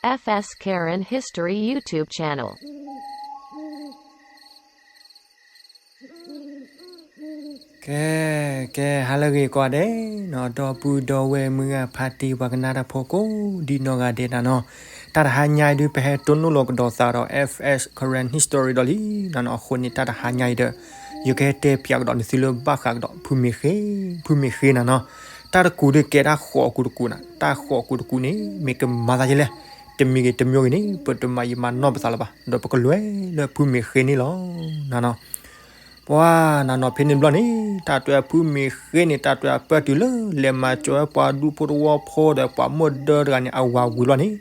F S Karen History YouTube channel. ကဲ ကဲ ဟါလၢအဂ့ၤကိးဂၤဒဲးနီၤ, ဒီပုၢ်ဒီဝဲၢ်မုၢ်ဂၤဖါတံၢ်ပှၤကနၣ်တၢ်ဖိကိးဒံနီၢ်ဂၤဒဲးနၤနီၤ, တၢ်တဟါညါအံၤဒုး ပဟဲတိၢ်နီၣ်လီၤကဒီးသးဒီး F S Karen History ဒီးလံနီၤနီၤ. အဃိန့ၣ် တၢ်တဟါညါအံၤဒီး ယကဟဲတဲပၠးကဒီးနသုလၢဘၣ်ဃးကဒီး ဖုမ့ၢ်ဃ့, ဖုမ့ၢ်ဃ့နၤနီၤ. တၢ်တကူးဒုးကဲတၢ်ဃိးအကူးတကူးနၤ, တၢ်ဃိးအကူးတကူးန့ၣ် မ့ၢ်ကမၤသးယဲလဲၣ်, တမံၤဂ့ၤတမံၤဂ့ၤန့ၣ် ပတမၤယံာ်မၤနီၢ်ပသးလၢၤဘၣ်, ဒီးပကလဲၤလၢဖုမ့ၢ်ဃ့န့ၣ်လီၤနၤနီၤ. ပှၤနၤနီၤ ဖဲန့ၣ်တဘျီန့ၣ် တၢ်တဲဖုမ့ၢ်ဃ့န့ၣ် တၢ်တဲအပၢၢ်တုၤလၢ လဲၤမၤစၢၤဝဲပှၤဒူဖိသဝီဖိဒီးပှၤမိၢ်ဒၢတဂၤန့ၣ် အဝၤဝံၤလီၤန့ၣ်,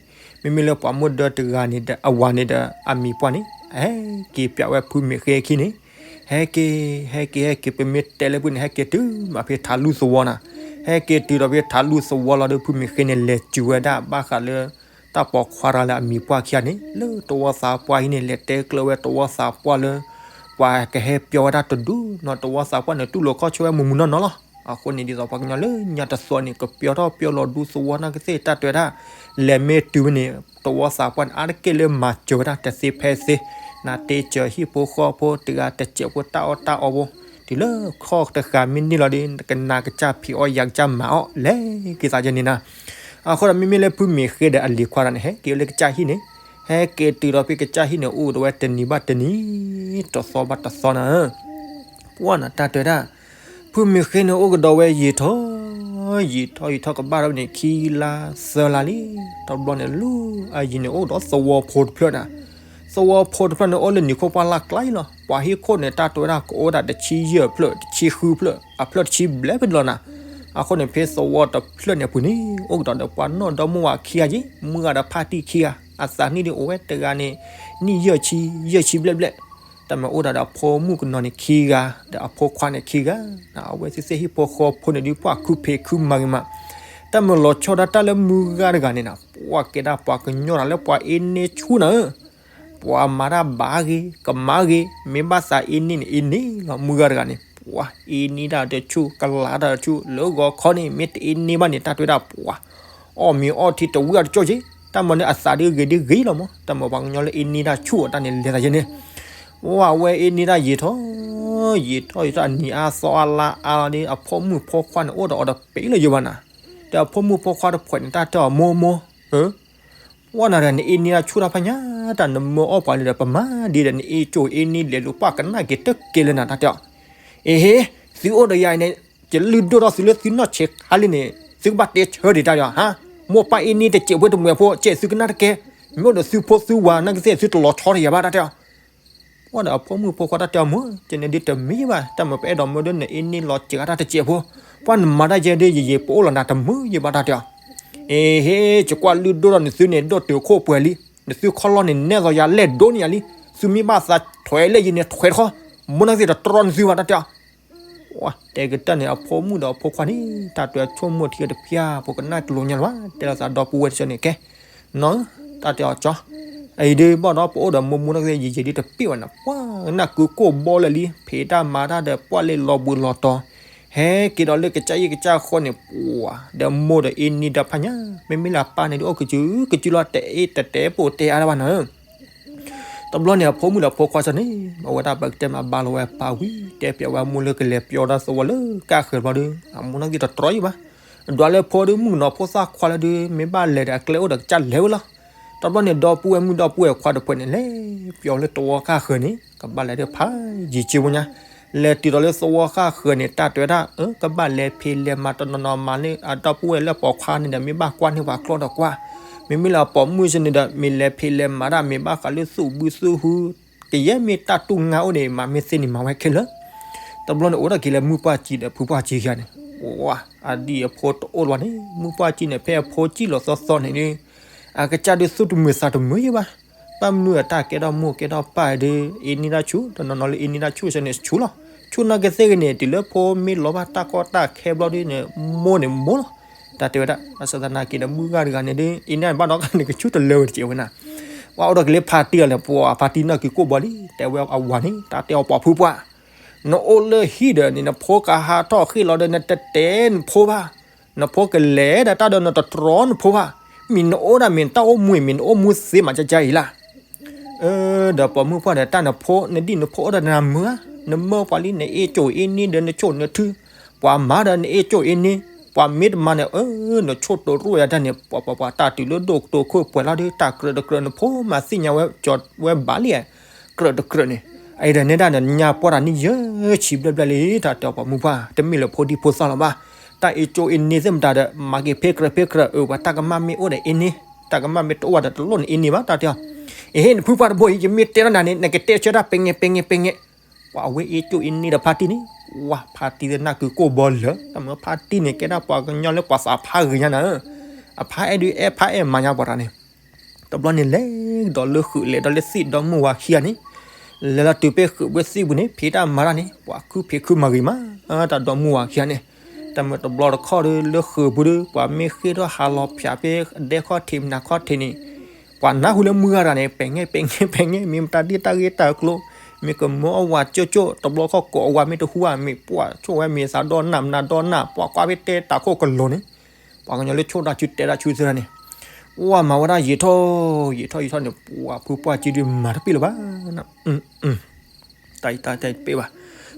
မ့မ့ၢ်လၢပှၤမိၢ်ဒၢတဂၤန့ၣ်ဒီး အဝၤန့ၣ်ဒီး အမံၤပှၢ်န့ၣ် ဟဲက့ၤပၠးဝဲဖုမ့ၢ်ဃ့အခံန့ၣ်, ဟဲက့ၤ ဟဲက့ၤ ဟဲက့ၤ ပမ့ၢ်တဲလၢပှၤန့ၣ် ဟဲက့ၤတုၤမးဖဲထးလူၢ်သဝီနၤ, ဟဲက့ၤတုၤဒီးဖဲထးလူၢ်သဝီလီၤဒီး ဖုမ့ၢ်ဃ့န့ၣ် လဲၤစူၤဝဲဒၣ်ဘၣ်ဃးလၢ တၢ်ပိာ်ခွါတဂၤလၢအမံၤပှၢ်ခံဂၤန့ၣ် လၢတဝီသးပှၢ်ဟံၣ်န့ၣ် လဲၤတဲကျၢၤဝဲတဝီသးပှၢ်လၢ ပှၤကဟဲပၠီဝဲဒၣ်တဒူၣ်နီၤ, တဝီသးပှၢ်န့ၣ် တူၢ်လိာ်ခီၣ်ဆၢဝဲမုၢ်မုၢ်နီၢ်နီၢ်လီၤ. အဃိန့ၣ် ဒ်သိးပှၤကညီလၢညါတသီန့ၣ် ကပၠီထီၣ်ပၠီလီၤဒူသဝီနာ်ကသ့ၣ် တၢ်တဲဝဲဒၣ် လဲၤမ့ၢ်တုၤဝဲန့ၣ် တဝီသးပှၢ်န့ၣ် အါတက့ၢ်လၢမၤစၢၤဝဲဒၣ်တသ့ဖဲသ့, နၤတ့စၢၤဟံၣ်ဖိဃီဖိတဂၤတစဲးဖိ တၢ်အီၣ်တၢ်အီဖိ တုၤလၢခီၣ်တဃာ်မ့ၢ်န့ၢ်လီၤဒီး နကနၣ်ကစၢ်ဖံးအီၣ်ယၤကစၢ်မၤအီၣ် လဲၤက့ၤသးယဲန့ၣ်နၤ. အဃိဒီးမ့မ့ၢ်လၢဖုမ့ၢ်ဃ့ဒီးအလံၤခွါတဂၤန့ၣ် ဟဲက့ၤလၢကစၢ်ဟံၣ်န့ၣ်, ဟဲက့ၤတုၤဒီးဖဲကစၢ်ဟံၣ်န့ၣ် အိၣ်ကဒီးဝဲတနံၤဘၣ်တနံၤ တသီဘၣ်တသီနၤ. ပှၢ်နၤ တၢ်တဲဝဲဒၣ် ဖုမ့ၢ်ဃ့န့ၣ် အိၣ်ကဒီးဝဲယံာ်ထီၣ် ယံာ်ထီၣ်ယံာ်ထီၣ် ကဘၣ်ထီၣ်ဝဲန့ၣ် ခံလါသၢလါလံ. တဘျီန့ၣ် လၢအယံၤန့ၣ် အိၣ်ဒီးသဝီဖိတဖျၢၣ်နၤ. သဝီဖိတဖျၢၣ်န့ၣ် အိၣ်လၢနံၤခိၣ်ပှၢ်လၢ်ကျါလီၤ. ပှၤဟံၣ်ခိၣ်န့ၣ် တၢ်တဲဝဲဒၣ် ကအိၣ်ဒၣ်တဆံယဲၢ်ဖျၢၣ် တဆံဃုဖျၢၣ် အဖျၢၣ်တဆံဘျဲၣ်ဖဲတလီၤနၤ. အဃိန့ၣ် ဖဲသဝီတဖျၢၣ်န့ၣ်အပူၤန့ၣ် အိၣ်ကဒီးဒီးပှၤနီၢ်ဒီမါဝၤခံဂၤက့ မုၢ်ဂၤဒီးဖါတံၢ်ခံဂၤ အသးနံၣ်ဒုးအိၣ်ဝဲတဂၤန့ၣ် နံၣ်ယဲၢ်ဆံ ယဲၢ်ဆံဘျဲၣ်ဘျဲၣ်. တၢ်မ့ၢ်အိၣ်ဒၣ်ဒီးအဖိမုၣ်ကနီၤန့ၣ်ခံဂၤ ဒီးအဖိခွါန့ၣ်ခံဂၤ, အဝဲသ့ၣ်သ့ၣ်ဟံၣ်ဖိဃီဖိန့ၣ်ဒုး ပှၤခုဖံးခုမၤဂ့ၤမး. တၢ်မ့ၢ်လီၤဆီဒၣ်တၢ်လၢမုၢ်ဂၤတဂၤန့ၣ်နၤ ပှၤကဲဒၣ်ပှၤကညီနၤလၢပှၤအ့န့ဆူၣ်နၤဧၢ. ပှၤမၤတၢ်ဘၣ်ဂ့ၤ ကမၣ်ဂ့ၤ မ့ၢ်ဘၣ်သးအ့န့န့ၣ် အ့န့လီၤ. မုၢ်ဂၤတဂၤန့ၣ် ပှၤအ့န့တၢ်တဆူၣ် ကလၤတၢ်တဆူၣ် လၢဂီၤခီန့ၣ် မ့ၢ်တအ့န့ဘၣ်န့ၣ် တၢ်တဲဝဲဒၣ်ပှၤ အီၣ်မ့ၤအီထံတဝံၣ်အတကၠိၢ်က့, တၢ်မၤန့ၣ်အသးဒ်ဂ့ၤဒ်ဂ့ၤလီၤမး. တၢ်မ့ၢ်ပှၤကညီလၢအ့န့တၢ်ဆူၣ်အီၤတၢ်န့ၣ် လဲၤသးယဲန့ၣ်, ဝဲအဝဲအ့န့တၢ်ယံာ်ထီၣ် ယံာ်ထီၣ်ယံာ်ထီၣ် အနံၤအါသီအါလါအါလီၤဒီး အဖိမုၣ်ဖိခွါန့ၣ် အိၣ်ဒီးအီၤတပ့ၤလၢၤယဲဘၣ်နၤ. ဒီးအဖိမုၣ်ဖိခွါတဖှဲးန့ၣ် တၢ်တဲအီၤ မိၢ်မိၢ်ဧၢ ပှၢ်နၤဒီး နအ့န့တၢ်ဆူၣ်တၢ်ဖးညါ တၢ်နမၢအီၣ်ပှၤလၢဒီး ပမၤဒ်ဒီး နအ့ကၠိအ့န့လဲၤလိာ်ပှၢ်ကနၣ်က့ၤတကဲလၢနၤ တၢ်တဲအီၤ. အ့ဟ့ သုအိၣ်ဒီးယၤအံၤန့ၣ် ယလုၢ်ဒိၣ်ထီၣ်သုလၢသုနီၢ်ဆဲးခါလံန့ၣ် သုကဘၣ်တဲဆၢဒံးတၢ်ဒီး ဟါ, မိၢ်ပၢ်အ့န့တစဲးဖိတမှဲးဖိ ကဲသုကနၣ်တကဲ, မ့ၢ်အိၣ်ဒီးသုဖိသုဝၤနာ်ကသ့ၣ် သုတလီၤဆီတယၤဘၣ် တၢ်တဲအီၤ. ပှၢ်ဒီးအဖိမုၣ်ဖိခွါတၢ်တဲအီၤ မိၢ် ကန့ၣ်ဒ်တမ့ၢ်ဘၣ်, တၢ်မ့ၢ်ပအဲၣ်ဒိးမၢဒ်နအ့န့လီၤစဲးအတၢ်တစဲးဖိ, ပှၢ်နမၤတၢ်ယဲဒ်ယယံာ်ပအိၣ်လီၤနၤတမုာ်ယဘၣ် တၢ်တဲအီၤ. အ့ဟ့ ယကွၢ်လုၢ်ဒိၣ်ထီၣ်နသုန့ၣ် ဒိၣ်တုာ်ခိၣ်ပှဲၤလံ, နသုခီၣ်လီၢ်န့ၣ် နဲၣ်သိးယၤလဲၣ်ဒိန့ၢ်ယၤလံ, သုမ့ၢ်ဘၣ်သးထွဲလၢယံၤန့ၣ် ထွဲတခီ, မိၢ်နာ်ကသ့ၣ်တတြီနသုဘၣ် တၢ်တဲအီၤ. တဲကတၢၢ်န့ၣ် အဖိမုၣ်ဒီးအဖိခွါန့ၣ် တၢ်တဲအီၤဆိကမိၣ်ထံတဖျၢၣ် ပကနၣ်ကလိာ်ညါလၢၤဘၣ်, တဲလိာ်သးဒီပုၢ်ဝဲၢ်တဆၢန့ၣ် ကဲ နီၢ်ဧၢ, တၢ်တဲအီၤကၠီ, အံၤဒ်ဘၣ်ဒီးပအိၣ်ဒီးမိၢ်မူနာ်ကသ့ၣ် ယံာ်ယံာ်ဒ်တပ့ၢ်ဘၣ်နၤ, ပှၢ်ကနၣ်ကုကိၢ်ဘီလၢာ်လံ, ဖံးတၢ်မၤတၢ်ဒီးပှၢ်လၢလီၤဘှံးလီၤတီၤ, ဟဲက့ၤဒီးလၢကစၢ်ယံၣ်ကစၢ်ဃီန့ၣ် ပှၢ်ဒီးမိၢ်ဒီးအ့န့ဒီးဖးညါ, မ့မ့ၢ်လၢအပၢ်န့ၣ်ဒ်အိၣ်ကစုကစုလီၤ တအဲၣ်တတဲပိာ်တဲအါတၢ်ဘၣ်နၤဧၢ. တဘျီန့ၣ် အဖိမုၣ်ဒီးအဖိခွါစ့ၢ်န့ၣ် အဝဲဒၣ်ပကတဲမး ဘါလီၤဝဲပၢ်ဝံၤ တဲပၠးဝဲအမိၢ်လၢကလဲၤပၠီတၢ်သဝီလၢကၢ်ဃၢၤတဘျီဒီး အမိၢ်နာ်ကသ့ၣ်တတြီယံၤဘၣ်, ဒွးလၢဖိဒီးမုၣ်ကနီၤဖိသၣ်ခွါလၢဒီး မ့ၢ်ဘၣ်လဲၤဒီးအကျဲအိၣ်ဒီးကစၢ်လဲၤဝဲလီၤ. တဘျီန့ၣ် ဒီပုၢ်ဝဲၢ်မုၣ်ဒီပုၢ်ဝဲၢ်ခွါတဖှဲးန့ၣ် လဲၤပၠီလၢသဝီကၢ်ဃၢၤန့ၣ် ကဘၣ်လဲၤဒီးဖးယံၤက့ဖိညါ, လဲၤတုၤဒီးလၢသဝီကၢ်ဃၢၤန့ၣ် တၢ်တဲဝဲဒၣ် အၢ ကဘၣ်လဲၤဖံးလဲၤမၤတနီၤနီၤမၤန့ၢ် အဒီပုၢ်ဝဲၢ်လၢပိာ်ခွါန့ၣ်ဒီး မ့ၢ်ဘၣ်ကွၢ်န့ၢ်ပှၤကျီဒီးကွၢ်, မ့မ့ၢ်လၢအပိာ်မုၣ်စ့ၢ်န့ၣ်ဒီး မ့ၢ်လဲၤဖံးလဲၤမၤတၢ် မ့ၢ်ဘၣ်ဃးလၢသူၣ်ဘုသူၣ်ဟု ကယဲၢ်မ့ၢ်တၢ်တူၢ်ငါအိၣ်န့ၣ် မၤမ့ၢ်သ့န့ၣ် မၤဝဲခဲလၢာ်. တဘျီန့ၣ် အိၣ်ဒၣ်က့ၤလၢမုၢ်ပှၢ်ကံဒီးဖုပှၢ်ကံခံဂၤန့ၣ်, အဒံၣ်အဖိတအိၣ်လၢၤဘၣ်န့ၣ် မုၢ်ပှၢ်ကံန့ၣ် ဖဲအဖိစံၣ်လီၤသီသီန့ၣ်ဒီး အကစၢ်ဒုးသူၣ်တမုာ်သးတမုာ်ယံၤဘၣ်, ဘၣ်မနုၤအတၢ်ကဲထီၣ်မိၢ်ကဲထီၣ်ပၢ်ဒီး အ့န့တၢ်ဆူၣ် တနီၤနီၤလၢအ့န့တၢ်ဆူၣ်စ့ၢ်န့ၣ်ဆူၣ်လီၤ, ဆူၣ်နာ်ကသ့ၣ်ဂ့ၤန့ၣ် တုၤလၢဖိမ့ၢ်လီၤဘၣ်တၢ်ကီတၢ်ခဲဘျီဒီးန့ၣ် မိၢ်န့ၣ်မိၢ်လီၤ. တၢ်တဲဝဲဒၣ် ဘၣ်ဆၣ်သနာ်က့ဒီး မုၢ်ဂၤတဂၤန့ၣ်ဒီး အ့န့ဘၣ်ဒီးန့ၣ် ကဆူၣ်တလၢဝဲတစဲးဝဲနၤ, ပှၤအိၣ်ဒီးက့ၤလၢဖါတံၢ်လီၤန့ၣ် ပှၤဖါတံၢ်နာ်က့ၤကိၢ်ဘီလံ တဲဝဲအဝၤန့ၣ် တၢ်တဲအီၤပိာ်ဖုပှၢ် နအိၣ်လၢဟံၣ်ဒီးန့ၣ် နဖိကဟးထီၣ်ဃ့ၢ်လီၤဒီး နတတဲနဖိဘၣ်, နဖိကလဲၤဒီးတၢ်ဒီးနတတြီနဖိဘၣ်, မ့ၢ်နအိၣ်ဒၣ်မ့ၢ်တၢ်အိၣ်မူ မ့ၢ်နအိၣ်မူသ့မးကကါအံၤလၢ်. ဒီးပိာ်မုၣ်ပှၢ်ဒီး တၢ်နဖိ နဒံၣ်နဖိအိၣ်ဒီးနမုာ်ဧါ, နမၢပှၤလံ နအ့ၣ်ကၠိၣ်အ့ၣ်န့ၢ်ဒီးနဆိၣ်နထု, ပှၤမၤဒီးနအ့ၣ်ကၠိၣ်အ့ၣ်န့ၢ်, ပှၤမ့ၢ်တမၤန့ၣ် အၢ နဆိၣ်တရူၢ်ယၤတၢ်န့ၣ် ပှၤပှၤပှၤတၢ်တုၤလၢဒိၣ်ကတိၤခိၣ်ပှဲၤလီၤဒီး တၢ်ကြၢးတကြၢးနဖိမၤသ့ၣ်ညါဝဲကၠီၤဝဲဘၣ်လံ, ကြၢးတကြၢးန့ၣ်, အအံၤဒီးနဲဒၣ်ဒီးညါပှၢ်တၢ်န့ၣ်ယဲၢ်ဆံဘျဲၣ်ဘျဲၣ်လံ တၢ်တဲပိာ်မုၣ်ပှၢ် တမ့ၢ်လၢဖိဒံဖိသၣ်လီၤဘၣ်, တၢ်အ့ၣ်ကၠိၣ်အ့ၣ်န့ၢ်သ့ၣ်မတၤဒီး မၤက့ၤဖ့ကြၢးဖ့ကြၢး အၢ ပှၤတၢ်ကမၣ်မ့ၢ်အိၣ်ဒီးအ့ၣ်န့ၢ်, တၢ်ကမၣ်မ့ၢ်တအိၣ်ဘၣ်ဒီးတလိၣ်နအ့ၣ်န့ၢ်ဘၣ် တၢ်တဲအီၤ, အ့ၣ် နဖုပှၢ်တဘိအံၤ ယမ့ၢ်တဲထီၣ်နၤန့ၣ် နကတဲဆၢတၢ်ပဲငဲပဲငဲပဲငဲ, ပှၤအဝဲအ့ၣ်ကၠိၣ်အ့ၣ်န့ၢ်ဒီးဖါတံၢ်န့ၣ်, ဝဲဖါတံၢ်သနာ်က့ၤကိၢ်ဘီလၢာ် တၢ်မ့ၢ်ဖါတံၢ်န့ၣ် ကဲဒၣ်ပှၤကညီလၢပှၤသးဖးဂ့ၤညါနၤဧၢ, အဖါအဲၣ်ဒုးအဲၣ်ဖါအဲၣ်မၤညါပှၤတၢ်န့ၣ်, တဘျီန့ၣ်လဲၤဒီးလၢဃုာ် လဲၤဒီးလၢသ့ၣ်ဒီမုၢ်ဝၤခံဂၤန့ၣ်, လဲၤလီၤတုၤဖဲဃုာ်ဘှ့သ့ၣ်ပူၤန့ၣ် ဖံးတၢ်မၤတၢ်န့ၣ် ပှၤခုဖံးခုမၤဂ့ၤမး, တၢ်ဒီမုၢ်ဝၤခံဂၤန့ၣ်, တၢ်မ့ၢ်တဘျီတခီၣ်ဒီးလၢဃုာ်ပူၤဒီး ပှၤမ့ၢ်ဃ့ထီၣ်ဟးလီၤဖၠးဖဲဒဲခီၣ်ထံးမနုၤခီၣ်ထံးန့ၣ်, ပှၤနၢ်ဟူလၢမုၢ်ဂၤတၢ်န့ၣ် ပဲငဲပဲငဲပဲငဲ မ့ၢ်မတၤဒ်တၢ်ဂ့ၢ်တၢ်ကျိၤ, မ့ၢ်ကမၢအဝၤကၠိၣ်ကၠိၣ် တဘျီခီၣ်ကိးအဝၤမ့ၢ်တဟူဧါ မ့ၢ်ပှၢ်ဆိၣ်ဝဲမ့ၢ်သးဒီနၢ်မနုၤဒီနၢ် ပှၤကွၢ်ဖဲတဲတၢ်ခိၣ်ကလိၤန့ၣ်, ပှၤကညီလၢဆိၣ်တၢ်ဆူတဲတၢ်ဆူသ့ၣ်တဖၣ်န့ၣ်, ဝဲမၤဝဲဒၣ်ယံာ်ထီၣ် ယံာ်ထီၣ်ယံာ်ထီၣ်န့ၣ် ပှၤဖုပှၢ်ကံဒုးမၤတပ့ၢ်လၢၤဘၣ် တၢ်အံၤတၢ်တပ့ၢ်ဘၣ်,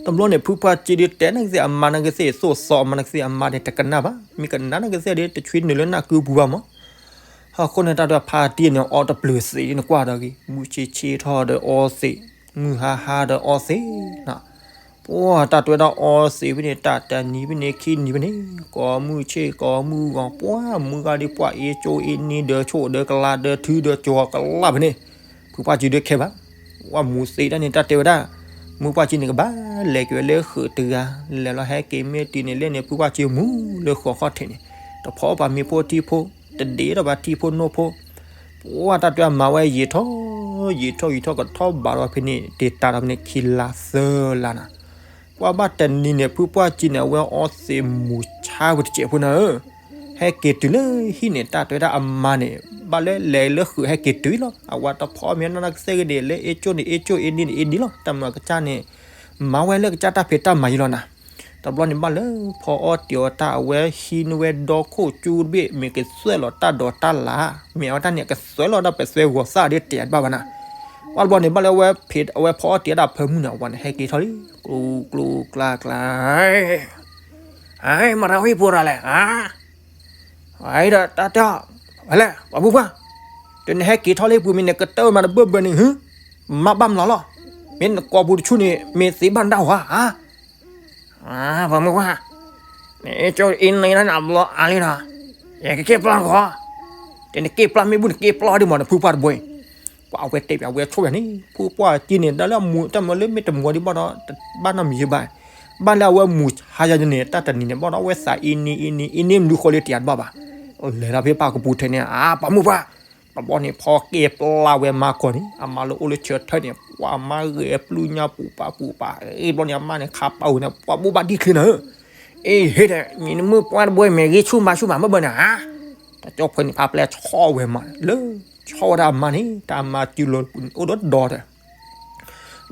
တဘျီန့ၣ် ဖုပှၢ်ကံဒုးတဲနကသ့ၣ်အမါနကသ့ၣ် သိၣ်သီအမါနကသ့ၣ်အမါန့ၣ် တကနၣ်ဘၣ် မ့ၢ်ကနၣ်နကသ့ၣ်ဒီး တဆှံနုာ်လၢနၢ်ကုပူၤဘၣ်မး, ဟီၣ်ခိၣ်န့ၣ်တၢ်ဒွဲၣ်ဖါတံၢ်န့ၣ် အီတပျုာ်သ့ၣ်နကွၢ်ဒီးဂ့ၤ မုၢ်ဆ့ဆ့ထီၣ်ဒီးအီသ့ၣ်, မုၢ်ဟါဟါဒီးအီသ့ၣ်, ပှၢ်တၢ်တွဲဒၣ်အီသ့ၣ်ဖဲန့ၣ် တၢ်တနံၤဖဲန့ၣ် ခံနံၤဖဲန့ၣ် ကိးမုၢ်ဆ့ၣ်ကိးမုၢ်ဂီၤ ပှၢ်မုၢ်ဂၤဒ်ပှၢ်အ့ၣ်ကၠိၣ်အ့ၣ်န့ၢ်ဒီးဆိၣ်ဒီးကလးဒီးထုဒီးကၠီၤကလးဖဲန့ၣ်, ဖုပှၢ်ကံဒုးခဲဘၣ်, ဝဲမူသ့ၣ်တၢ်န့ၣ် တၢ်တဲဝဲဒၣ်, မုၢ်ပှၢ်ကံန့ၣ်ကဘၣ်လဲၤက့ၤဝဲလၢဃုာ်တဂၤ, လဲၤလီၤဟဲက့ၤမ့ၢ်တုၤန့ၣ်လဲၣ်န့ၣ် ဖုပှၢ်ကံမူလၢဃီခီၣ်ထံးန့ၣ်, တဖီပှၤမ့ၤဖိထံဖိ, တဒ့ထီၣ်ဘၣ်ထံဖိနိဖိ, ပှၢ်တၢ်တွဲအမၤဝဲယံာ်ထီၣ်, ယံာ်ထီၣ်ယံာ်ထီၣ်ကထီၣ်ဘးဒီးဖဲန့ၣ် တ့ၢ်တၢ်ဒီးဖဲန့ၣ် ခံလါသၢလါနၤ, ပှၢ်ဘၣ်တနံၤန့ၣ် ဖုပှၢ်ကံန့ၣ် အဝဲအီသ့ၣ်မူဆါဝဲတစဲးဖိနၤဧၢ, ဟဲက့ၤတုၤလၢဟံၣ်န့ၣ် တၢ်တွဲဒၣ်အမါန့ၣ် ဘၣ်လၢလဲၤလၢဃုာ်ဟဲက့ၤတုၤလီၤ, အဝဲတဖီမ့ၢ်နီၢ်နကသ့ၣ်ဂ့ၤန့ၣ် လၢအ့ၣ်ကၠိၣ်န့ၣ် အ့ၣ်ကၠိၣ်အ့ၣ်န့ၢ်န့ၣ် အ့ၣ်န့ၢ်လီၤ, တၢ်မၤကစၢ်န့ၣ် မၤဝဲလၢကစၢ်တၢ်ဖံးတၢ်မၤယံၤလီၤနၤ, တဘျီန့ၣ်ဘၣ်လၢဖီအီတံာ်အီတၢ် အဝဲဟံးန့ၢ်ဝဲဒီခိၣ်ကၠူတဘ့ၣ် မ့ၢ်ကသွဲၣ်လီၤတၢ်ဒိးတၢ်လၢ်, မ့ၢ်အဝဲတၢ်န့ၣ် ကသွဲၣ်လီၤတၢ်ပသွဲၣ်ဂီၤသၣ်ဒီးတဲတဘၣ်ဘၣ်နၤ, ဘၣ်တဘျီန့ၣ်ဘၣ်လၢအဝဲဖံး အဝဲဖီအီတံာ်အီတၢ်ဖၢမုၢ်န့ၣ် အဝဲန့ၣ်ဟဲက့ၤထီၣ်လံ, ကျူကျူကျါကျါ အမၤတၢ်ဝံၣ်ပူၤရၤလဲၣ်, အဒီးတၢ်တဲအီၤ, ဝဲလဲၣ် ပှၤမုၢ်ပှၢ်, တုၤနဟဲက့ၤထီၣ်လၢပူၤမ့ၢ်နကတၢၢ်မၤတဘၢၣ်ဘၢၣ်န့ၣ် မၤဘၣ်မလီၤလီၤ, မ့ၢ်နကိာ်ပူၤတဆူန့ၣ် မ့ၢ်သ့ဘၣ်နတၢ်ဟီဧါ, ပှၤမုၢ်ပှၢ်, နအ့ၣ်ကၠိၣ်အ့ၣ်န့ၢ်နၤအဘျီအါလံဒီး, ယကက့ၤပျၢ်ဃီ, တုၤနက့ၤပျၢ်မ့ၢ်ဘူၣ်နက့ၤပျၢ်ဒ်မး နဖုပှၢ်တဘိအံၤ, ပှၤအဝဲတဲပၠးဝဲဆိၣ်ယၤန့ၣ် ဖုပှၢ်ကံန့ၣ် တၢ်လၢအမူ တၢ်မၤလၢမ့ၢ်တမူဒံးဘၣ်ဒီး ဘၣ်နီတမံၤဘၣ်, ဘၣ်လၢအဝဲမူဆါယၤန့ၣ် တၢ်တနံၤန့ၣ်ဘၣ်ဒီး အဝဲသးအ့ၣ်န့ၢ်အ့ၣ်န့ၢ်အ့ၣ်န့ၢ်မနုၤဃီလၢတယၤတဘၣ်ဘၣ်, လဲၤလီၤဖဲပၢ်ကပူၤထဲန့ၣ် အါ ပှၤမုၢ်ပှၢ်, တဘျီန့ၣ်ဖီက့ၤပျၢ်ဝဲမါကီၢ်န့ၣ် အမါလၢအိၣ်လၢဆၢထၢၣ်န့ၣ် ပှၤမါဂဲၤပျုၢ်ညါပူၤပာ်ပူၤပာ် အ့ၣ်ဘျီန့ၣ် အမါန့ၣ်ခးပာ်ဝဲန့ၣ် ပှၤဘိးဘၣ်ဒံၣ်ချ့နၤဧၢ, အ့ၣ်ဟ့ဒီး မ့ၢ်နမုၢ်ပှၢ်တဘိမ့ၢ်ဂ့ၤဆူၣ်မၤဆူၣ်မၤမ့ၢ်ဘၣ်န့ၣ်ဧါ, တၢ်ကၠီၣ်ဖှဲန့ၣ်ဖးပျဲဆီဝဲမး လၢဆီဝဲဒၣ်အမါန့ၣ် တၢ်အမါစုလိၤအိၣ်ဒီးဒီးဒီး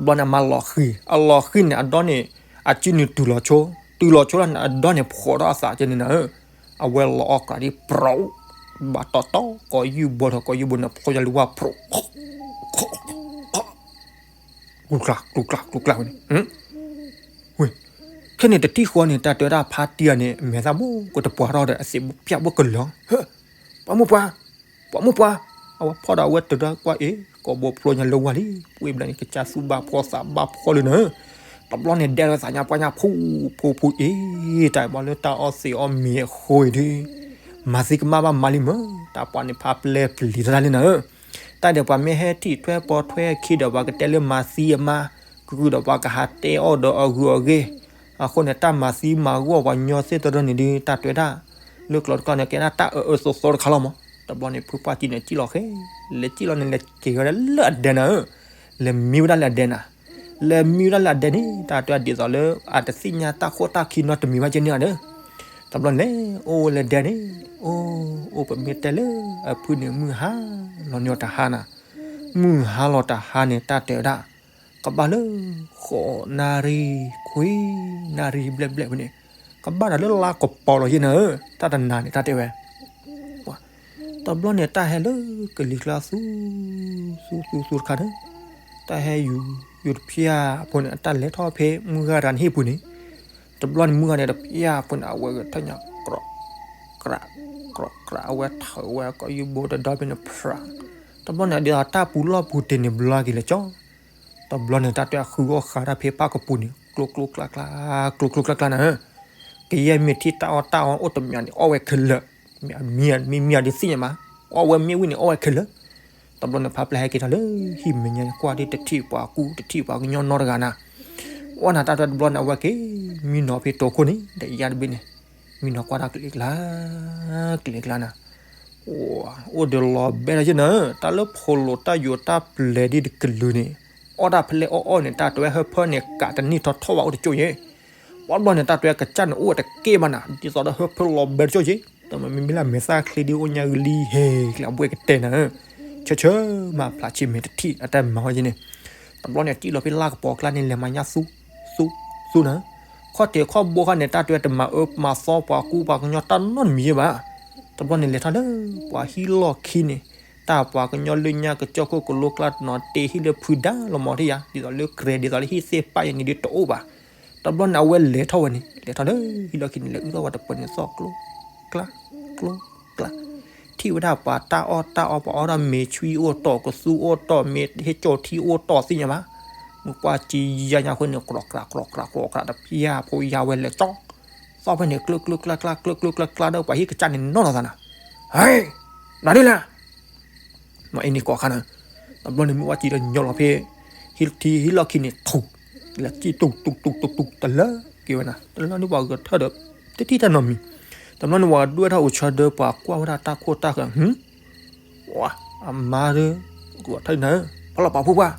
ဘျီန့ၣ်အမါလီၤဃံၤ အလီၤဃံၤန့ၣ် အဒီန့ၣ် အစုနုာ်တုၤလီၤဆိ တုၤလီၤဆိလီၤန့ၣ် အဒီန့ၣ်ဖှီၣ်ထီၣ်အသးကဲန့ၣ်နၤဧၢ, အဝဲလီၤအီၣ်ကျးဒ်ပြီး ဘၣ်တီတီ ကိးယူၢ်ဘီဒီးကိးယူၢ်ဘီန့ၣ် ဖှီၣ်ယၤလံဝါဖှီၣ် ကျူကျါ ကျူကျါ ကျူကျါဝဲန့ၣ် ဝဲ ခဲန့ၣ်တထံၣ်ဃီန့ၣ် တၢ်တဲဝဲဒၣ်ဖါတံၢ်ဂၤန့ၣ် မဲာ်သၣ်ဘိကတပှၤထီၣ်ဒီး အသးဘိပျၢ်ဘိကလၢာ် ပှၤမုၢ်ပှၢ် ပှၤမုၢ်ပှၢ် အဝဲဖီဒီးအဝဲတရၢကွၢ်အ့ၣ် ကိးဘိဖျိညါလၢဝါလံ ပှ့ၤဘျီန့ၣ် ကစၢ်သူၣ်ဘၣ်ဖှီၣ်သးဘၣ်ဖှီၣ်လၢနၤ တဘျီန့ၣ် ဒဲလီၤသးညါပှၢ်ညါဖူဖူဖူ အ့ၣ် တၢ်ဘၣ်လၢတၢ်အီသံးအီမ့ၤအဃိအံၤဒုး မၤသံကမၣ်ဘၣ်မါလံမၢ် တၢ်ပှၤန့ၣ်ဖးပျဲပျံၤတၢ်လၢနၤဧၢ တၢ်ဒီးပှၤမ့ၢ်ဟဲထံၣ်ထွဲပိာ်ထွဲခံဒီး ပှၤကတဲလၢမၤသံအမါ ကုကုဒီးပှၤကဟးတဲအီၣ်ဒီးအဂုၤအဂ့ၤ အဃိန့ၣ် တၢ်မၤသံမၤဂီၢ်ပှၤညီသ့ၣ်တရၢန့ၣ်ဒုး တၢ်တဲဝဲဒၣ် လၢကျိာ်တကီၢ်န့ၣ် ကဲဒၣ်တၢ်အၢအၢသီသီတခါလီၤမး တဘျီန့ၣ် ဖုပှၢ်ကံန့ၣ် စံၣ်လီၤဃဲ လဲၤစံၣ်လီၤန့ၣ် လဲၤက့ၤဝဲဒၣ်လၢအဒဲနၤဧၢ လဲၤမံဝဲဒၣ်လၢအဒဲနၤ လဲၤမံဝဲဒၣ်လၢအဒဲန့ၣ် တၢ်တဲဝဲဒၣ်ဒ်သိးလၢ အတသ့ၣ်ညါတၢ်ခိၣ်တၢ်ခံနီတမံၤဘၣ်ကဲန့ၣ်ဧါဒီး တဘျီန့ၣ် အိၣ်ဝဲလၢဒဲန့ၣ် အိၣ် အိၣ်ပမ့ၢ်တဲလၢ အဖုန့ၣ် မုၢ်ဟါလီၤန့ၢ်အီၤတဟါနၤ မုၢ်ဟါလီၤတဟါန့ၣ် တၢ်တဲဝဲဒၣ် ကဘၣ်လၢ ဃိးနၣ်ရံၣ် ခွံနၣ်ရံၣ်ဘျဲၣ်ဘျဲၣ်ဖဲန့ၣ် ကဘၣ်ဒီးလၢလါကပီၤလီၤယဲၢ်နၤဧၢ တၢ်တနၤန့ၣ် တၢ်တဲဝဲ တ တဘျီန့ၣ်တၢ်ဟဲလၢကလံၤကျါသူ သူသူသူတခါန့ၣ်, တၢ်ဟဲယူၤယူၤတဖျၢၣ်ဖိန့ၣ် အတၢ်လဲၤထီၣ်ဖဲမုၢ်ဂၤတဂၤန့ၣ်ဟံၣ်ပူၤန့ၣ်, တဘျီန့ၣ်မုၢ်ဂၤန့ၣ်တဖျၢၣ်ဖိန့ၣ် အဝဲဂဲၤထၢၣ်ညါ ကြးကြး ကြးကြး အဝဲထၢးဝဲကီၢ်ယူဘိတဒီဖဲန့ၣ်ဖျး, တဘျီန့ၣ်ဒ်သိးတၢ်ပူၤလီၢ်ပူၤတ့ၢ်န့ၣ်ဘျီက့ၤလၢကၠီ တဘျီန့ၣ်တၢ်တဲအဃုအီၣ်ဃးတၢ်ဖဲပၢ်ကပူၤန့ၣ် ကျိကျိကျါကျါ, ကျိကျိကျါကျါနၤဧၢ, ကယဲၢ်မ့ၢ်ထံၣ်တၢ်အီၣ်တၢ်အီအိၣ်တမံၤန့ၣ် အီၣ်ဝဲခဲလၢာ်, မံမံမံမံဒ်သ့ၣ်ညါမး, အီၣ်ဝဲမ့ၢ်ဝံၣ်န့ၣ် အီၣ်ဝဲခဲလၢာ်, တဘျီန့ၣ်ဖးပျဲၢ်ဟဲက့ၤထီၣ်လၢဟံၣ်မဲာ်ညါကွၢ်ဒ်တထံၣ်ပှၤကူတထံၣ်ပှၤကညီနီတဂၤနၤ, အီၣ်နၤတၢ်တဲတဘျီန့ၣ် အဝဲက့ၤ မံနီၤဖဲတိၤခိၣ်န့ၣ် ဒီးယါတဘ့ၣ်န့ၣ်, မံနီၤကွၢ်တၢ်ကလံၤကျါ ကလံၤကျါနၤ အိၣ်ဒီးလီၤဘဲလီၤယဲၢ်နၤဧၢ, တၢ်လၢဖိလိာ်တၢ်ယိာ်တၢ်ပျဲၤဒ်တကလုာ်န့ၣ်, အီၣ်တၢ်ဖဲလဲၣ်အီၣ်အီၣ်န့ၣ် တၢ်တဲဝဲဟၢဖၢန့ၣ် ကးတနံၣ်ထီထီၣ်ဘၣ်အိၣ်တကၠိၣ်ယဲၢ်, ပှၤဘျီန့ၣ် တၢ်တဲဝဲကစၢ်န့ၣ်အိၣ်ဝဲတကဲဘၣ်နၤ ဒ်သိးဒီးဟၢဖၢလီၤဘဲတကၠိၣ်ယဲၢ်, တမ့မ့ၢ်လၢမဲာ်သၣ်ချ့ဒ်အိၣ်ညါဂ့ၤလံဟဲ ကျဲအဘှဲၣ်ကတဲနၤဧၢ, ဆၢဆၢမၤဖျးဆ့မဲာ်တထံၣ် အတၢ်မၤဝဲယဲၢ်န့ၣ်, တဘျီန့ၣ် စံၣ်လီၤဖဲလၢကပီၤကျါန့ၣ် လဲၤမၤညါသူ သူ သူနၤဧၢ, ခီၣ်ထံးခီၣ်ဘိခါန့ၣ် တၢ်တဲဝဲတမၤအၢမၤသီပှၤကူပှၤကညီတၢ်နီတမံၤယဲၢ်ဘၣ်, တဘျီန့ၣ်လဲၤထီၣ်လၢပှၤဟံၣ်လီၢ်ခံန့ၣ်, တၢ်ပှၤကညီလၢညါကစၢၢ်ခိၣ်ကလိကျါတနီၤ တ့ဟံၣ်လၢဖုဒါလီၤမီၤထံၣ်ယါ ဒ်သိးလၢကြဲၤဒ်သိးလၢဟံၣ်သ့ၣ်ပၢ်ယဲၢ်န့ၣ်ဒ်တအိၣ်ဘၣ်, တဘျီန့ၣ် အဝဲလဲၤထီၣ်ဝဲန့ၣ် လဲၤထီၣ်လၢဟံၣ်လီၢ်ခံန့ၣ် လဲၤအုၣ်ထီၣ်ဝဲတပၢၤန့ၣ်သီၣ်ကျိ ကျါ ကျိ ကျါ, ထံၣ်ဝဲဒၣ်ပှၤတၢ်အီၣ်တၢ်အီ ပှၤအီၣ်ဒၣ်မ့ၤဆွံအိၣ်တီၢ် ကသူအိၣ်တီၢ် မ့ၢ်ဟ့ၣ်ကၠီၣ်ထံအိၣ်တီၢ်သ့ၣ်ညါဘၣ်, မုၢ်ပှၢ်စံယါညါဃိန့ၣ် ကြးကြးကြးကြးကြးတဖၣ်ဖိယါဝဲလဲၤ ကၠီ သီၣ်ဖဲန့ၣ် ကျိကျိကျါကျါ ကျိကျိကျါကျါဒီးပှၤဟံၣ်ကစၢ်န့ၣ်နီၢ်နီၢ်သးနၤ, ဟဲ နၤဒ်လဲၣ် မ့ၢ်အံၤန့ၣ်ကိးခါနၤ, တဘျီန့ၣ်မုၢ်ဝါစံဒီးညီလီၤဖဲ ဟံၣ်ထံဟံၣ်လီၢ်ခံန့ၣ်ထူၣ်, လဲၤစံၣ်တူၢ်တူၢ်တူၢ်တူၢ်တူၢ် တလၢက့ၤဝဲနၤ, တလၢန့ၣ်ပှၤဂဲၤထၢၣ်ဒီး တထံၣ်တၢ်နီတမံၤ, တဘျီန့ၣ်ပှၤဒွဲၣ်ထီၣ်အိၣ်ဆၢဒၢပှၤကွၢ်ဝဲဒၣ်တၢ်ခိၣ်တၢ်ဃၢၤ အမါဒီး ဂဲၤထၢၣ်နၤဧၢ, ဖီလီၤပာ်ဖှိၣ်ပှၢ်,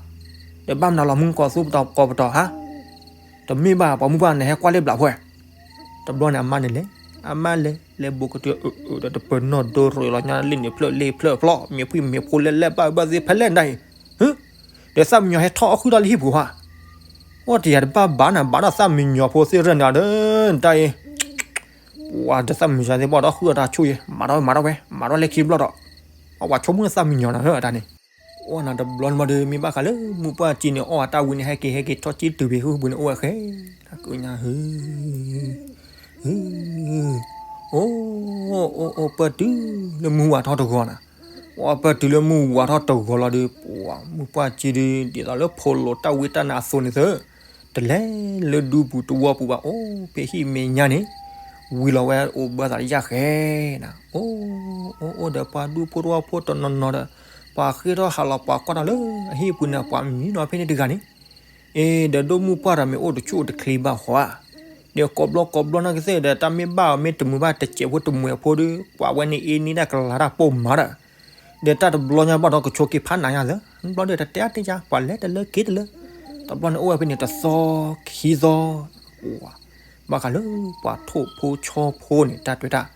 ဒီးဘၣ်မနုၤလီၤမူကီၢ်သူပတီၢ်ကီၢ်ပတီၢ်ဧါ, တမ့ၢ်ဘၣ်ပှၤမုၢ်ပှၢ်နဟဲကွၢ်လၢဘျးဖှဲ တဘျီန့ၣ်အမါန့ၣ်လဲၤ, အမါလဲၤ လဲၤဘိးကတုၤအအၢဒီးတပၢၤနီၢ်ဒိရ့ၣ်လီၤညါလ့ၣ်န့ၣ်ဖျၢၣ်လ့ၣ်ဖျၢၣ်ဖျီၣ် မ့ၢ်ဖှံမ့ၢ်ဖိလဲၣ်လဲၣ်ဘၣ်ဘၣ်သ့ဖဲလဲၣ်နတၢ်အံၤ, ဒီးသၣ်မံယီၤဟဲထီၣ်အီၣ်ဃုာ်ဒီးလၢဟံၣ်ပူၤဟါ, အိၣ်တယၤတဘၣ်ဘၣ်နၤ ဘၣ်ဒီးသၣ်မံယီၤဖိသ့ၣ်ရဲၣ်နၤဒီး နတၢ်အံၤ ပှၤဒီးသၣ်မံယီၤသ့ၣ်ဘၣ်ဒီးဃုာ်အီၣ်တၢ်ဆိၣ်ယဲၢ် မၤထီၣ်ဝဲ မၤထီၣ်ဝဲ မၤထီၣ်လဲၤခံဘျီဒီး အဝဲဆိကမိၣ်သၣ်မံယီၤနၤဧၢ အတၢ်န့ၣ်, အိၣ်နၤတဘျီန့ၣ်မးဒီး မ့ၢ်ဘၣ်ဃးလၢမုၢ်ပှၢ်စံန့ၣ် အီၣ်အတၢ်ဝံၤန့ၣ် ဟဲက့ၤဟဲက့ၤထီၣ်က့ၤတုၤဖဲဃုပူၤန့ၣ် အိၣ်ဝဲဃဲ ကညါ အိၣ် အိၣ် အိၣ်ပၢၢ်တုၤလၢမုၢ်ဝါထီၣ်တဂီၤနၤ, အိၣ်ပၢၢ်တုၤလၢမုၢ်ဝါထီၣ်တဂီၤလီၤဒီး ပှၤမုၢ်ပှၢ်စံဒီး ဒ်သိးလၢဖိလိာ်တၢ်ဝံတၢ်နါအသိးန့ၣ်သၢ တလဲၤလၢဒူပူၤတဝီပူၤဘၣ် အိၣ်ဖဲဟံၣ်မဲာ်ညါန့ၣ် ဝံၤလီၤဝဲအိၣ်ဘၢသးလၢယၢ်ဃဲနၤ, အိၣ် အိၣ်အိၣ်ဒီးပှၤဒူဖိတဝီဖိတနီၤနီၤဒီး ပှၤဃ့ထီၣ်ဟးလီၤပှၤကွၢ်ထီၣ်လၢအဟံၣ်ပူၤန့ၣ် ပှၤမံနီၤဖဲန့ၣ်တဂၤန့ၣ် အ့ ဒီးဒိၣ်မုၢ်ပှၢ်တၢ်မ့ၢ်အိၣ်တဆူၣ်အိၣ်တချ့ဘၣ်ဃီဧါ, ဒီးကိးဘျီကိးဘျီနီၢ်ကသ့ၣ်ဒီး တၢ်မ့ၢ်ဘၣ်အီၤမ့ၢ်တမုာ်ဘၣ်တစဲးဖိတမှဲးဖိဒီး ပှၤဝဲန့ၣ်အ့န့ၢ်ဒၣ်ကလၤတၢ်ပိာ်မၤဒီး ဒီးတၢ်တဘျီညါဘၣ်ဒီးကဆိးက့ၤဖးနးညါသၢ, ဘျီဒီးတတဲအါတဲယါ ပှၤလဲၤတလၢက့ၤတလၢ, တဘျီန့ၣ်အိၣ်ဝဲဖဲန့ၣ်တသီခံသီ ဘၣ်ဃးလၢပှၤထိၣ်ဖိဆီဖိန့ၣ် တၢ်တွဲတၢ်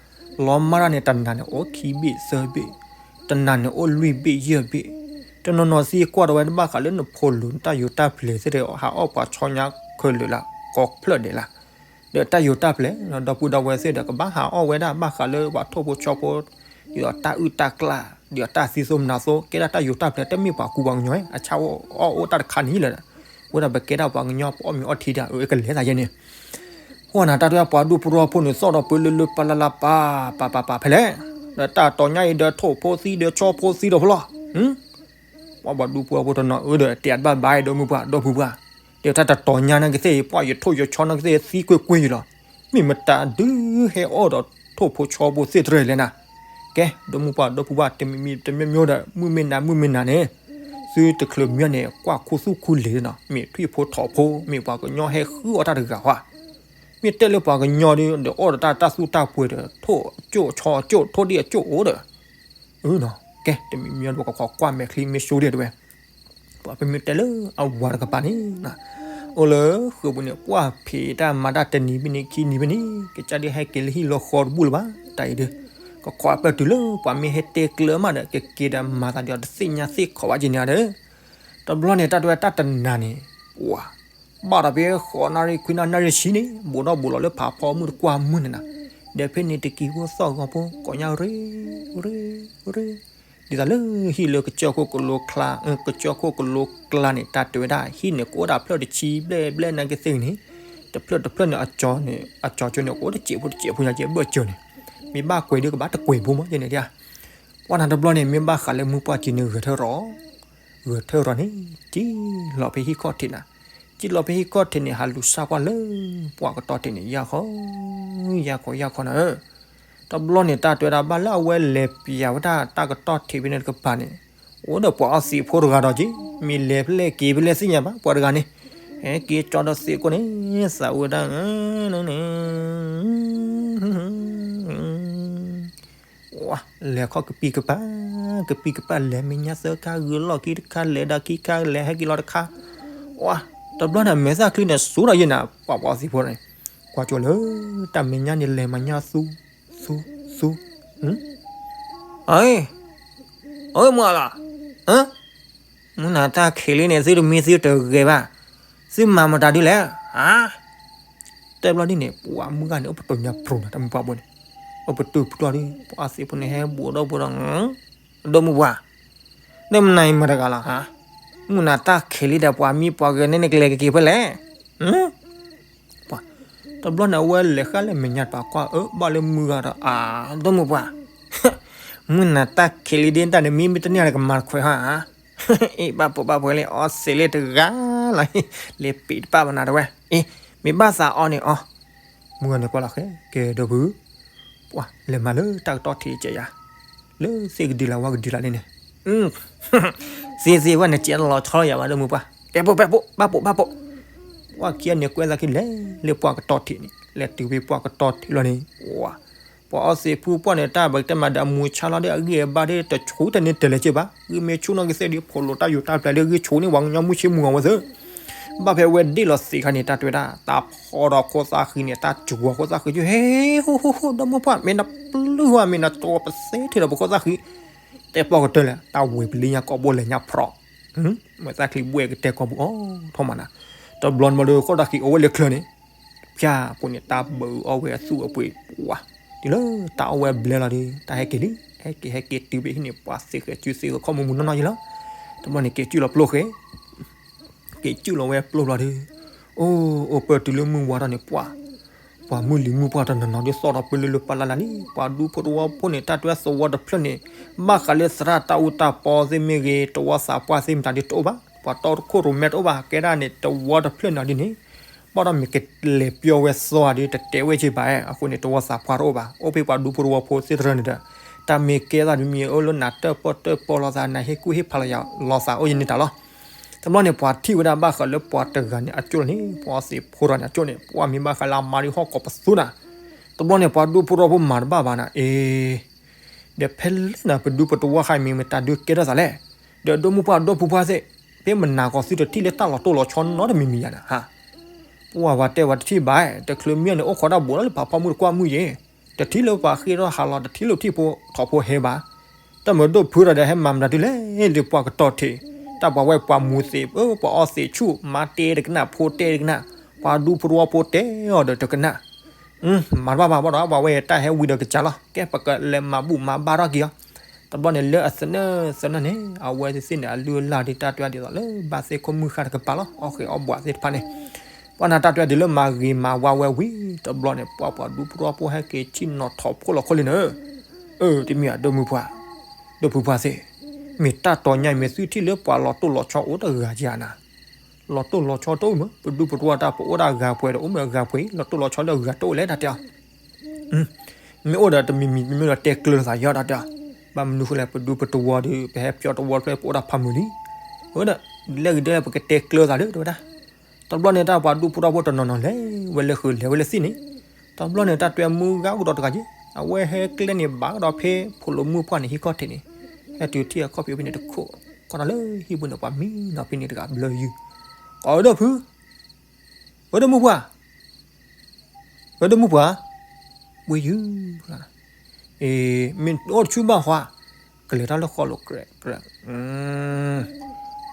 လီၤမၢ်တၢ်န့ၣ် တနၤန့ၣ်အိၣ်ခံဘ့ၣ်သၢဘ့ၣ်, တနၤန့ၣ်အိၣ်လွံၢ်ဘ့ၣ်ယဲၢ်ဘ့ၣ်, တနီၤနီၤသံကွၢ်ဒီးဝဲတဘၣ်ဃးလၢနဖိလူၤနတၢ်ယိာ်တၢ်ပျဲၤသ့ၣ်ဒီး ဟးအီၣ်ပှၤဆီညါခဲလၢာ်လၢကိးဖျၢၣ်ဒဲးလၢ ဒီးတၢ်ယိာ်တၢ်ပျဲၤ ဒီပုၢ်ဒီဝဲၢ်သ့ၣ်ဒီး ကဘၣ်ဟးအီၣ်ဝဲဒၣ်ဘၣ်ဃးလၢပှၤထိၣ်ဖိဆီဖိ ဒ်သိးတၢ်အုၣ်တၢ်ကျၣ် ဒ်သိးတၢ်သံသိမနၤသိ ကဲဒၣ်တၢ်ယိာ်တၢ်ပျဲၤ တမ့ၢ်ပှၤကူပှၤကညီ အဆၣ်အီၣ်အိၣ်တၢ်တခါန့ၣ်လၢ ဝဲဒၣ်ပကဲဒၣ်ပှၤကညီ ပအီၣ်မ့ၤအီထံဒီး အကလဲၤသးယဲန့ၣ် ဟိနၤတၢ်တဝဲပှၤဒူဖိတဝီဖိန့ၣ် သီၣ်ဒီးပၢလၢလၢပလၢလၢပၢ် ပၢ်ပၢ်ပၢ်ဖဲလဲၣ်, ဒီးတၢ်တီၤညါအံၤဒီးထိၣ်ဖိသံဒီးဆီဖိသံဒီးဖဲလီၤ ပှၤဘၣ်ဒူဖိတဝီဖိတနီၤအၢဒီး တဲတဘၣ်ဘၣ်ဒီးမုၢ်ပှၢ်ဒီပုၢ်ပှၢ်, ဒီးတၢ်တတီၤညါနာ်ကသ့ၣ်အံၤ ပှၤယထိၣ်ယဆီနာ်ကသ့ၣ်သံကွ့ၢ်ကွ့ၢ်ယလီၤ, မ့ၢ်မတၤဒုးဟဲအီၣ်ဒီးထိၣ်ဖိဆီဖိသ့ၣ်တရၢၣ်လဲၣ်နၤ, ကဲ ဒီးမုၢ်ပှၢ်ဒီပုၢ်ပှၢ် တမံၤမံၤတမံၤမံၤဒီး မုၢ်မ့ၢ်နၤမုၢ်မ့ၢ်နၤန့ၣ် သုတချုးမံၤန့ၣ် ကွၢ်ခူသူၣ်ခူလံၤနီၤ မ့ၢ်ထွံၣ်ဖိထိၣ်ဖိ မ့ၢ်ပှၤကညီဟဲဃုအီၣ်တၢ်တဂၤဧါ, မ့ၢ်တဲလၢပှၤကညီဒီး ဒီးအီၣ်ဒီးတၢ်သူၣ်တၢ်ပှဲၤဒီး ထိၣ်အကၠိၣ်ဆီကၠိၣ် ထိၣ်ဒံၣ်အကၠိၣ်အိၣ်ဒီး ကဲ တမံၤမံၤဒီး ကခီကွၢ်မဲာ်ချံမ့ၢ်ဆိဒံးတဝဲ, ပှၤပမ့ၢ်တဲလၢအဝၤတကပၤန့ၣ် အိၣ်လၢဃုာ်ပူၤန့ၣ် ကွၢ်ဖံးတၢ်မၤတၢ်တနံၤဘ့ၣ်န့ၣ် ခံနံၤဘ့ၣ်န့ၣ် ကစၢ်ဒုးဟဲက့ၤလၢဟံၣ်လီၤဃီတဘူၣ်လၢၤဘၣ် တၢ်အံၤဒီး ကခီအပၢၢ်တုၤလၢပှၤမ့ၢ်ဟဲတဲကျၢၤမးဒီး ကက့ၤဒီးမၤသးဒ်အီၤတသ့ၣ်ညါသ့ၣ်ခီဘၣ်က့ၤန့ၣ်ဒီး တဘျီန့ၣ် တၢ်တဝဲတၢ်တနၤန့ၣ် ပှၤ ဘၣ်ဒီးဖဲဃိးနၣ်ရံၣ်ခွံနၣ်ရံၣ်ဆံန့ၣ် ဘူးဒီးဘူးလီၤလၢဖးဖီမုၢ်တကွၢ်မုၢ်န့ၣ်နၤ, ဒီးဖဲန့ၣ်တကံၤဖိသီၣ်ဂီၤဖိ ကိးညါရ့ရ့ရ့, ဒ်သိးလၢဟံၣ်လၢကစၢၢ်ခိၣ်ကလိကျါ, ကစၢၢ်ခိၣ်ကလိကျါန့ၣ် တၢ်တဲဝဲဒၣ် ဟံၣ်န့ၣ်ကအိၣ်ဒၣ်ဖျၢၣ်တဆံဘျဲၣ်ဘျဲၣ်နာ်က့သ့ၣ်ဂ့ၤန့ၣ်, တဖျၢၣ်တဖျၢၣ်န့ၣ် အကၠီန့ၣ် အကၠီကၠိန့ၣ် ကအိၣ်တစဲးဖိတစဲးဖိညါက့ဘၢၣ်စၢၤန့ၣ်, မ့ၢ်ဘၣ်ကွဲးဒုးကဘၣ်တကွဲးဖိမးယဲန့ၣ်ဒၣ်. ပှၢ်နၤတဘျီန့ၣ် မ့ၢ်ဘၣ်ဃးလၢမုၢ်ပှၢ်က့ၤန့ၣ်ဂဲၤထၢၣ်ရီၤ, ဂဲၤထၢၣ်ရီၤန့ၣ် ကံၣ်လီၤဖဲဟံၣ်ခီၣ်ထံးနၤ, ကံၣ်လီၤဖဲဟံၣ်ခီၣ်ထံးန့ၣ် ဟးလူၤဆါကွၢ်လၢ ပှၤကတီၢ်ထံးန့ၣ် ယၢ်ခီ, ယၢ်ခီယၢ်ခီနၤဧၢ. တဘျီန့ၣ် တၢ်တဲဝဲဒၣ် ဘၣ်လၢအဝဲလဲၤပျးဝဲဒၣ်တၢ်ကတီၢ်ထံးဖဲန့ၣ်တကပၤန့ၣ်, အိၣ်ဒီးပှၤအီသံးဖိတဂၤဒီးက့ၤ, မ့ၢ်လဲၤဖဲလဲၣ်က့ၤဖဲလဲၣ်သ့ၣ်ညါဘၣ် ပှၤတဂၤန့ၣ်, ဟဲက့ၤကၠီဒီးသံးကိၣ်န့ၣ် သးဝဲဒၣ် လဲၤခီကပံၤကပၤ, ကပံၤကပၤ လဲၤမဲာ်ညါသၢခါ ဂုာ်လီၢ်ခံတခါ လဲၤဒီးခံခါ လဲၤဟဲက့ၤလီၤတခါ, တဘျီန့ၣ် အမဲာ်သၣ်ချံန့ၣ် စူၤဒီးယဲနၤ ပှၤပှၤအီသံးဖိန့ၣ်, ကွၢ်ကၠိလၢ တၢ်မဲာ်ညါန့ၣ်လဲၤမဲာ်ညါသူ, သူ, သူ, အ, အမုၢ်လီၤ, မုၢ်နၤတၢ်ခံးလံန့ၣ် သုတမံသုတဂဲၤဘၣ်, သုမၤမတၤဒုလဲၣ်, တဲဘျီဒ်န့ၣ် ပှၤမုၢ်ဂၤန့ၣ် အိၣ်ပတုာ်ညါပြိၤနၤ တၢ်မုၢ်ပှၢ်ဘိန့ၣ်, အိၣ်ပတုာ်ပျီဒ် ပှၤအီသံးဖိန့ၣ် ဟဲဘူးဒီးဘူးဒီး ဒီမုၢ်ပှၢ်, ဒီမနၤအံၤမတၤတဂၤလီၤ, မုၢ်နၤတၢ်ခံးလံဒီး ပှၤမံပှၤဂဲၤန့ၣ်န့ၣ် ကလဲၤကက့ၤဖဲလဲၣ်, ပှၤ, တဘျီန့ၣ် အဝဲလဲၤဃာ်လၢမဲာ်ညါတပၤကွၢ်အၢ ဘၣ်လၢမုၢ်ဂၤဒီး အါ, ဒီမုၢ်ပှၢ်, မုၢ်နၤတၢ်ခံးလံဒ်တၢ်န့ၣ် မံမ့ၢ်တန့ၢ်ဒီးကမၤတခွဲးဟါ, အ့ ဘၣ်ပိာ်ဘၣ်ပှဲၤလံ အီသံးလံတဂၤလီၤ, လဲၤပံးတပာ်ဘၣ်နၤတဝဲ, အ့ မ့ၢ်ဘၣ်သးအီန့ၣ်အီ, မုၢ်ဂၤန့ၣ်ကွၢ်လီၤဃဲ ကဲဒီပုၢ် ပှၤလဲၤမၤလၢတၢ်ကတီၢ်ထံးကဲယၤ, လၢသ့ၣ်ကဒုးလၢဝါကဒုးလၢန့ၣ်န့ၣ်, သ့ၣ်သ့ၣ်ဝဲန့ၣ် ကဲလီၤဆီလီၤယၤဘၣ် ဒီမုၢ်ပှၢ်, ပဲပိၢ်ပဲပိၢ် ဘၣ်ပိာ်ဘၣ်ပိာ်, ပှၤခံဂၤန့ၣ်ကွဲသးခံလဲၤလၢပှၤကတီၢ်ထံးန့ၣ် လဲၤတုၤဖဲပှၤကတီၢ်ထံးလီၤန့ၣ်, ပှၤအီသံးဖိပှၢ်န့ၣ် တၢ်ဘၣ်ကတဲမးဒီးအမူၤဆါလီၤဒီး အဂံၢ်အဘါဒီး တဆူၣ်တန့ၢ်တလဲၤက့ၤဘၣ်, ဂံၢ်မ့ၢ်ဆူၣ်နီၢ်က့ၤသ့ၣ်ဒီး ဖိးလိာ်တၢ်ယူၤတၢ်ပျဲၤဒီး ဂံၢ်ဆူၣ်န့ၢ်ဝဲကညီမုၢ်ဆ့မုၢ်ဂီၤဝဲသ့ၣ် ဘၣ်ဖဲဝဲဒ့ၣ်လီၤသံးခါန့ၣ် တၢ်တဲဝဲဒၣ် တၢ်ဖီဒီးခိၣ်သၣ်ဃံန့ၣ် တၢ်စူၤဝဲခိၣ်သၣ်ဃံ ဟ့ၣ်ဟူဟူဟူ ဒီမုၢ်ပှၢ် မ့ၢ်နပျုၢ်ဝဲ မ့ၢ်နတြီပသ့ထဲဒီးပခိၣ်သၣ်ဃံ, တဲပီၢ်ကတၢၢ်လဲၣ် တၢ်ဝဲၤပလံညါကိာ်ဘိလဲၤညါဖြီး, မဲာ်သၣ်ချံဘှဲၣ်ကတဲကီၢ်ပူၤအီၤထီၣ်မးနၤ, တဘျီန့ၣ်ဘျီဒီး ခိၣ်သၣ်ဃံအိၣ်ဝဲလၢချၢန့ၣ် ဖၠၣ်ဖိန့ၣ် တၢ်ဘုးအီၣ်ဝဲအသူၣ်အပှ့ၤပှၤ, တုၤလၢတၢ်အီၣ်ဝဲဘျဲလီၤဒီး တၢ်ဟဲက့ၤလံ, ဟဲက့ၤဟဲက့ၤတုၤဖဲဟံၣ်န့ၣ် ပှၤသ့ဃဲၤစုသ့ဃဲၤခီၣ်မူမူနီၢ်နီၢ်ယံလီၤ, တဘျီန့ၣ် က့ၤစုၣ်လီၤပျိၢ်ဃဲ က့ၤစုၣ်လီၤဝဲပျိၢ်လီၤဒီး, အိၣ်အိၣ်ပၢၢ်တုၤလၢမုၢ်ဝါထီၣ်န့ၣ် ပှၤ ပှၤမုၢ်လံၤမုၢ်ပှၢ်တနီၤနီၤဒီး သီၣ်ဒီးပၢလၢလၢပၢလၢလၢလံ, ပှၤဒူဖိတဝီဖိန့ၣ် တၢ်တဲဝဲသဝီတဖျၢၣ်န့ၣ် ဘၣ်ဃးလၢသရၣ်တၢ်အူတၢ်ပီသ့ၣ်မ့ၢ်ဂ့ၤ တဝီသးပှၢ်သ့ၣ်မတၤဒုတအိၣ်ဘၣ်, ပှၤတီတခိၣ်ရိၣ်မဲတအိၣ်ဘၣ်, ကဲဒၣ်န့ၣ် တဝီတဖျၢၣ်နီၤဒ်န့ၣ် ဘၣ်ဒီးမ့ၢ်ကလဲၤပျီဝဲသီဒု တတဲဝဲက့ၤဘၣ်, အဃိန့ၣ် တဝီသးပှၢ်တအိၣ်ဘၣ်, အိၣ်ဖဲပှၤဒူဖိတဝီဖိသ့ၣ်တဖၣ်န့ၣ်ဒီး တၢ်မ့ၢ်ကဲသးဒုမ့ၢ်အိၣ်လၢနၤတၢၣ်ပီၣ်တၢၣ်ပီလိာ်သး နၤဟ့ၣ်ကူၣ်ဟ့ၣ်ဖးလိာ်သးအိၣ်ယံၤန့ၣ်တၢ်လီၤ. တဘျီန့ၣ် ပှၤထံၣ်ဝဲဒၣ်ဘၣ်ဃးလၢပှၤတဂၤန့ၣ် အကၠိၣ်န့ၣ် ပှၤသ့ၣ်ဖိတဂၤန့ၣ် အကၠိၣ်န့ၣ် ပှၤမ့ၢ်ဘၣ်ဃးလၢအမါဒုဟီၣ်ကိးပသူနၤ, တဘျီန့ၣ် ပှၤဒူဖိတဝီဖိမၤတဘၣ်ဘၣ်နၤ, အ့ ဒီးဖဲလဲၣ်နၤ ပဒူပတဝီဃါမ့ၢ်မတၤဒုကဲထီၣ်သးလဲၣ်, ဒီးဒိၣ်မုၢ်ပှၢ်ဒိၣ်ဖုပှၢ်သ့ၣ်, ဖဲမနၤကီးသုတထံၣ်လၢတၢ်လီၤတိၢ်လီၤဆီနီတမံၤမံၤယၤနၤဟါ, ပှၤဝဲတဲဝဲတထံၣ်ဘၣ်, တချုးမံန့ၣ် အိၣ်ခိးတၢ်ဘူးလီၤလၢပာ်ဖီမုၢ်တကွၢ်မုၢ်ယဲၢ်, တထံၣ်လၢပှၤဃ့ထီၣ်ဟးလီၤ တထံၣ်လၢထံၣ်ဖိထီၣ်ဖိဟဲဘၣ်, တၢ်မၤဒိၣ်ဖုဒီးဟဲမၤမတၤဒုလဲၣ် လၢပှၤကတီၢ်ထံး, တၢ်ပှၤဝဲပှၤမူသ့ၣ် ပှၤအီသံးဆူၣ် မါတဲတကနၣ် ဖိတဲတကနၣ်, ပှၤဒူဖိတဝီဖိတဲအီၤဒီးတကနၣ် မၤတဘၣ်ဘၣ်ဘၣ်ဒီး ပှၤဝဲတၢ်ဟဲဝံၤဒီးကစၢ်လီၤ ကဲပကလဲၤမၤဘူၣ်မၤဘါထီၣ်က့ၤအီၤ, တဘျီန့ၣ်လၢအသနၢၣ်သနၢၣ်န့ၣ် အဝဲသ့ၣ်န့ၣ် အလုၢ်အလၢ်ဒ်တၢ်တဲဒ်သိးလၢ ဘၣ်သ့ၣ်ခိၣ်မုၢ်ဃၢ်တကပၤလီၤ အီၣ်ဃ့အီၣ်ဘှးသ့ၣ်တဖၣ်န့ၣ်, ပှၤနၤတၢ်တဲဒ်လၢမၤဂ့ၤမၤဝါဝဲဝံၤ တဘျီန့ၣ် ပှၤပှၤဒူဖိတဝီဖိဟဲက့ၤဆ့ၣ်နီၤထီၣ်ဖှိၣ်လီၤခိၣ်လံနၢ်, အၢ တမ့ၢ်အဒိၣ်မုၢ်ပှၢ်, ဒိၣ်ဖုပှၢ်သ့ၣ်, မ့ၢ်တၢ်တီၤညါအံၤမ့ၢ်သုထံၣ်လၢပှၤလီၤတိၢ်လီၤဆီအိၣ်တဂၤဧါနၤ လီၤတိၢ်လီၤဆီတအိၣ်မ့ၢ် ပဒူပတဝီတၢ်ပအိၣ်ဒၣ်ဂၤပှဲၤဒီး အိၣ်မ့ၢ်အဂၤပှဲၤအံၤ လီၤတိၢ်လီၤဆီလၢအဂၤတအိၣ်လဲၣ်တၢ်တဲအီၤ, မ့ၢ်အိၣ်ဒီးတမံၤမံၤမ့ၢ်ဒီးတဲကျၢၤသးယီတၢ်တဲအီၤ, ဘၣ်မနုၤဃိလဲၣ် ပဒူပတဝီဒီး ပဟဲပၠီတဝီတဖျၢၣ် ပအိၣ်ဒၣ်ဖးမုၢ်လံ, အဝဲဒၣ် ဒ်လဲၣ်ဂ့ၤဒ်လဲၣ် ပကတဲကျၢၤသးဒီး တဲဝဲဒၣ်, တဘျီန့ၣ်တၢ်ပှၤဒူဖိတဝီဖိတနီၤနီၤလဲၤဝဲလၢဃုာ်လဲၤဝဲလၢသံၣ်န့ၣ်, တဘျီန့ၣ် တၢ်တဲမုၢ်ဂၤအိၣ်ဒီးတဂၤက့ၤ, အဝဲဟဲကျဲန့ၣ်ဘၣ်ကဒီးဖဲ ဖိးလိာ်မုၢ်ပှၢ်န့ၣ်ဟံၣ်ခီၣ်ထံးန့ၣ်, ဟဲတုၤထံၣ်အခီၣ်ဖံးဖဲန့ၣ်တခိၣ်, ကွၢ်ထီၣ်လၢဟံၣ်ပူၤန့ၣ် ပှၤမံနီၤဖဲန့ၣ်တဂၤဘျၢယုၢ်, ကိးဝဲဒၣ်ဖု ဝဲဒၣ်မုၢ်ပှၢ်, ဝဲဒၣ်မုၢ်ပှၢ်, ဝဲယုၢ်, အ့ မ့ၢ်အိၣ်တဆူၣ်ဘၣ်ဃီ, ကလဲၤတၢ်လၢဃီလိာ်ကြဲးကြဲး,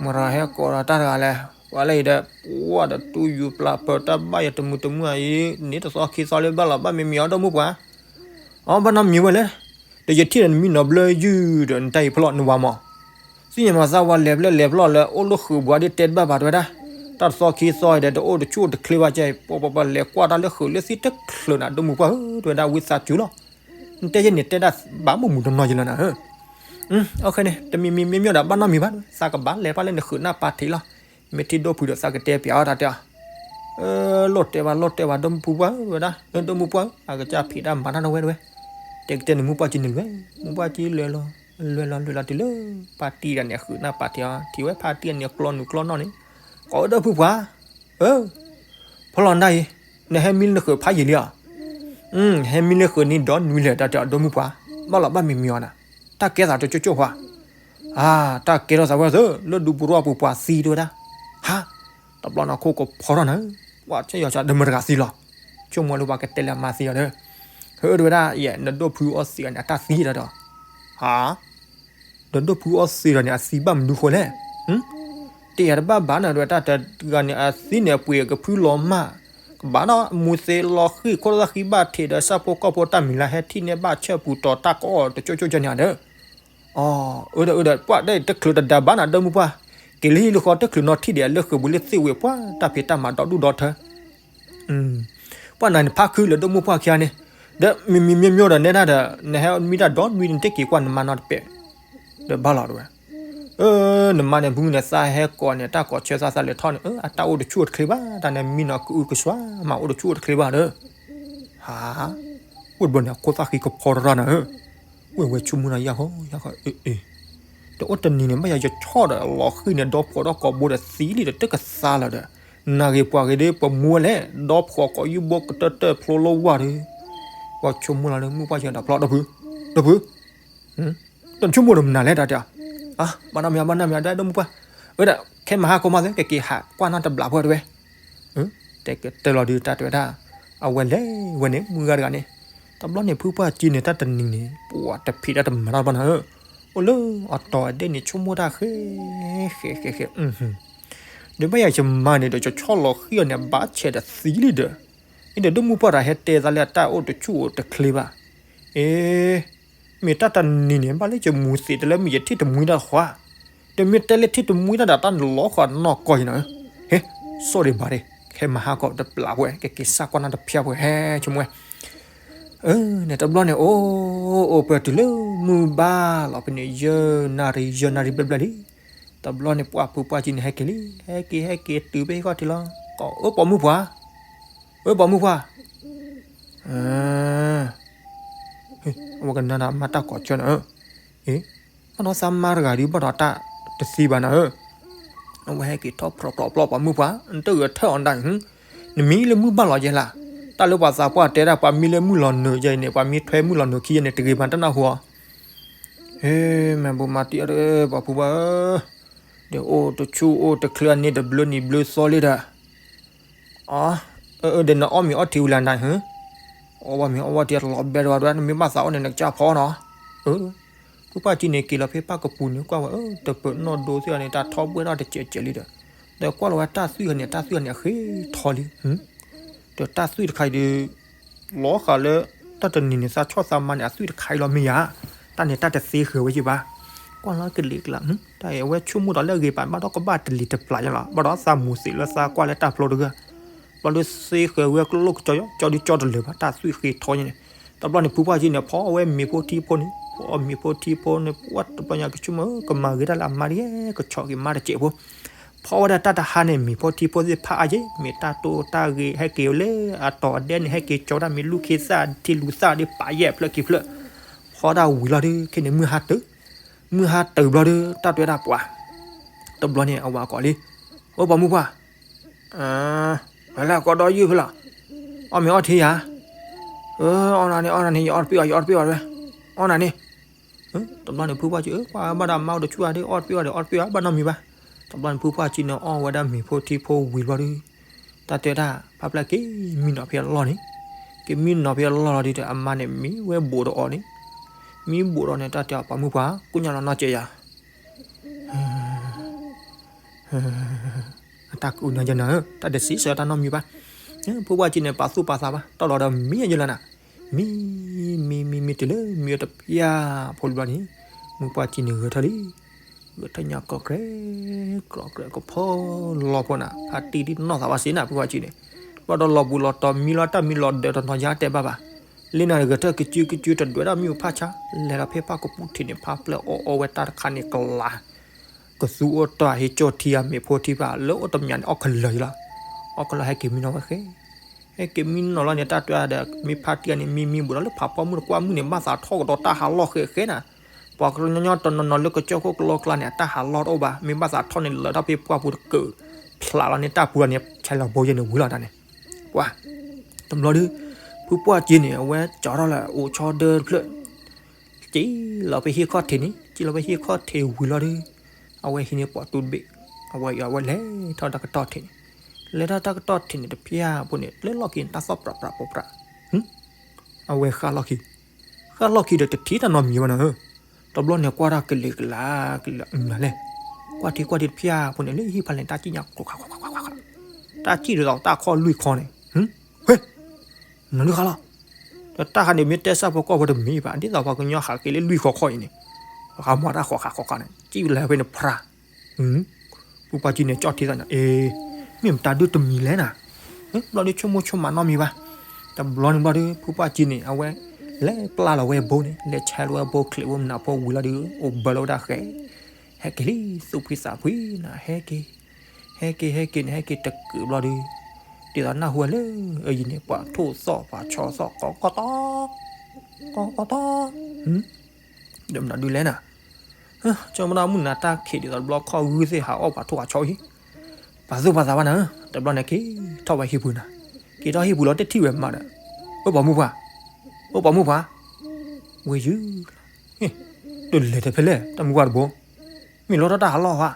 မရၤဟဲကိးဒီးတၢ်တဂၤလဲၣ်, ပှၤလၢအံၤဒီး ပှၤဒီးတူၢ်ယူၤပျၢ်ပၢၤတၢ်ဘၣ်ယတမုာ်တမုာ်အံၤ, န့ၣ်တသီခံသီလၢဘၣ်လီၤ ဘၣ်မ့ၢ်မံၤအီၤဒီးမုၢ်ပှၢ်, အဘၣ်နီတမံၤဝဲလဲၣ်, ဒီးယထံၣ်ဒီးနမံနီၤဘျၢယုၢ်ဒီးနတၢ်အံၤဖျီၣ်နဝၤမး, သ့ၣ်ညါမၤသးဝၤလဲၤဖျၢၣ်လဲၤဖျီၣ်လၢအိၣ်လၢဃုာ်ဘှါဒ်တဲတဘၣ်ဘၣ်တဲဝဲဒၣ်, တၢ်တသီခံသီဒီးတအိၣ်တဆူၣ်အိၣ်တချ့ဘၣ်ကဲ, ပှၤပှၤပှၤလဲၤကွၢ်တၢ်လၢဃုာ်လၢသံတချုးနၤ ဒိၣ်မူပှၢ်ဧၢ တဲဝဲဒၣ်ဝံသးစူၤလီၤ, နတဲယဲန့ၣ်တဲဒၣ်ဘၣ်မုာ်မုာ်နီၢ်နီၢ်ယလီၤနၤဧၢ, အခဲန့ၣ် တမံၤမံၤမ့ၢ်မ့ၢ်ဒီးဘၣ်နီတမံၤဘၣ်, သးကဘၣ်လဲၤဘၣ်လၢနဃုာ်နၢ်ပၢ်ထံးလီၤ, မ့ၢ်ထံၣ်ဒိၣ်ဖုဒီးသးကတဲပျးအီၤတၢ်တဲအီၤ လီၤတဲာ်ဘၣ်လီၤတဲာ်ဘၣ် ဒိၣ်မူပှၢ်ဧၢ ဝဲဒၣ် ဒိၣ်မူပှၢ်ဧၢ အကစၢ်ဖံးတၢ်မၤတၢ်နီၣ်ဝဲတဝဲ, တဲကတဲန့ၣ် မုၢ်ပှၢ်ကံန့ၣ်လွဲ, မုၢ်ပှၢ်ကံလွဲလီၤ, လွဲလီၤလွဲလီၤတုၤလၢ ပၢ်တံၢ်တၢ်န့ၣ် အဃုာ်နၢ်ပၢ်ထံးအီၤ ထံၣ်ဝဲဖါတံၢ်အန့ၣ်ကျီနုာ်ကျီနီၢ်န့ၣ်, ကိးဝဲဒၣ်ဖုပှၢ်, ဧၢ, ဖီလီၤနတၢ်အံၤ, နဟဲမံလၢနဃုာ်ဖးယံာ်လံဧါ, ဟဲမံလၢဃုာ်န့ၣ်ဒီနွံလဲၣ် တၢ်တဲအီၤ ဒိၣ်မုၢ်ပှၢ်, ဘၣ်လီၤဘၣ်မံၤမံၤအီၤနၤ, တၢ်ကဲသးတကၠိၣ်ကၠိၣ်ပှၢ် အါ, တၢ်ကဲထီၣ်သးဝဲသၢ လၢဒူပူၤရီပူၤပှၤသံတဲဝဲဒၣ်, ဟါ, တဘျီန့ၣ်ခိၣ်ကဖီထီၣ်နၤ, ပှၤဆဲးယီၤစးဒီးမတၤတဂၤသံလီၤ, ဆိကမိၣ်လၢပှၤကတဲလၢအမါသံအီၤဒီး, ဟၢတဲဝဲဒၣ် ယဲ နဒိၣ်ဖုအီသံးအီၤန့ၣ် အတၢ်သံဒီး, ဟါ, နဒိၣ်ဖုအီသံးအီၤန့ၣ် အသံဘၣ်မနုၤဃိလဲၣ်, တယၤတဘၣ်ဘၣ်နၤ တဲဝဲတၢ်တဂၤန့ၣ် အသံန့ၣ်အပှ့ၤအကဖုလီၤမၢ်, ကဘၣ်နီၢ်မူသ့လီၤဃံၣ်ခိၣ်သၣ်ဃံဘၣ်ထံးဒီး ဆၣ်ဖိကီၢ်ဖိတၢ်မံၤလၢဟဲထံၣ်န့ၢ်ဘၣ်ဆၢပူၤတီၤတၢ်ကီတကၠိၣ်ကၠိၣ်ကၠဲန့ၣ်ဒီး အၢ အၢဒီး အၢဒီး ပှၤဒဲးတချုးတဒါဘၣ်နၤ ဒိၣ်မုၢ်ပှၢ်, က့ၤလၢဟံၣ်လၢဃီတချုးနီၢ်ထံၣ်ဒံးလၢဃုာ်ပူၤလၢသ့ၣ်ဝံၤ ပှၤတၢ်ဖံးတၢ်မၤဒီဒူၣ်ဒီထၢ, ပှၤနၤန့ၣ်ဖးခုလၢဒိၣ်မုၢ်ပှၢ်ခံဂၤန့ၣ်, ဒီးမံၤမံၤမံၤမံၤဒီးနဲဒၣ်ဒီး နဟဲမံတၢ်ဒီနွံနံၤတက့ၤကွၢ်နမါနီတပဲာ်, ဒီးဘၣ်လီၤတဲဝဲ နမါန့ၣ် မုၢ်နၤသးဟဲကိးန့ၣ် တၢ်ကိးဆၢသးသးလဲၤထီၣ်န့ၣ် အတၢ်အိၣ်တဆူၣ်အိၣ်တချ့ဘၣ် တၢ်န့ၣ်မံနီၤကအုကစွါ မၤအိၣ်တဆူၣ်အိၣ်တချ့ဘၣ်ဒီး, ဟါ, အိၣ်တဘျီန့ၣ် အခိၣ်သၣ်ဃံကဖီထီၣ်တၢ်နၤဧၢ, ဝဲဝဲဆိကမိၣ်နၤယၢ်ဃီ ယၢ်ဃီ, တအိၣ်တနံၤန့ၣ် ဘၣ်ယၤယဆီၣ်ဒီးလီၤဃံၣ်န့ၣ် ဒီဖှီၣ်ဒီးကိးဘိဒီးသံလံဒီး တကသါလီၤဒီး, နၢ်ဂ့ၤပှၤဂ့ၤဒီး ပမူဝဲလဲၣ် ဒီဖှီၣ်ကိးယုၢ်ဘိကတၢၢ်တၢၢ်ဖျိလၢဝါဒီး, ပှၤဆိကမိၣ်လီၤလၢမုၢ်ပှၢ်ယဲဒီးဖျီဒီပုၢ်, ဒီပုၢ် တဆိကမိၣ်ဒီးမနုၤလဲၣ် တၢ်တဲ, ဘၣ်နီတမံၤ ဘၣ်နီတမံၤ ဒဲဒိၣ်မုၢ်ပှၢ်, အဝဲဒၣ် ခဲမဟါကီမးသ့ ကက့ၤဟးကွၢ်နီတဘျီဖိတဲဝဲ, တဲကတၢၢ်လီၤဒုး တၢ်တဲဝဲဒၣ်, အဝဲလဲၤဝဲန့ၣ် မုၢ်ဂၤတဂၤန့ၣ်, တဘျီန့ၣ် ဖုပှၢ်ကံန့ၣ် တၢ်တနံၤန့ၣ် ပှၤတဖံးတၢ်တမၤတၢ်ဘၣ်နၤဧၢ, အိၣ်လၢအတီၤဒဲန့ၣ် ဆိကမိၣ်တၢ်ဃဲ ဃဲ ဃဲ ဃဲ ဒီးဘၣ်ယၤယမါန့ၣ်ဒီး ယဆီၣ်လီၤဃံၣ်အီၤန့ၣ် ဘၣ်ဆဲးဒီးသံလံဒီး, အံၤဒီးဒိၣ်မုၢ်ပှၢ်တၢ်ဟဲတဲသးလၢအတၢ်အိၣ်တဆူၣ်အိၣ်တချ့ဘၣ်, အ့ မ့ၢ်တၢ်တနံၤန့ၣ် ဘၣ်လၢယမူသ့းတလၢမ့ၢ်ယထံၣ်တမှံတၢ်တဃီ, ဒီးမ့ၢ်တဲလၢထံၣ်တမှံတၢ်ဒီး တၢ်နလီၤဃီနီၢ်ကီၢ်ယနီၤ, ဟ့, စိၣ်ဒံးဘၣ်ဒံး, ခဲမဟါကီတပျၢ်ဝဲ ကက့ၤစၢ်ကွၢ်နီတဖျၢၣ်ဝဲ ဟဲဆိကမိၣ်ဝဲ အၢ န့ၣ်တဘျီန့ၣ် အိၣ် အိၣ်ပှဲၤတုၤလၢမုၢ်ဘၣ်လီၤဖဲန့ၣ် ယဲၢ်နၣ်ရံၣ် ယဲၢ်နၣ်ရံၣ်ဘျဲၣ်ဘျဲၣ်လံ, တဘျီန့ၣ် ပှၤဖုပှၢ်ကံန့ၣ် ဟဲက့ၤလံ ဟဲက့ၤ ဟဲက့ၤတုၤဖဲဟံၣ်ခီၣ်ထံးလီၤ, ကိး အၢ ပိာ်မုၣ်ပှၢ်, အၢ ပိာ်မုၣ်ပှၢ်, အဝဲကနၣ်ဒီးမါတၢ်ကိးကၠီနၤဧၢ, အ့ ဘၣ်ဒီးသးမါတဂၤဒုး ဘၣ်ဒီးတၢ်တသံဘၣ်နၤဧၢ, အဝဲဟဲက့ၤထီၣ်ဖျိးဖျိးဖျိး ပိာ်မုၣ်ပှၢ် နတဂဲၤထၢၣ်အီၤဒၣ်, နမံလၢမုၢ်ဘၣ်လီၤယဲလၢ်, တၢ်လၢပှၤသးပှၢ်တဲဒၣ် ပှၤမံလၢမုၢ်လီၤနုာ်ယဲအံၤန့ၣ် ပှၤမံထွဲမုၢ်လီၤနုာ်ခံယဲန့ၣ် တဂ့ၤဘၣ်တနၢ်ဟူအီၤ, ဟ့ မ့ၢ်ဘိမၤတံၢ်အီၤဒီး ပှၤဖုပှၢ်ဧၢ, ဒီးအိၣ်တဆူၣ်အိၣ်တချ့န့ၣ် တဘျုးနံၤဘျုးသီလံဒီး အၢ ဒီးနအီၣ်မ့ၤအီထံဝံၤလၢနၤဟ့, အီၣ်ဘၣ်မ့ၤအီဘၣ်ထံ တလီၤဘဲဒၣ်ဝဲဒၣ် နမ့ၢ်ဘၣ်သးအီၣ်န့ၣ် နကစၢ်ဖီနီၤ, အၢ ဖုပှၢ်ကံန့ၣ် က့ၤလီၤဖဲပၢ်ကပူၤန့ၣ် ကွၢ်ဝဲ တပၢၤနီၣ်ဒိသ့ၣ်အီၤန့ၣ် တၢ်ထီဘှဲၣ်ထီၣ်တစဲးစဲးလံဒီး, ဒီးကွၢ်လီၤဝဲတၢ်သွံၣ်အီၤန့ၣ် တၢ်သွံၣ်အီၤန့ၣ် အဃ့ထီလံ ဒီးတၢ်သွံၣ်တခါအံၤဒီး လီၤဃာ်လၢ တၢ်တနံၤန့ၣ် သးဆီၣ်သးမါန့ၣ် အသွံၣ်တခါအံၤလီၤမ့ၢ်ယၤ, တၢ်န့ၣ်တၢ်တသ့ဃဲၤဝဲယံၤဘၣ်, ကွၢ်လီၤကလံၤကလး တၢ်အံၤအဝဲဆိကမိၣ်ဒီးလၢအဂ့ၤပာ်ဘၣ်ဒီးကဘၣ်တလံၤတပျၢ်ယလီၤ ဘၣ်ဒီးသးမူၤသံးလၢသးကွၢ်လၢတၢ်ဖျိတဂၤ, ဘျီဒီးသ့ဃဲၤဝဲကလိၣ်ကကၠီ ကၠီဒုကၠီတလၢာ်ဘၣ် တၢ်သွံၣ်ဃ့ထီညါန့ၣ်, တဘျီန့ၣ် ဖုပှၢ်ကံန့ၣ် ဖီဝဲမ့ၤဖိထံဖိန့ၣ် ဖီမ့ၤဖိထံဖိန့ၣ် ပှၤတဘျီညါကဆိကမိၣ် ကမၤဂ့ၤတၢ်လၢအမါတဂ့ၤ ကဆီၣ်က့ၤမါတစဲးဖိ ဖီဝဲဒၣ်တၢ်တဟါန့ၣ် မ့ၤဖိထံဖိသ့ၣ်ဖးအါယဲ မ့ၢ်တၢ်တိၢ်တၢ်ဂ့ၤ ဟဲက့ၤလၢအတီၤအဒဲန့ၣ် ဟဲက့ၤကၠီတၢ်မ့ၤလူၢ်ခ့သၣ်ထံလူၤသၣ်ဒီးပာ်ယဲၢ်ဖျၢၣ်ခံဖျၢၣ်, ဖီဒၣ်ဝံၤလီၤဒီး ခဲန့ၣ်မုၢ်ဟါတုၤ, မုၢ်ဟါတုၤဘျီဒီး တၢ်တဲဒၣ်ပှၤ, တဘျီန့ၣ် အဝၤကိးလံ, အိ ပိာ်မုၣ်ပှၢ်, ဖဲလဲၣ်ကိးဒီးယုၢ်ဖဲလဲၣ်, အီၣ်မ့ၤအီထံယၤ, အီၣ်နၤန့ၣ် အီၣ်နၤန့ၣ် ယအီၣ်တပှဲၤအီၤ ယအီၣ်တပှဲၤအီၤတဝဲ, အီၣ်နၤန့ၣ် တဘျီန့ၣ် ဖုပှၢ်ကံ အၢ ကွၢ်ဘၣ်ဒီးမါအိၣ်တဆူၣ်ဧါဒီး အီၣ်တပှဲၤအီၤဒီး အီၣ်တပှဲၤအီၤ ဘၣ်နီတမံၤဘၣ်. တဘျီန့ၣ် ဖုပှၢ်ကံန့ၣ် အီၣ်ဝဲဒၣ်မ့ၤဖိထံဖိဝံၤဘျီဒီး တၢ်တဲဒၣ် ဖးဖျၢၣ်က့ၤမံနီၤဖဲအလီၢ်န့ၣ်, က့ၤမံနီၤဖဲအလီၢ်လီၤဒီး အမါန့ၣ်မံဝဲဘူးဒီးအီၤန့ၣ်, မံဘူးဒီးန့ၣ် တၢ်တဲအီၤ ပိာ်မုၣ်ပှၢ် ကိညါလီၤနီၢ်ကဲးယၤ အတၢ်ကူၣ်ညါယဲနၤဧၢ, တၢ်တစံးဆၢတၢ်နီတမံၤဘၣ်. ဖုပှၢ်ကံန့ၣ် ပာ်သူၣ်ပာ်သးဘၣ် တီၢ်လီၤဒီးမံယဲလၢနၤ, မံ မံ မံ မံတုၤလၢမံအီၤတဖၠၣ်ဖိလံဘျီန့ၣ်, မုၢ်ပှၢ်ကံန့ၣ်ဂဲၤထၢၣ်လံ, ဂဲၤထၢၣ်ညါကီၢ်ကြဲး ကြီးကြဲးကဖီလီဖိနၤ, ဖါတံၢ်ဒ်နီၢ်သးဘၣ်စ့နၤ ဖုပှၢ်ကံန့ၣ်, ဘၣ်ဒီးလီၤဘူးလီၤတီၤမံလီၤတၢ်မံလီၤဒၢးတနီၤယါတဲဘၣ်ဘၣ်, လၢနၤဂဲၤထၢၣ်ကစုကစုတဒွဲၣ်ဒၣ်မံအိၣ်ဖၣ်ဆါ, လဲၤလီၤဖဲဖၣ်ကပူၤထံးန့ၣ် ဖါပျဲၢ်အီၣ်အီဝဲတၢ်တခါန့ၣ်ကလၤ ကသူအိၣ်တီၢ်ဟ့ၣ်ကၠီၣ်ထံအမ့ၢ်ဖိထံဖၣ် လၢအိၣ်တမံၤန့ၣ် အီၣ်ကလၢာ်ယံလီၤ, အီၣ်ကလၢာ်ဟဲက့ၤမံနီၤဝဲဃဲ, ဟဲက့ၤမံနီၤလီၤန့ၣ် တၢ်တဲဒီး မ့ၢ်ဖါတံၢ်အန့ၣ် မံမံဘူးဒီးလၢဖးဖီမုၢ်တကွၢ်မုၢ်န့ၣ် ဘၣ်သးထီၣ်ကဒီးတၢ်ဟးလီၢ်ဃဲဃဲနၤ, ပှၤကညီညီတနီၤနီၤလၢကစၢၢ်ခိၣ်ကလီကျါန့ၣ် အတၢ်ဟးလီၢ်တအိၣ်ဘၣ်, မ့ၢ်ဘၣ်သးထီၣ်န့ၣ် လၢထီၣ်ဖဲပှၢ်ပူၤတကၢၢ်ဖျးလီၤန့ၣ် တၢ်ပူၤန့ၣ် ဆဲးလီၤဘိယဲၢ်န့ၣ်ဝံၤလီၤတၢ်န့ၣ်, ပှၤ တဘျီဒီး ဖုပှၢ်ကံန့ၣ် အဝဲကၠီထီၣ်လၢအိၣ်ဆီဒၢတဖျၢၣ် က့ၤလီၤဖဲဟံၣ်ခီၣ်ထံးန့ၣ် က့ၤလီၤဖဲဟံၣ်ခီၣ်ထံးဝံၤလီၤဒီး အဝဲဟံးန့ၢ်ပှၤတူတဘ့ၣ်, အဝဲအံၤအဝဲလဲၤထီၣ်တၢ်ကတီၢ်ထံးန့ၣ်, လဲၤထီၣ်တၢ်ကတီၢ်ထံးန့ၣ် တဖၠၣ်ဖိန့ၣ် ကျဲလီၢ်ခံန့ၣ် တၢ်သီၣ်ပြးပြးပြးပြး, အဝဲဃၣ်လီၢ်ခံ, ဃၣ်လီၢ်ခံဒီးတထံၣ်တၢ်နီတမံၤဘၣ်နၤဧၢ, တဘျီန့ၣ်ကွၢ်တၢ်ကလဲၤကလၤကလၤအုၣ်နၤလဲၣ်, ကွၢ်ထံကွၢ်ထံးတဖၠၣ်ဖိန့ၣ် လၢဟံၣ်ဖးလဲၣ်တၢ်စံၣ်ညါ တၢ်စံၣ်ဒ်သိးတၢ်ခီၣ်လွံၢ်ခီန့ၣ်, ဝ့ၢ် နီၢ်ဒုးဃါလီၤ, ဒီးတၢ်ဃါန့ၣ်မ့ၢ်တဲဆၣ်ဖိကီၢ်ဖိတမံၤဘၣ် ဒ်သိးပှၤကညီဃးက့ၤလၢလွံၢ်ခီခီအံၤန့ၣ်, ဃါမၤတၢ်ဃီဃးဃီဃးန့ၣ် စံၣ်လၢဖဲန့ၣ်ဖျါ, ဖုပှၢ်ကံန့ၣ် ကၠီၣ်ထံသးန့ၣ် အ့ မ့ၢ်မတၤဒုတမံၤလဲၣ်နၤ, ဘျီဒုဆိကမိၣ်ဆိကမးနီတမံၤဘၣ်, တဘျီန့ၣ်ဘျီဒု ဖုပှၢ်ကံန့ၣ် အဝဲ လဲၤပျၢ်လီၤဝဲဘိန့ၣ် လဲၤဆဲးလီၤဝဲဘိချံးဝဲမနၤဖိဝံၤလီၤဒု အိၣ်ဘၢလီၤဝဲဒၣ်ဃဲ, ဟဲက့ၤလံ သူၣ်ဖှံသးဖှံနၤ ဟဲက့ၤ ဟဲက့ၤဟဲက့ၤန့ၣ် ဟဲက့ၤတကုာ်ဘျီဒု, ဒ်သိးနၢ်ဟူဝဲလၢ အယံၤန့ၣ် ပှၤထိၣ်သီၣ်ပှၤဆီသီၣ် ကီကီတီ ကီကီတီ, ဒီးမတၤဒုလဲၣ်နၤ, ဆိကမိၣ်ဒၣ်မုၢ်နၤတၢ်ခံးဒ်သိးတဘျီခီၣ်ဂုၢ်သ့ၣ်ဟးအီၣ်ပှၤထိၣ်ပှၤဆီအံၤ, ပာ်သူၣ်ပာ်သးဘၣ်နၤ, တဘျီန့ၣ်က့ၤထီၣ်ဝဲဟံၣ်ပူၤနၤ, က့ၤထီၣ်ဟံၣ်ပူၤလီၤတထံၣ်ဝဲမါဒီး, အိၣ်ပိာ်မုၣ်ပှၢ်, အိၣ်ပိာ်မုၣ်ပှၢ်, ဝဲယုၢ်လီၤ, တလဲၤတဖဲလဲၣ် တၢ်မုၢ်ပှၢ်တဘိ, မ့ၢ်လီၤထီၣ်တၢ်ဟးလီၢ်ဧါ,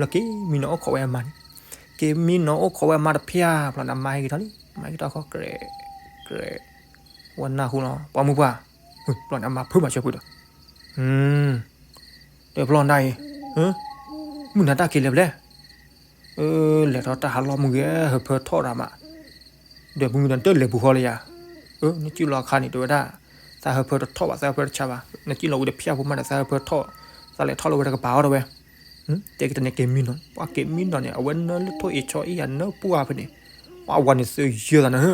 ဘျီက့ၤမံနီၤအိၣ်ခိးဝဲအမါန့ၣ်, က့ၤမံနီၤအိၣ်ခိးဝဲအမါတဖၠၣ် ဘျီန့ၣ်အမါဟဲက့ၤထီၣ်လံ အမါဟဲက့ၤထီၣ်ခီ ကြဲး ကြဲး, ဝဲနၢ်ဟူလီၤ ပိာ်မုၣ်ပှၢ်, ဘျီန့ၣ်အမါဖုးမၤဆၢဖုးဒီး, ဒီးဖျီၣ်နၤအံၤ, မုၢ်နၤတၢ်ခံးလဲၤဖဲလဲၣ်, လဲၤထီၣ်တၢ်ဟးလီၢ်မုၢ်ဂဲၤ ဟၢဖၢထီၣ်တၢ်မး, ဒီးမုၢ်နၤတလဲၤပူၤဃီလၢယၤ, နစံၣ်လီၤအခါန့ၣ် တဲဝဲဒၣ်, သးဟၢဖၢတထီၣ်ဘၣ် သးဟၢဖၢတဆါဘၣ် နစံၣ်လီၤဝံၤတဖၠၣ်ဖိမးဒီး သးဟၢဖၢထီၣ်, သးလဲၤထီၣ်လၢဝဲတကပၤအီၤတဲဝဲ တဲကတၢၢ်န့ၣ်က့ၤမံနီၤ ပှၤက့ၤမံနီၤန့ၣ် အဝဲနၢလၢထိၣ်အ့ၣ်ဆီအ့ၣ်ယၤနၢပှၢ်ဖဲန့ၣ်, ပှၤအဝၤန့ၣ်သုးယၢသးနၤ,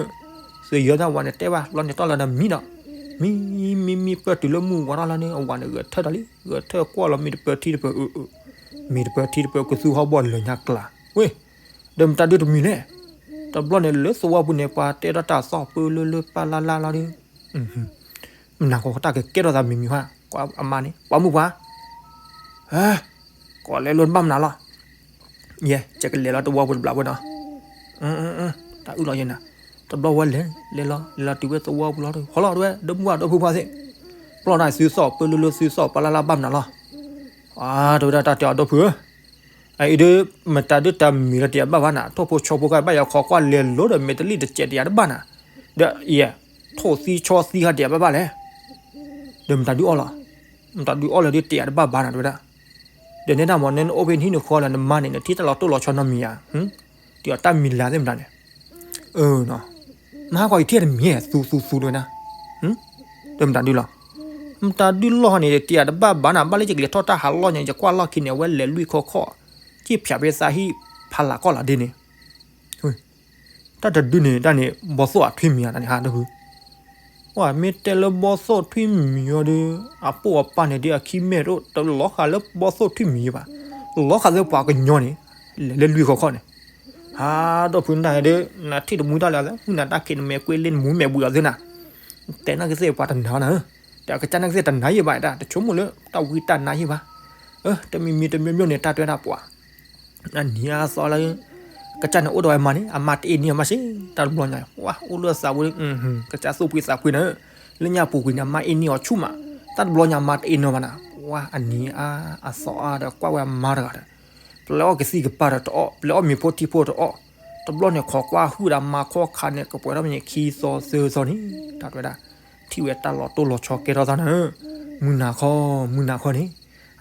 သုးယၢသးဝၤန့ၣ်တဲဘၣ် လီၤန့ၣ်တီၢ်လီၤဒီးမံဒီး, မံ မံ မံ ပၢၢ်တုၤလၢမုၢ်ဝါထီၣ်လီၤန့ၣ် အဝၤန့ၣ်ဂဲၤထၢၣ်ဒီးလံ ဂဲၤထၢၣ်ကွၢ်လီၤမ့ၢ်တပၢၤထံတပၢၤအၢ, မ့ၢ်တပၢၤထံတပၢၤကသူဟီၣ်ဘီၣ်လၢညါကျါ, ဝ့ၢ်, ဒီးမတၤဒုတမံၤလဲၣ်, တဘျီန့ၣ်လၢသဝီပူၤန့ၣ် ပှၤတဲထီၣ်တၢ်သီၣ်ပၢလၢလၢပၢ်လၢ်လၢ်လီၤဒီး မနၤဃီတၢ်ကကဲထီၣ်သးမံၤမံၤဟါ, ကွၢ်အမါန့ၣ် ပှၤမုၣ်ပှၢ်, ကိးလဲၤလိာ်တဘၣ်မနုၤလီၤ, ယဲ ယကလဲၤလီၤတဝီပူၤတဘျီဝဲနီၤ, တၢ်အုၣ်လီၤယဲနၤ, တဘျီဝဲလဲၤ လဲၤလီၤ လဲၤလီၤတုၤဝဲသဝီပူၤလီၤ, ဟီလီၤတဝဲ ဒီမုၢ်ပှၢ်ဒီဖိခွါသ့ၣ်, ပျီၢ်တၢ်သုသီၣ်ပၢလၢလၢသုသီၣ်ပၢလၢ်လၢ်ဘၣ်မနုၤလီၤ, အတဝဲဒၣ်တၢ်တဲအီၤဒီဖုဧၢ အအံၤဒုး မတၤဒုးတၢ်မံၤလီၤတယၤတဘၣ်ဘၣ်နၤ, ထိၣ်ဖိဆီဖိကဘၣ်ယၤခီကွၢ်လဲၤလိၤဒီးမဲာ်တလံၣ်တစဲးတယၤတဘၣ်နၤ, ဒီးယဲ ထိၣ်သံဆီသံခါတယၤဘၣ်ဘၣ်လဲၣ်, ဒီးမတၤဒုးအီၣ်လီၤ, မတၤဒုးအီၣ်လၢဒုးတယၤတဘၣ်ဘၣ်နၤတဝဲဒၣ်, ဒီးနဲဒၣ်မ့ၢ်နအိၣ်ဖဲနဟံၣ်နဃီလၢနမါန့ၣ် နထံၣ်တၢ်လီၤတိၢ်လီၤဆီနီတမံၤဧါ, တယၤတၢ်မံၤလၢ်သ့ၣ်မတၤန့ၣ် အၢ မဟါကွၢ်ယထံၣ်တမံၤ သူသူသူတဝဲဒၣ်, ဒီးမတၤဒုးလီၤ, မတၤဒုးလီၤဟီန့ၣ် တယၤတဘၣ်ဘၣ်နၤ ဘၣ်လၢယကလဲၤထီၣ်တၢ်ဟးလီၢ်ညါ ယကွၢ်လီၢ်ခံန့ၣ် အဝဲလဲၤလွံၢ်ခီခီၣ်, စံၣ်ဖျးဖဲသးဟံၣ်ဖးလၢ်ကီၢ်လၢ်ဒ့န့ၣ်, တၢ်တဒုန့ၣ်တၢ်န့ၣ် ဘီသိၣ်အထွံၣ်မံၤဧါတၢ်န့ၣ်ဟါဒီဖု, ပှၤမ့ၢ်တဲလၢဘီသိၣ်ထွံၣ်မံၤအီၤဒီး အပိၢ်အပၢ်န့ၣ်ဒီးအခံမဲာ်တအိၣ် တလီၤဃာ်လၢဘီသိၣ်ထွံၣ်မံၤဘၣ်, လီၤဃာ်လၢပှၤကညီန့ၣ် လဲၤလၢလွံၢ်ခီခီၣ်န့ၣ်, ဟါဒီဖုနတၢ်ဟဲဒီး နထံၣ်တမူတၢ်လၢ မုၢ်နၤတၢ်ခံးနမဲာ်ကွ့လ့နမူမဲာ်ဘှံးအီၤသ့နၤ, တဲနာ်က့သ့ၣ်ပှၤတနာ်နၤဧၢ, တကစၢ်နာ်က့သ့ၣ်တနာ်ယဲၢ်ဘၣ်ဒၣ် တဆိကမိၣ်လၢတၢ်ဝံတၢ်နါယဲၢ်ဘၣ်, တမံၤမံၤတမံၤမံၤန့ၣ် တၢ်တဲဒၣ်ပှၤ အနံၤအသီလၢ ကစၢ်န့ၣ်အိၣ်ဒီးဝဲမါန့ၣ် အမါတအ့ၣ်န့ၢ်အီၤမးစ့ၢ် တၢ်တဘျီညါ ဝါအိၣ်လၢသးဝဲ ကစၢ်သူၣ်ဖှံသးဖှံနၤဧၢ, လၢညါပူၤကွံာ်န့ၣ် အမါအ့ၣ်န့ၢ်အီၤဆူၣ်မး, တၢ်တဘျီညါအမါတအ့ၣ်နီၤဘၣ်နၤ, ဝါအနံၤအါအသီအါဒီးကွၢ်ဝဲအမါတဂၤဒီး ပျဲအီၣ်ကသံၣ်ကပၤဒီးတအီၣ်, ပျဲအီၣ်မ့ၤဖိထံဖိတအီၣ်, တဘျီန့ၣ်ခိးကွၢ်ဟုၣ်ဒီးမါခီၣ်ခါန့ၣ် ကပှဲၤထီၣ်မ့ၢ်ခံသီသၢသီန့ၣ် တၢ်တဲဝဲဒၣ်, ထံၣ်ဝဲတၢ်လီၤတိၢ်လီၤဆီကဲထီၣ်သးနၤဧၢ, မုၢ်နၤခီ မုၢ်နၤခီန့ၣ်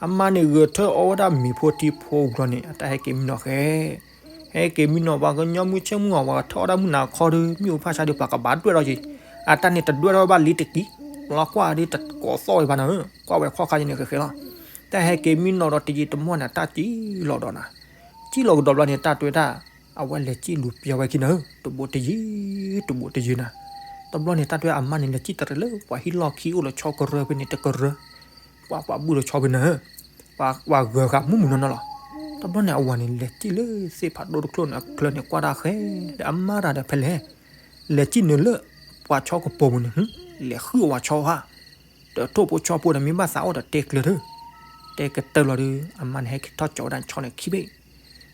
အမါန့ၣ်ဂဲၤထၢၣ်အီၣ်ဝဲဒၣ်မ့ၤဖိထံဖိဝံၤလီၤန့ၣ် အတၢ်ဟဲက့ၤမံနီၤဃဲ, ဟဲက့ၤမံနီၤ ပှၤကညီမုၢ်ဆ့ၣ်မုၢ်ဂီၤ ပှၤကထၢၣ်အီၣ်ဒၣ်မုၢ်နၤခီဒီး မ့ၣ်အူဖၣ်ဆါဒီး ပှၤကဘၣ်ဒွဲၣ်ထီၣ်က့ၤ, အတၢ်န့ၣ်တဒွဲၣ်ထီၣ်ဘၣ်လံတက့ၢ်, လီၤကွၢ်ဒ်တကိးသီၣ်ဝဲဘၣ်နၤဧၢ, ကွၢ်ဝဲခီၣ်ခါယန့ၣ်ဃဲဃဲလီၤ. တၢ်ဟဲက့ၤမံနီၤဒီးတယံာ်တမီၢ်န့ၣ် တၢ်စံၣ်လီၤဒီးနၤ, စံၣ်လီၤကဒီးဘျီန့ၣ် တၢ်တဲဝဲဒၣ် အဝဲလဲၤစံၣ်လူၤပျီဝဲခံနၤဧၢ, တဘိတယံာ် တဘိတယံာ်နၤ. တဘျီန့ၣ် တၢ်တဲဝဲအမါန့ၣ် လဲၤစံၣ်တရံးလၢပှၤဟံၣ်လီၢ်ခံအိၣ်လၢဆီကရၢဖဲန့ၣ်တကရၢ, ပှၤပှၤဘုၣ်လၢဆီဖဲနၤဧၢ, ပှၤဂၢၤဃာ်မုၢ်မုၢ်နီၢ်နီၢ်လီၤ. တဘျီန့ၣ် အဝၤန့ၣ် လဲၤစံၣ်လၢသ့ၣ်ဖးဒိၣ်တချိၣ်န့ၣ် အချၢန့ၣ်ကွၢ်တၢ်ဃဲ, ဒီးအမါတၢ်ဒီးဖဲလဲၣ် လဲၤစံၣ်နုာ်လၢပှၤဆီကပိာ်ပူၤန့ၣ်, လဲၤဃုအဝၤဆီဧါ, တထိၣ်ဖိဆီဖိဒီးမ့ၢ်ဘၣ်သးအိၣ်ဒီးတဲကျၢၤထၢၣ်, တဲကတၢၢ်လီၤဒီး အမါန့ၣ် ဟဲက့ၤထီၣ်ကၠီၤဝဲဒၣ်ဆီန့ၣ်ခံဘ့ၣ်,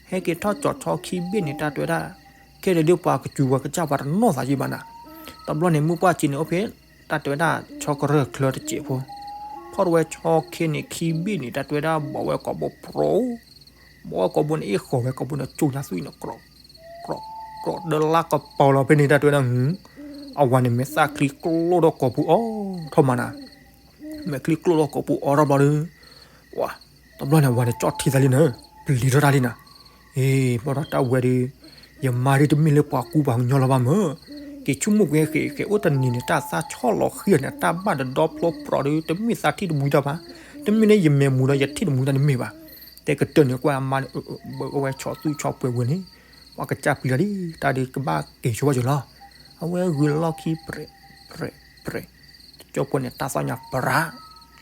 ဟဲက့ၤထီၣ်ကၠီၤဆီခံဘ့ၣ်န့ၣ် တၢ်တဲဝဲဒၣ် ခဲလၢာ်ဒုးပှၤကစူၤပှၤကစၢ်ပှၤတနီၣ်သးယံၤဘၣ်နၤ. တဘျီန့ၣ် မုၢ်ပှၢ်စံးန့ၣ်အိၣ်ဖဲ တၢ်တဲဝဲဒၣ် ဆီကရၢၢ်ချၢတစဲးဖိ, ဖီၣ်ထီၣ်ဝဲဆီခ့န့ၣ်ခံဘ့ၣ်န့ၣ် တၢ်တဲဝဲဒၣ် ဘီးဝဲကိာ်ဘိဖြီ, ဘီးဝဲကိာ်ဘိန့ၣ် အ့ၣ်ဃီၤဝဲကိာ်ဘိန့ၣ် ကၠိညါသွံၣ်န့ၣ် ကြိး, ကြိး, ကြိး ဒၢလၢကပီၤလီၤဖဲန့ၣ် တၢ်တဲဝဲဒၣ် အဝၤန့ၣ် မဲာ်သၣ်ချံကျိၣ်ထီၣ်ကိာ်ပူၤအိၣ်ထီၣ်မးနၤ, မဲာ်ချံကျိၣ်ထီၣ်ကိာ်ပူၤအိၣ်ထီၣ်ဘျီဒီး ပှၤ, တဘျီန့ၣ် အဝၤန့ၣ် ကၠီၣ်ထံသးလံနၤ, ပျံၤထီၣ်တၢ်လံနၤ, အ့ ဘၣ်ဒီးတၢ်ဝဲဒီး ယမါဒ်တမ့ၢ်လၢပှၤကူပှၤကညီလီၤဘၣ်မၢ်, က့ၤဆူၣ်မိၢ်ကွဲဃဲၤဃဲၤအိၣ်တနံၤန့ၣ် တၢ်သၣ်ဆီၣ်လီၤဃံၤန့ၣ် တၢ်ဘၣ်တဒီဖျိဖြီဒီး တမ့ၢ်သးထံၣ်တမှံတၢ်ဘၣ်, တမ့ၢ်လၢယမဲာ်မူဒီးယထံၣ်တမှံတၢ်တမ့ၢ်ဘၣ်, တဲကတၢၢ်န့ၣ်ကွၢ်အမါန့ၣ် ဘၣ်အဝဲဆီသွံၣ်ဆီပှဲၤဝဲန့ၣ်, ပှၤကစၢ်ပျံၤလီၤဒ် တၢ်ဒုးကဘၣ်က့ၤဆိဘၣ်ယိၤလီၤ, အဝဲဂုာ်လီၢ်ခံ ပြဲး, ပြဲး, တကၠိဖိန့ၣ် တၢ်သီၣ်ညါပြး,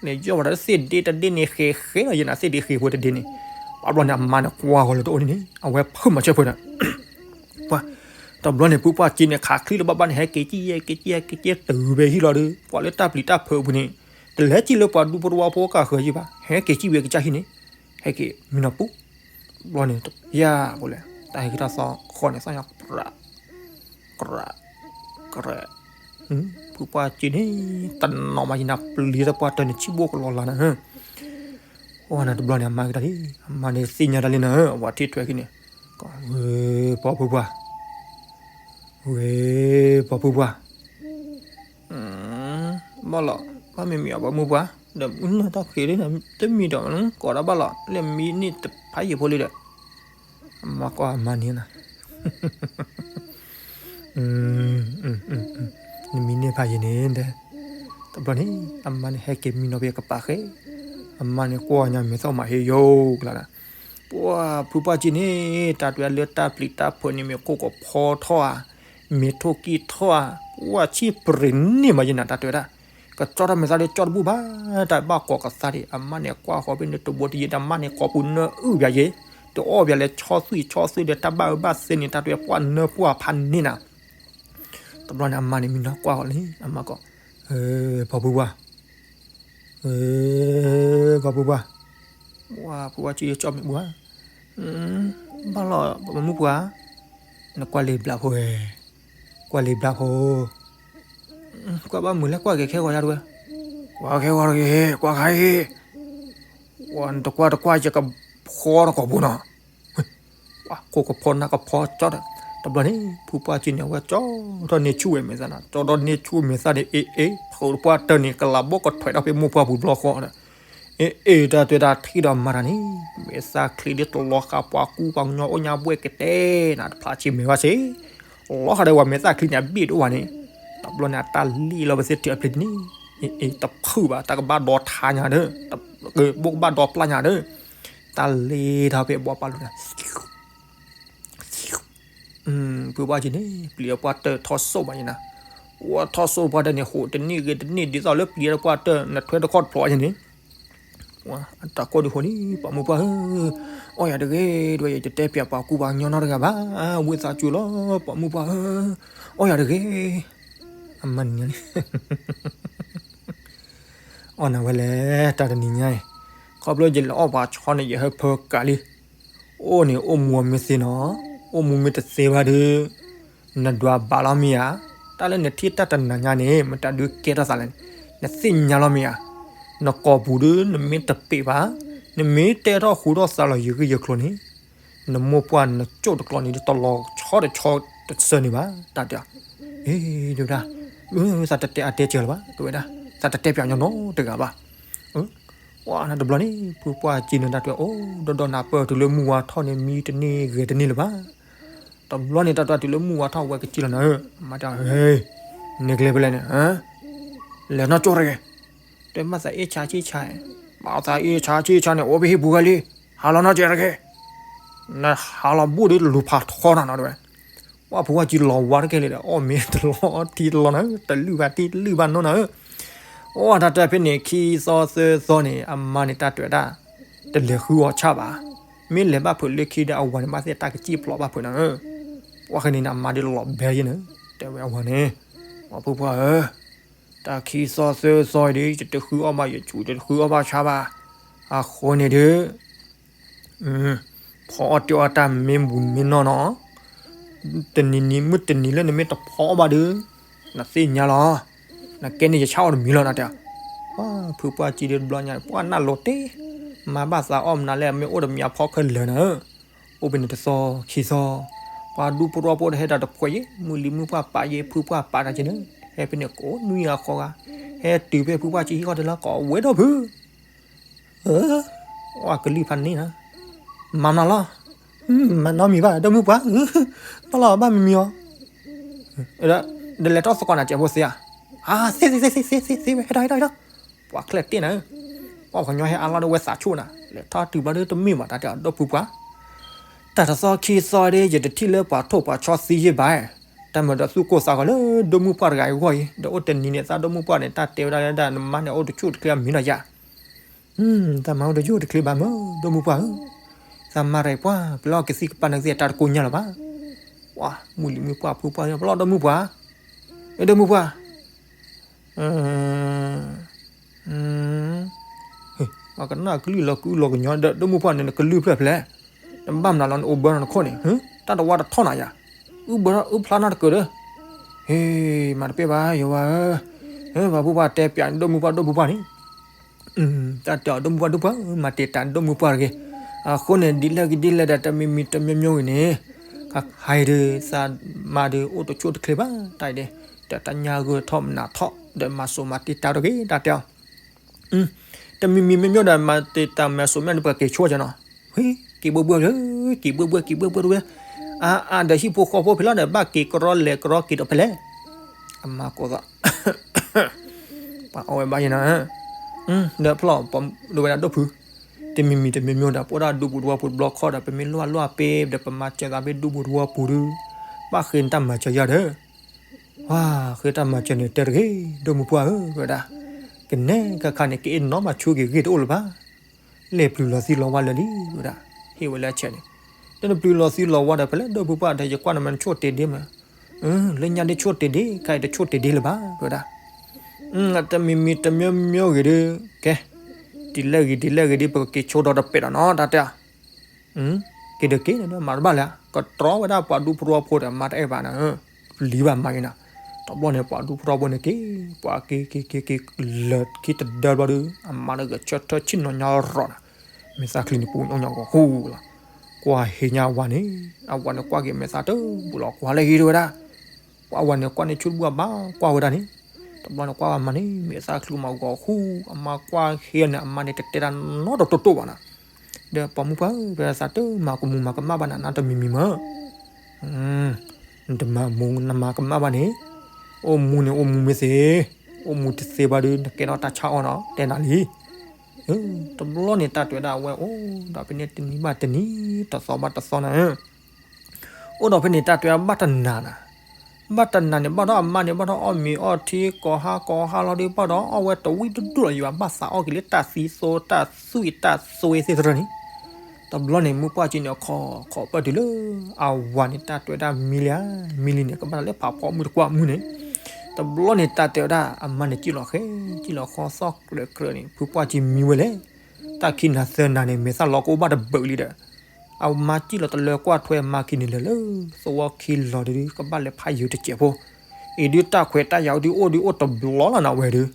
န့ၣ်ယီၢ်ဝဲဒၣ်သ့ၣ်ဒ့တဒ့န့ၣ် ဃဲၤဃဲၤလီၤယဲနၤ သ့ၣ်ဒ့ဃဲၤဖိတဒ့န့ၣ်, ဘၣ်ဘျီန့ၣ် အမါန့ၣ်ကွၢ်ဃီၤလၢတအိၣ်န့ၣ်န့ၣ် အဝဲဖုးမၤဆၢဖဲဒီး ပှၤ, တဘျီန့ၣ် ဖုပှၢ်က့န့ၣ် ခးချံလၢဘၣ်ဘၣ်န့ၣ် ဟဲက့ၤကံၣ်ယဲက့ၤကံၣ်ယဲက့ၤက့ၤတုၤဖဲဟံၣ်လီၤဒီး ပှၤလၢတၢ်ပျံၤတၢ်ဖုးအပူၤန့ၣ် တလဲၤစံၣ်လၢပှၤဒူဖိတဝီဖိကၢ်ဃၢၤယံၤဘၣ် ဟဲက့ၤစံၣ်ဝဲကစၢ်ဟံၣ်န့ၣ်, ဟဲက့ၤမံနီၤပူၤ, ဘျီန့ၣ် ယၤဖိလဲၣ် တၢ်ဟဲက့ၤတၢ်သီၣ်ဃီန့ၣ် သီၣ်ညါပြး, ကြး, ကြး, ဖုပှၢ်က့န့ၣ် တနီၤမးယံၤနၤ ပျံၤတၢ်ပှၢ်တၢၢ်န့ၣ် ဆံၣ်ဘိၣ်ကလီၤလၢ်နၤ အိၣ်နၤတဘျီန့ၣ် အမါကတၢၢ်လံ အမါန့ၣ်သ့ၣ်ညါတၢ်လံနၤ အဝၤထံၣ်ထွဲက့ၤန့ၣ်, ဝဲ, ပိာ်ဖုပှၢ်, ဝဲ, ပိာ်ဖုပှၢ်, ဘၣ်လီၤ ဘၣ်မ့ၢ်မ့ၢ်အီၤပိာ်မုၣ်ပှၢ်, ဒီးမုၢ်နၢ်တၢ်ဃ့လံ တမံၤဒီး ကိးဒၣ်ဘၣ်လီၤ လၢမံန့ၢ်တဖးယံၤဖိလံဒီး, အမါကွၢ်အမါန့ၣ်နၤ နမံန့ၢ်ဖးယံၤန့ၣ်ဒီး, တဘျီန့ၣ် အမါန့ၣ်ဟဲက့ၤမံနီၤဖဲကပၤဃဲ, အမါန့ၣ်ကွၢ်ညါမဲာ်သီၣ်မးဟ့ယိၤကလါဒီး, ပှၤဖုပှၢ်က့န့ၣ် တၢ်တဲလၢတၢ်ပျံၤတၢ်ဖုးန့ၣ် မ့ၢ်ကိၢ်ကဖီထီၣ်ဧါ, မ့ၢ်ထိၣ်ကံၢ်ထီၣ်ဧါ, ပှၤဆံၣ်ပြ့ၤန့ၢ်မးယံၤနၤ တၢ်တဲဝဲဒၣ်, ကကၠီထီၣ်မဲာ်သၣ်ဒီးကၠီတဘူၣ်ဘၣ်, တၢ်ဘၣ်ကိးကသါဒံး အမါန့ၣ်ကွၢ်ဃီၤဖဲန့ၣ်တဘိတယံာ်ဒီး အမါန့ၣ်ကိာ်ပူၤနၢအုၣ်ပၠးယဲ, တအီၣ်ပၠးလၢဆီသွံၣ်ဆီသွံၣ်ဒီး တၢ်ဘၣ်အၢဘၣ်သီန့ၣ် တၢ်တဲပှၤနၢပှၢ်ဖးန့ၢ်နၤ တဘျီန့ၣ် အမါန့ၣ်မံနီၤကွၢ်ဃီၤလံ အမါကိး, ပိာ်ဖုပှၢ်, ပိာ်ဖုပှၢ်, ဝဲဖုပှၢ်က့ကၠီမ့ၢ်ပှၤ, ဘၣ်လီၤ ပိာ်မုၣ်ပှၢ်, နကွၢ်လံာ်ဘျးဖိဝဲ, ကွၢ်လံာ်ဘျးဖိ, ကွၢ်ဘၣ်မုာ်လၢကွၢ်က့ၤခဲဂီၤယါတဝဲ, ကွၢ်ခဲဂီၤတဂ့ၤ ကွၢ်ခါအံၤ, နတကွၢ်တကွၢ် ယကဖီနကိာ်ပူၤနီၤ ကိၢ်ကဖီနၢ်ကဖီကၠီဒီး, တဘျီန့ၣ် ဖုပှၢ်က့န့ၣ် အဝဲကၠီထီၣ်န့ၢ်ဆူၣ်ဝဲမဲာ်သၣ်နၤ ကၠီထီၣ်န့ၢ်ဆူၣ်မဲာ်သၣ်န့ၣ် အ့ၣ်အ့ၣ် ဖုပှၢ်တၢၢ်န့ၣ် ကလးဘီကထွဲးထီၣ်ဖဲမိၢ်ပှၢ်ပူၤဘျီဃီဒီး, အ့ၣ်အ့ၣ် တၢ်တဲဒၣ်ထံၣ်ဒီးမၤတၢ်န့ၣ်, မဲာ်သၣ်ချံဒ်တလီၤဃာ် ပှၤကူပှၤကညီအိၣ်ညါဘှဲၣ်ကတဲနၤ တဖျါဆံးမဲာ်ဝဲဆ့ လီၤဃာ်ဒီးဝဲမဲာ်သၣ်ချံန့ၣ် အဘ့ၣ်တအိၣ်ဘၣ်န့ၣ်, တဘျီန့ၣ် အတၢ်လံၣ်လီၤဝဲသ့ၣ်ထံးအပျံၤန့ၣ်, အ့ၣ်အ့ၣ် တဖုးဘၣ် တၢ်ကဘၣ်ဒီးထါညါဒီး, ဘိကဘၣ်ဒီးပျၢ်ညါဒီး, တၢ်လ့ထီၣ်ဖဲအဘီပာ်လိၤန့ၣ်, ဖုပှၢ်က့န့ၣ် ပျံၤအပှၢ်တၢၢ်ထီၣ်စိၣ်မးယဲနၤ, ဝဲထီၣ်စိၣ်ပှၢ်တၢၢ်န့ၣ် ဟိးတန့ၢ်ဂ့ၤတန့ၢ် ဒ်သိးလၢပျံၤအပှၢ်တၢၢ် နထွဲတခီၣ်တဖျိးယဲန့ၣ် တၢ်ကိၢ်ဒုးဃိလံ ပိာ်မုၣ်ပှၢ်ဧၢ, အီၣ်ယၤတဂ့ၤ, ဒ်ယတတဲပၠးပှၤကူပှၤကညီနီတဂၤဘၣ်, ဝံသးစူၤလီၤ ပိာ်မုၣ်ပှၢ်ဧၢ, အီၣ်ယၤတဂ့ၤ, အမါန့ၣ် အီၣ်နၤဝဲလဲၣ် တၢ်တနံၤညါအံၤ, ခီဖျိယလဲၤအီၣ်ပှၤဆီန့ၣ် ယဟၢဖၢကးလံ, အိၣ်န့ၣ်အိၣ်မူမ့ၢ်သ့နီၤ, အိၣ်မူမ့ၢ်တသ့ဘၣ်ဒီး နဒွးဘၣ်လီၤမ့ၢ်ဧါ, တၢ်လၢနထံၣ်တၢ်တနၤညါန့ၣ် မတၤဒုးကဲထီၣ်သးလဲၣ်, နသ့ၣ်ညါလီၤမ့ၢ်ဧါ, နကိာ်ပူၤဒီး နမ့ၢ်တပ့ၤဘၣ်, နမ့ၢ်တဲထီၣ်ဃူထီၣ်သးလီၤယံၤဂံၢ်ယံၤကျိၤန့ၣ်, နမိၢ်ပှၢ်နကၠိၣ်တကျီန့ၣ် တလီၤဆီတဆီတဆၢန့ၣ်ဘၣ်, တၢ်တဲ, အ့ ဒုၣ်ဒါ, သးတတဲအတဲစၢၤလၢၤဘၣ်, တဝဲဒၣ်, သးတတဲပၠးညီနီတဂၤဘၣ်, ဝဲနတဘျီန့ၣ် ဖုပှၢ်က့န့ၣ် တၢ်တဲအိၣ်ဒီးဒီးနၤပၢၢ်တုၤလၢမုၢ်ဝါထီၣ်န့ၣ် မံတန့ၢ်ဂဲၤတန့ၢ်လၢၤဘၣ်, တဘျီန့ၣ် တၢ်တဲတုၤလၢမုၢ်ဝါထီၣ်ဝဲကစံၣ်လီၤနၤဧၢ, မၤတၢ်ဟဲ န့ၣ်ကျဲဖဲလဲၣ်န့ၣ်, လဲၤနီၢ်ကၠိတဂ့ၤ, တဲဘၣ်သးအ့ၣ်ဆါဆ့ၣ်ဆါ, ဘၣ်သးအ့ၣ်ဆါဆ့ၣ်ဆါန့ၣ် အိၣ်ဖဲဟံၣ်ပူၤဂၤလံ, ဟးလီၤနီၢ်ကၠိတဂ့ၤ, နဟးလီၤဘူၣ်ဒီးလူၤဖးထီနၤနီၤတဲဝဲ, ပှၢ်ဖုပှၢ်ကံလီၤဝါတကဲလံဒီး အီၣ်မ့ၤတလီၤထံတလီၤနၤ, တလုၢ်ဘၣ်ထံတလုၢ်ဘၣ်နိနၤဧၢ, အိၣ်တၢ်တၢ်ဖဲန့ၣ် ခံသီသၢသီန့ၣ် အမါန့ၣ်တၢ်တဲဝဲဒၣ်, တလဲၤဃုအီၤဆၣ်ဘၣ်, မ့ၢ်လဲၤဘၣ်ဖုးလၢခံဒီးအဝၤန့ၣ် ဘၣ်သ့ၣ်တၢ်ကစံၣ်ဖျိးဘၣ်ဖုးနၤဧၢ, ပှၢ်ဃဲန့ၣ် အမါဒီးလီၤဘဲယဲနၤ, တဲဝဲအဝၤန့ၣ်, ပှၢ်ဖုပှၢ်ဧၢ, တၢ်ခံသီသၢသီအံၤဒီး ယတဃုအီၣ်ဘၣ်ယဆူၣ် ယတဃုအီၣ်ဘၣ်ဆၣ်ဘၣ်, အဃိန့ၣ်ဒီး ဖီအီၣ်တ့ၢ်အီၣ်တၢ်မ့ၢ်ဘူးမ့ၢ်နီၢ်နီၢ်, တနံၤနံၤမုၢ်တနံၤလၢနမ့ၢ်တဖီအီၣ်ဘၣ်ဒီး, နသ့ၣ်ညါလီၤ, နကဲန့ၣ်ယဆၣ်အီၣ်တမံၤလီၤနတဲ, ပှၢ်ဖုပှၢ်ကံဒီးတဘျီညါ ပှၢ်နၢ်လိၤတ့ၢ်, မၤဘၣ်သးအီၣ်မနုၤလဲၣ် မ့ၢ်အိၣ်တမံၤအဖီခဲလၢာ်နၤဧၢ, အိၣ်ဖဲန့ၣ်တသီခံသီ, ပှၤဒူဖိထီဖိတဟဲဒီးတဖှဲးယဲ, မုၢ်လံၤမုၢ်ပှၢ်ပာ်ယဲ ဖုပှၢ်ပာ်တၢ်က့ၤန့ၣ်, ဟဲဖဲန့ၣ်ကိးနွံဂၤဃိးဂၤ, ဟဲတုၤဖဲဖုပှၢ်ကံဟံၣ်ဃီတလၢကိးဝဲဒီဖု အၢ, အကလုၢ်ဖးန့ၣ်နၤ, မၤမနုၤလီၤ, မၤနီတမံၤဘၣ် ဒီမုၢ်ပှၢ်, ဘၣ်လီၤဘၣ်မံၤမံၤအီၤ, ဒီးလဲၤထီၣ်သကိးနၤကဲးဖိသ့ဧါ, အါ သ့သ့သ့သ့သ့သ့ဝဲ ဟဲထီၣ်ဟဲထီၣ်ဟဲထီၣ်, ပှၤချဲၣ်တ့ၢ်နၤဧၢ, ပှၤကညီဟဲအါလီၤဒီးဝဲသးဆူၣ်နၤ, လဲၤထီၣ်တုၤဘျီဒီးတမ့ၢ်ဘၣ်တၢ်တဲအီၤ ဒီပုၢ်ပှၢ် တၢ်တသီခံသီဒီး ယတထံၣ်လၢပှၤထိၣ်ပှၤဆီသံယ့ၢ်ဘၣ်, တၢ်မၤဒီးသူၣ်ကိၢ်သးဂီၤလၢ ဒိၣ်မုၢ်ပှၢ်တဂၤအဂီၢ်အံၤ, ဒီးအိၣ်တနံၤန့ၣ် သးဒိၣ်မုၢ်ပှၢ်န့ၣ် တၢ်တဲဝဲဒၣ်လၢဒၣ်နမါန့ၣ် အိၣ်တဆူၣ်တချ့အမံၤဒီးယၤ, တၢ်မၤအိၣ်တဆူၣ်တချ့ဘၣ်မ့ၢ် ဒိၣ်မုၢ်ပှၢ်ဧၢ, သးမါရဲၣ်ပှၢ် ပလီၢ်ကသံၣ်ကပၤနကသ့ၣ်တၢ်တကိညၢ်လၢၤဘၣ်, ပှၢ်မုၢ်လံၤမုၢ်ပှၢ်ဖုပှၢ် ပလီၢ်ဒိၣ်မုၢ်ပှၢ်, အဒိၣ်မုၢ်ပှၢ် ပှၤကနၣ်ကလုၢ်လီၤကအုလီၤကညီဒီး ဒိၣ်မုၢ်ပှၢ်န့ၣ် နကလုၢ်ဖျၢၣ်ဖျဲး, နဘၣ်မနုၤလီၤ နအိၣ်ဘၢနီၤနခိၣ်န့ၣ်, တၢ်တဝါတထီၣ်နၤယၤ, အုၣ်ဘၢထီၣ်အုၣ်ဖျါနီတကၢးဒီး, ဟ့, မၤတပ့ၢ်ဘၣ်ယဝၤဧၢ, ပှၤဖိပှၢ်တဲပျးန့ၣ် ဒိၣ်မုၢ်ပှၢ်ဒိၣ်မုၢ်ပှၢ်န့ၣ် တၢ်တဲအီၤ ဒိၣ်မုၢ်ပှၢ်ဒိၣ်ပှၢ် မၤတံာ်တာ်ဒိၣ်မုၢ်ပှၢ်တဂ့ၤ, အဃိန့ၣ် ဒ်လဲၣ်ဂ့ၤဒ်လဲၣ်ဒီး တမံၤမံၤတမံၤမံၤဂ့ၤန့ၣ်, ခါခါအံၤဒီး သးမါဒီး အိၣ်တဆူၣ်တချ့ဘၣ် တၢ်အံၤဒီး, ဒီးတၢ်ညါဂိၢ်ထီၣ်မနုၤထီၣ် ဒီးမၤစိၤမၤတံာ်တာ်တဂ့ၤ တၢ်တဲအီၤ, တမံၤမံၤမံၤမံၤဒီး မၤတံာ်တာ်မၤစိၤမနုၤဒီး ပက့ၤဆိကဲနီၤ, ဟ့, က့ၤဘှၢဘှၢလၢ, က့ၤဘှၢဘှၢ က့ၤဘှၢဘှၢတဝဲ, အါအါဒီးဟံၣ်ဖိဃီဖိဖဲလီၤဒီး ဘၣ်က့ၤကရီလဲၤကရီက့ၤဒီးဖဲလဲၣ်, အမါကိးသး ပှၤအီၣ်ဝဲဘၣ်ယဲနီၤ, ဒီးဖျီၣ်ပှၤဒိၣ်ဝဲဒၣ်ဒိၣ်ဖု, တမံၤမံၤတမံၤမံၤဒီး ပအိၣ်ဒၣ်ဒူပူၤတဝီပူၤတဘျီခီဒီး ပမ့ၢ်လိၣ်ဘၣ်လိၣ်ဘၣ်ပ့ၤဒီး ပမၤစၢၤသးဖဲဒူပူၤတဝီပူၤဒီး, ဘၣ်ဃ့နတၢ်မၤစၢၤယၤဒီး, ဝါ, ဃ့တၢ်မၤစၢၤန့ၣ်တဲတဂ့ၤ ဒိၣ်မုၢ်ပှၢ်ဧၢ ဝဲဒၣ်, ကနဲခါခါန့ၣ် ကအ့ၣ်နီၣ်မၤဆိက့ၤဂ့ၢ်တအိၣ်လၢၤဘၣ် လဲၤပျုၤလီၤသံလီၤဝါလၢာ်လံ ဝဲဒၣ်, ဟ့ၣ်ဝဲလၢအဆဲးန့ၣ်, ဒီးနပျုၤလီၤသံလီၤဝါဒီး ဖဲလဲၣ်ဒိၣ်မုၢ်ပှၢ်ဒီး ယကွၢ်နမ့ၢ်နဆိၣ်တ့ၢ်ဒ့မး, လၢညါဒ်ဆိၣ်တ့ၢ်ဒ့ ခါအံၤတဆိၣ်တ့ၢ်ဒ့လၢၤဘၣ် ဝဲဒၣ်, တမံၤမံၤတမံၤမံၤဂ့ၤဒီး, ကဲ, ဒ်လဲၣ်ဂ့ၤဒ်လဲၣ်ဂ့ၤဒီး ပကက့ၤဆိဒီးတပဲာ်ဒီးနီၤ တၢ်တဲ, က့ၤဒီးက့ၤ မၤတဘၣ်လၢၤ, ကတြီဝဲဒၣ်ပှၤဒူဖိထီဖိဒီး မၤတအဲၣ်ဘၣ်နၤ, လံၤဘၣ်မၤဂ့ၤနၤ, တဘျီန့ၣ် ပှၤဒူဖိထီဖိန့ၣ်က့ၤ, ပှၤက့ၤက့ၤက့ၤက့ၤ လၢာ်ခံတဒၢဘျီဒီး အမါလၢဂဲၤဆၢထၢၣ်ဆ့ၣ်နီၤညါရီၤနၤ, မဲာ်သၣ်ချံန့ၣ်ပူၤညီညီဂီၤဃူလီၤ, ကွၢ်ဟ့ၣ်ညါအဝၤန့ၣ်, အဝၤန့ၣ်ကွၢ်က့ၤမဲာ်သၣ်တဘူၣ်လီၤ ကွၢ်လၢဟံးတဝဲဒၣ်, ပှၤအဝၤန့ၣ်ကွၢ်န့ၢ်ဆူၣ်တဘူၣ်အဘၣ်ကွၢ်ဝဲဒၣ်န့ၣ်, တဘျီန့ၣ်ကွၢ်ဝဲအမါန့ၣ် မဲာ်သၣ်ချံမၤဂီၤဃူ, အမါကွၢ်ဟ့ၣ်န့ၣ် အမါန့ၣ်တတဲတၢ်နီတတိတိဘၣ်နၤ, ဒီးပိာ်မုၣ်ပှၢ်ဧၢ ပသးတမၤကမူၤမၤကမၣ်ဘၣ်နၤ နတမံၤမံၤမး နတမၤမူၤနမၤကမၣ်ဘၣ်န့ၣ်, အိၣ်မူန့ၣ်အိၣ်မူမ့ၢ်သ့, အိၣ်မူတသ့ဘၣ်ဒီး နကဲထီၣ်တၢ်ဆါအီၣ်နီၤ တဲနၤလံ, တဘျီန့ၣ်တၢ်တဲဝဲဒၣ်အဝဲအိၣ်ဒီးဖဲန့ၣ်တနံၤဘၣ်တနံၤ တသီဘၣ်တသီနၤ, အိၣ်ဒီးဖဲန့ၣ်တၢ်တဲဝဲဒၣ်ဘၣ်တနၤနၤ, ဘၣ်တနၤန့ၣ် ဘၣ်ဒီးအမါန့ၣ် ဘၣ်ဒီးအီၣ်မ့ၤအီၣ်ထံ ကိးဟါကိးဟါလီၤဒီး ဘၣ်ဒီးအီၣ်ဝဲတဝံၣ်တဒူၣ်လီၤ ယဘၣ်သးအီၣ်က့ၤလၢတၢ်သံသိတၢ်သွံၣ်တၢ်သွဲသ့ၣ်တဖၣ်န့ၣ်, တဘျီန့ၣ် မုၢ်ပှၢ်ကံန့ၣ် အခီခီပၢၢ်တုၤလၢ အဝၤန့ၣ် တၢ်တဲဝဲဒၣ်မံလံဧါ, မံလံန့ၣ် ကဘၣ်တၢ်လၢဖးဖီမုၢ်တကွၢ်မုၢ်န့ၣ်, တဘျီန့ၣ် တၢ်တဲဝဲဒၣ် အမါန့ၣ် စံၣ်လီၤဃဲ စံၣ်လီၤဃီသီၣ်ကြၢးကြၢးန့ၣ် ဖုပှၢ်ကံမံဝဲလဲၣ်, တၢ်ခံနၤသၢနၤန့ၣ် မဲာ်သၣ်လီၤကအိၣ်ဘၣ်တဘၢၣ်လံဒီး အမါစံၣ်လီၤတလၢကွၢ်ထွဲအမါခံန့ၣ်လဲၤလၢ သဝီခံလီၤဒီး ကဘၣ်လဲၤဖးယုာ်တစဲးဖိ, အံၤဒုးတၢ်ခွဲးတၢ်ယာ်ဒုးအိၣ်ဒုးအိၣ်တဘျီလီၤနၤဝဲဒီး,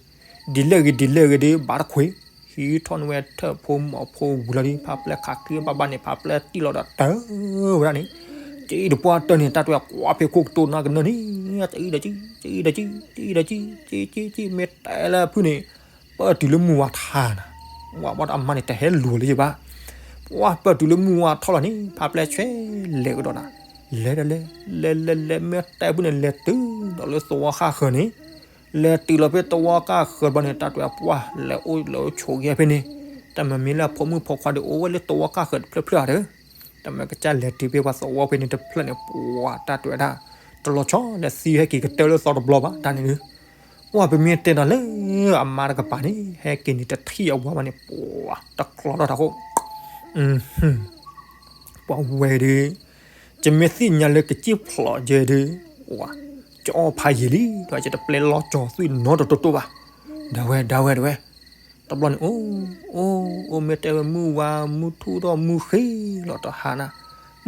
ဒ်လဲၣ်ဂ့ၤဒ်လဲၣ်ဂ့ၤဒီး ဘၣ်တခွဲး, ဟံးထီၣ်န့ၢ်ဝဲထၢၣ်ဖိမီၤဖိဝံၤလီၤဒီး ဖးပျဲၢ်ခးက့ဘၣ်ဘၣ်န့ၣ် ဖးပျဲၢ်တံၢ်လီၤဒီးတၢ်ဝဲဒၣ်န့ၣ်, ကအံၤတပှၢ်တၢၢ်န့ၣ် တၢ်တဲကွၢ်ဖဲခိၣ်ကတိၤနၤကနၢန့ၣ်, ကအံၤဒီးကံ, ကအံၤဒီးကံ, ကအံၤဒီးကံ, ကံကံကံ မ့ၢ်တဲလၢဖုန့ၣ် ပၢၢ်တုၤလၢမုၢ်ဝါထါနၤ, ဝဲဘၣ်ဒီးအမါန့ၣ် တဟဲလူၤလၢၤဘၣ်, ပှၢ်ပၢၢ်တုၤလၢမုၢ်ဝါထီၣ်လီၤန့ၣ် ဖးပျဲၢ်ဆွဲလဲၤကဒီးနၤ, လဲၤဒီးလဲၤ, လဲၤလဲၤလဲၤ မ့ၢ်တဲဖုန့ၣ် လဲၤတုၤ ဒီးလၢသဝီဃၣ်ဃၢၤန့ၣ်, လဲၤတုၤလီၤဖဲသဝီဃၣ်ဃၢၤဘျီန့ၣ် တၢ်တဲဝဲပှၢ်လဲၤအိၣ်လၢအိၣ်ဆိးက့ၤဖဲန့ၣ်, တၢ်မၤမ့ၢ်လၢအဖိမုၣ်ဖိခွါဒီးအိၣ်ဝဲလၢသဝီဃၣ်ဃၢၤတဖျၢၣ်ဖျၢၣ်ဧါဒီး, တၢ်မၤကစၢ်လဲၤတုၤဖဲပှၤသဝီဖဲန့ၣ်တဖျၢၣ်န့ၣ် ပှၢ်တၢ်တဲဝဲဒၣ်, တလီၤဆီလၢသံဟဲက့ၤကတၢၢ်လၢသီတဘျီဘၣ်တၢ်န့ၣ်ဒုး, ပှၢ်ပမ့ၢ်တဲဒီးလၢအမါတကပၤန့ၣ် ဟဲက့ၤန့ၣ်တထံၣ်အဝၤဘၣ်န့ၣ် ပှၢ်တကျီထီၣ်တၢ်ဃိ ပှၤဝဲဒုး, ယမ့ၢ်သ့ၣ်ညါလၢကစံၣ်ဖျိးယဲဒုး, ယအီၣ်ဖးယံာ်လံ ဒီးယတပျဲလီၤကၠီၤသွံၣ်နီတတိတိဘၣ်, ဒၣ်ဝဲဒၣ်ဝဲဒၣ်ဝဲ, တဘျီန့ၣ် အိၣ်, အိၣ်, အိၣ်မ့ၢ်တဲဝဲမုၢ်ဝါမုၢ်ထူၣ်ဒီး မုၢ်ဃ့လီၤတဟါနၤ,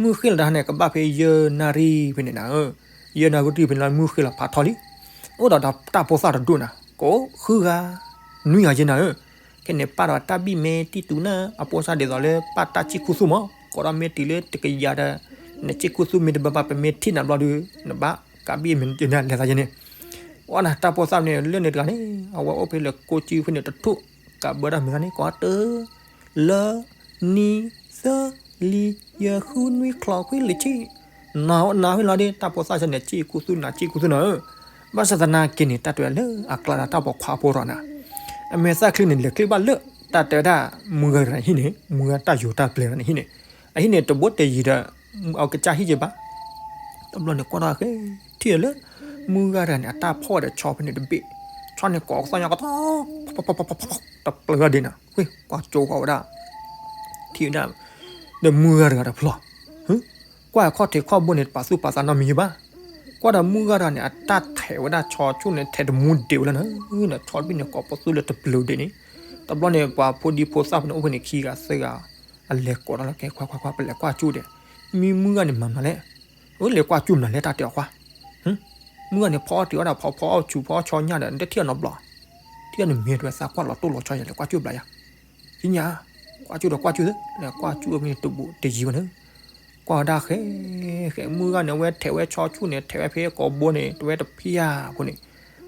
မုၢ်ဃ့လီၤတဟါန့ၣ် ကဘၣ်ဖဲယဲၢ်နၣ်ရံၣ်ဖဲန့ၣ်နၤဧၢ, ယဲၢ်နၣ်ရံၣ်ဖဲန့ၣ်လီၤ မုၢ်ဃ့လီၤဖးထီလံ, အိၣ်ဒီးတၢ်ဖိသၣ်တဒိၣ်နၤ ကိးဃုဂၤ, နွံဂၤယဲၢ်နၤဧၢ, ခဲန့ၣ်ပာ်ဒီးတၢ်ဘံၣ်မဲာ်တံၢ်တူာ်နၤ အဖိသၣ်ဒ်သိးလၢပာ်တၢ်စံၣ်ခူသူၣ်မး ကိးဒီးမ့ၢ်တုၤလၢတကယၤဒီး, နစံၣ်ခူသူၣ်မ့ၢ်တဘၣ်ဘၣ် ပမ့ၢ်ထံၣ်နၤဘျီဒုး, နဘၣ်ကးဘံၣ်မဲာ်တံၢ်နၤလဲၤသးယဲၢ်န့ၣ်, အိၣ်နၤတၢ်ဖိသၣ်န့ၣ် လၢန့ၣ်တဂၤန့ၣ် အဝဲအိၣ်ဖဲလၢကိးစုဖဲန့ၣ်တထူၣ်, ကးဘၢတၢ်မုၢ်ဂၤန့ၣ် ကိးတၢ်, လၢ, နံၤ, သၢ, လံၤ, ယဲၢ်, ဃု, နွံ, ချီ, ခွံ, လၢဆံ, နၤအိၣ်နၤဖဲလီၤဒီး တၢ်ဖိသၣ်ဆၢန့ၣ် စံၣ်ခူသူၣ်နၤ စံၣ်ခူသူၣ်နၤဧၢ, ဘၣ်ဆၣ်သနာ်က့န့ၣ် တၢ်တဲလၢအကျါဒီးတၢ်ပိာ်ခွါဖိဒီးနၤ, အမဲာ်သၣ်ချံန့ၣ် လဲၤချ့ဘၣ်လၢ, တၢ်တဲဝဲဒၣ်, မုၢ်ဂၤတဂၤဟံၣ်န့ၣ် မုၢ်ဂၤတၢ်ယိၤတၢ်ပျဲၤတဂၤန့ၣ်ဟံၣ်န့ၣ်, အဟံၣ်န့ၣ် တဘိတယံၤဒီး, အကစၢ်ဟံၣ်က့ဘၣ် တဘျီန့ၣ်ကွၢ်ထီၣ်ဃဲ, ထံၣ်လၢ, မုၢ်ဂၤတဂၤန့ၣ် အတၢ်ဖီၣ်ဒီးဆီဖဲန့ၣ်တဘ့ၣ်, ဆီန့ၣ်ကိးကသီၣ်ညါကသီၣ်, တပျၢၤဒ်နၤ, ဝ့ၢ်ကွၢ်ကၠိဃီဝဲဒၣ်, ထံၣ်ဝဲဒၣ်, ဒီးမုၢ်ဂၤတဂၤတဖျီ, ကွၢ်အခီၣ်ထံးခီၣ်ဘိန့ၣ် တပာ်သူၣ်ပာ်သးနီတမံၤဘၣ်, ကွၢ်ဒီးမုၢ်ဂၤတဂၤန့ၣ် အတၢ်ထဲးဝဲဒၣ်ဆီဆူၣ်န့ၣ် ထဲးတမူဒံးဝဲလီၤနၤ, ဒီးဆီတဘ့ၣ်န့ၣ်ကိးပသူလၢတပျၢၤဒံးန့ၣ်, တဘျီန့ၣ် ပှၤဖိဒံဖိသၣ်ဖိန့ၣ်အိၣ်ဖဲန့ၣ်ခံဂၤသၢဂၤ, အလဲၤကိးဒီးလၢကဲခွါခွါခွါ ပလဲၤကွၢ်ကၠိဒီး, မ့ၢ်မုၢ်ဂၤန့ၣ်မၤမနုၤလဲၣ် အလဲၤကွၢ်ကၠိမနုၤလဲၣ် တၢ်တဲအီၤကွၢ်, မုၢ်ဂၤန့ၣ် ဖီအီၣ်တ့ၤအီၣ်ဒၣ် ဖီဖီအီၣ်ဆူၣ်ဖီအီၣ်ဆီညၣ်ဒီး နတထံၣ်အီၤနီတဘျီ, ထံၣ်အီၤန့ၣ်မ့ၢ်တဝဲသးကွၢ်လီၤတိၢ်လီၤဆီယၤ လဲၤကွၢ်ကၠိဘျးယၤ, သ့ၣ်ညါ, ကွၢ်ကၠိဒီးကွၢ်ကၠိသ့, လဲၤကွၢ်ကၠိအမ့ၢ်တဘူးတယံၤဘၣ်န့ၣ်, ကွၢ်ဝဲဒၣ်ဃဲ, ဃဲမုၢ်ဂၤန့ၣ် အဝဲထဲးဝဲဆီဆူၣ်န့ၣ် ထဲးဝဲဖဲကိးဘိန့ၣ် တဝဲတဖျၢၣ်ဖိန့ၣ်,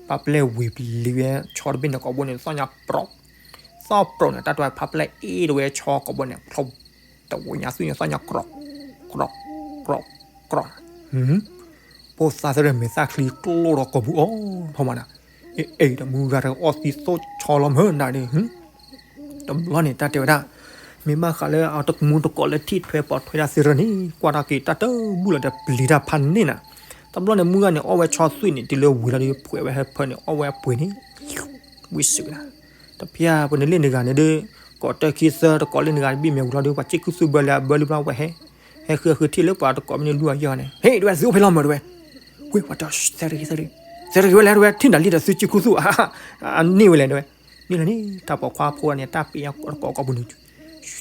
ပာ်ပျဲဝံၤပျံၤဝဲဆီတဘ့ၣ်န့ၣ်ကိးဘိန့ၣ် သီၣ်ညါပြီး, သီၣ်ပြီးန့ၣ် တၢ်တဝဲဖးပျဲအ့ၣ်တဝဲဆီကိးဘိန့ၣ် ဖျိ တဝဲညါသွံၣ်န့ၣ် သီၣ်ညါကြီး, ကြီး, ကြီး, ကြီး, ဖိသၣ်သ့ၣ်ဒီး မဲာ်သၣ်ချံကျိၣ်ဒီးကိာ်ပူၤအီၤထီၣ်မးနၤ, အ့ၣ်ဒီးမုၢ်ဂၤတဂၤအီၣ်သံသိၣ်ဆီလီၤမၢ်နၤဒီး, တဘျီန့ၣ် တၢ်တဲဝဲဒၣ်, မ့ၢ်ဘၣ်ဃးလၢအတမူတကိးလၢထံၣ်ထွဲပိာ်ထွဲတၢ်သ့ၣ်ရၢန့ၣ် ကွၢ်တၢ်က့ၤတၢ်တဘူၣ်လီၤဒီးပျံၤတၢ်ဖးန့ၣ်နၤ, တဘျီန့ၣ် မုၢ်ဂၤန့ၣ် အီၣ်ဝဲဆီသွံၣ်န့ၣ် တုၤလၢဝံၤလီၤဒီး ဖှဲးဝဲဟဲဖၢန့ၣ် အီၣ်ဝဲအပှ့ၤန့ၣ် ဝံၤစံးဝဲဒၣ်, တဖျၢၣ်ဖိန့ၣ်လ့ၣ်နဂၤန့ၣ်ဒီး, ကိးတၢ်ခံသၢတကိးလ့ၣ်နဂၤတဘ့ၣ်မဲာ်ဝံၤလီၤဒီး ပှၤစံၣ်ခူသူၣ်ဘၢလၢအဘၢလံဘျီဝဲဟဲ, ဟဲဃုအဃုထံၣ်လၢပှၤတကိးမ့ၢ်န့ၣ်လူၤအယီၢ်န့ၣ် ဟ့ၣ်တဝဲသုအိၣ်ဖဲလီၤမၢ်တဝဲ, ဝ့ၢ်ပှၤတဲ သဲတဂ့ၤသဲတဂ့ၤ, သဲတဂ့ၤဝဲလဲၣ်တဝဲ ထံၣ်နၤလံဒီးသုစံၣ်ခူသူၣ်, အန့ၢ်ဝဲလဲၣ်တဝဲ, န့ၣ်လီၤန့ၣ် တၢ်ပိာ်ခွါဖိန့ၣ် တၢ်ပ့ၤညါကိးကိးပူၤန့ၣ်,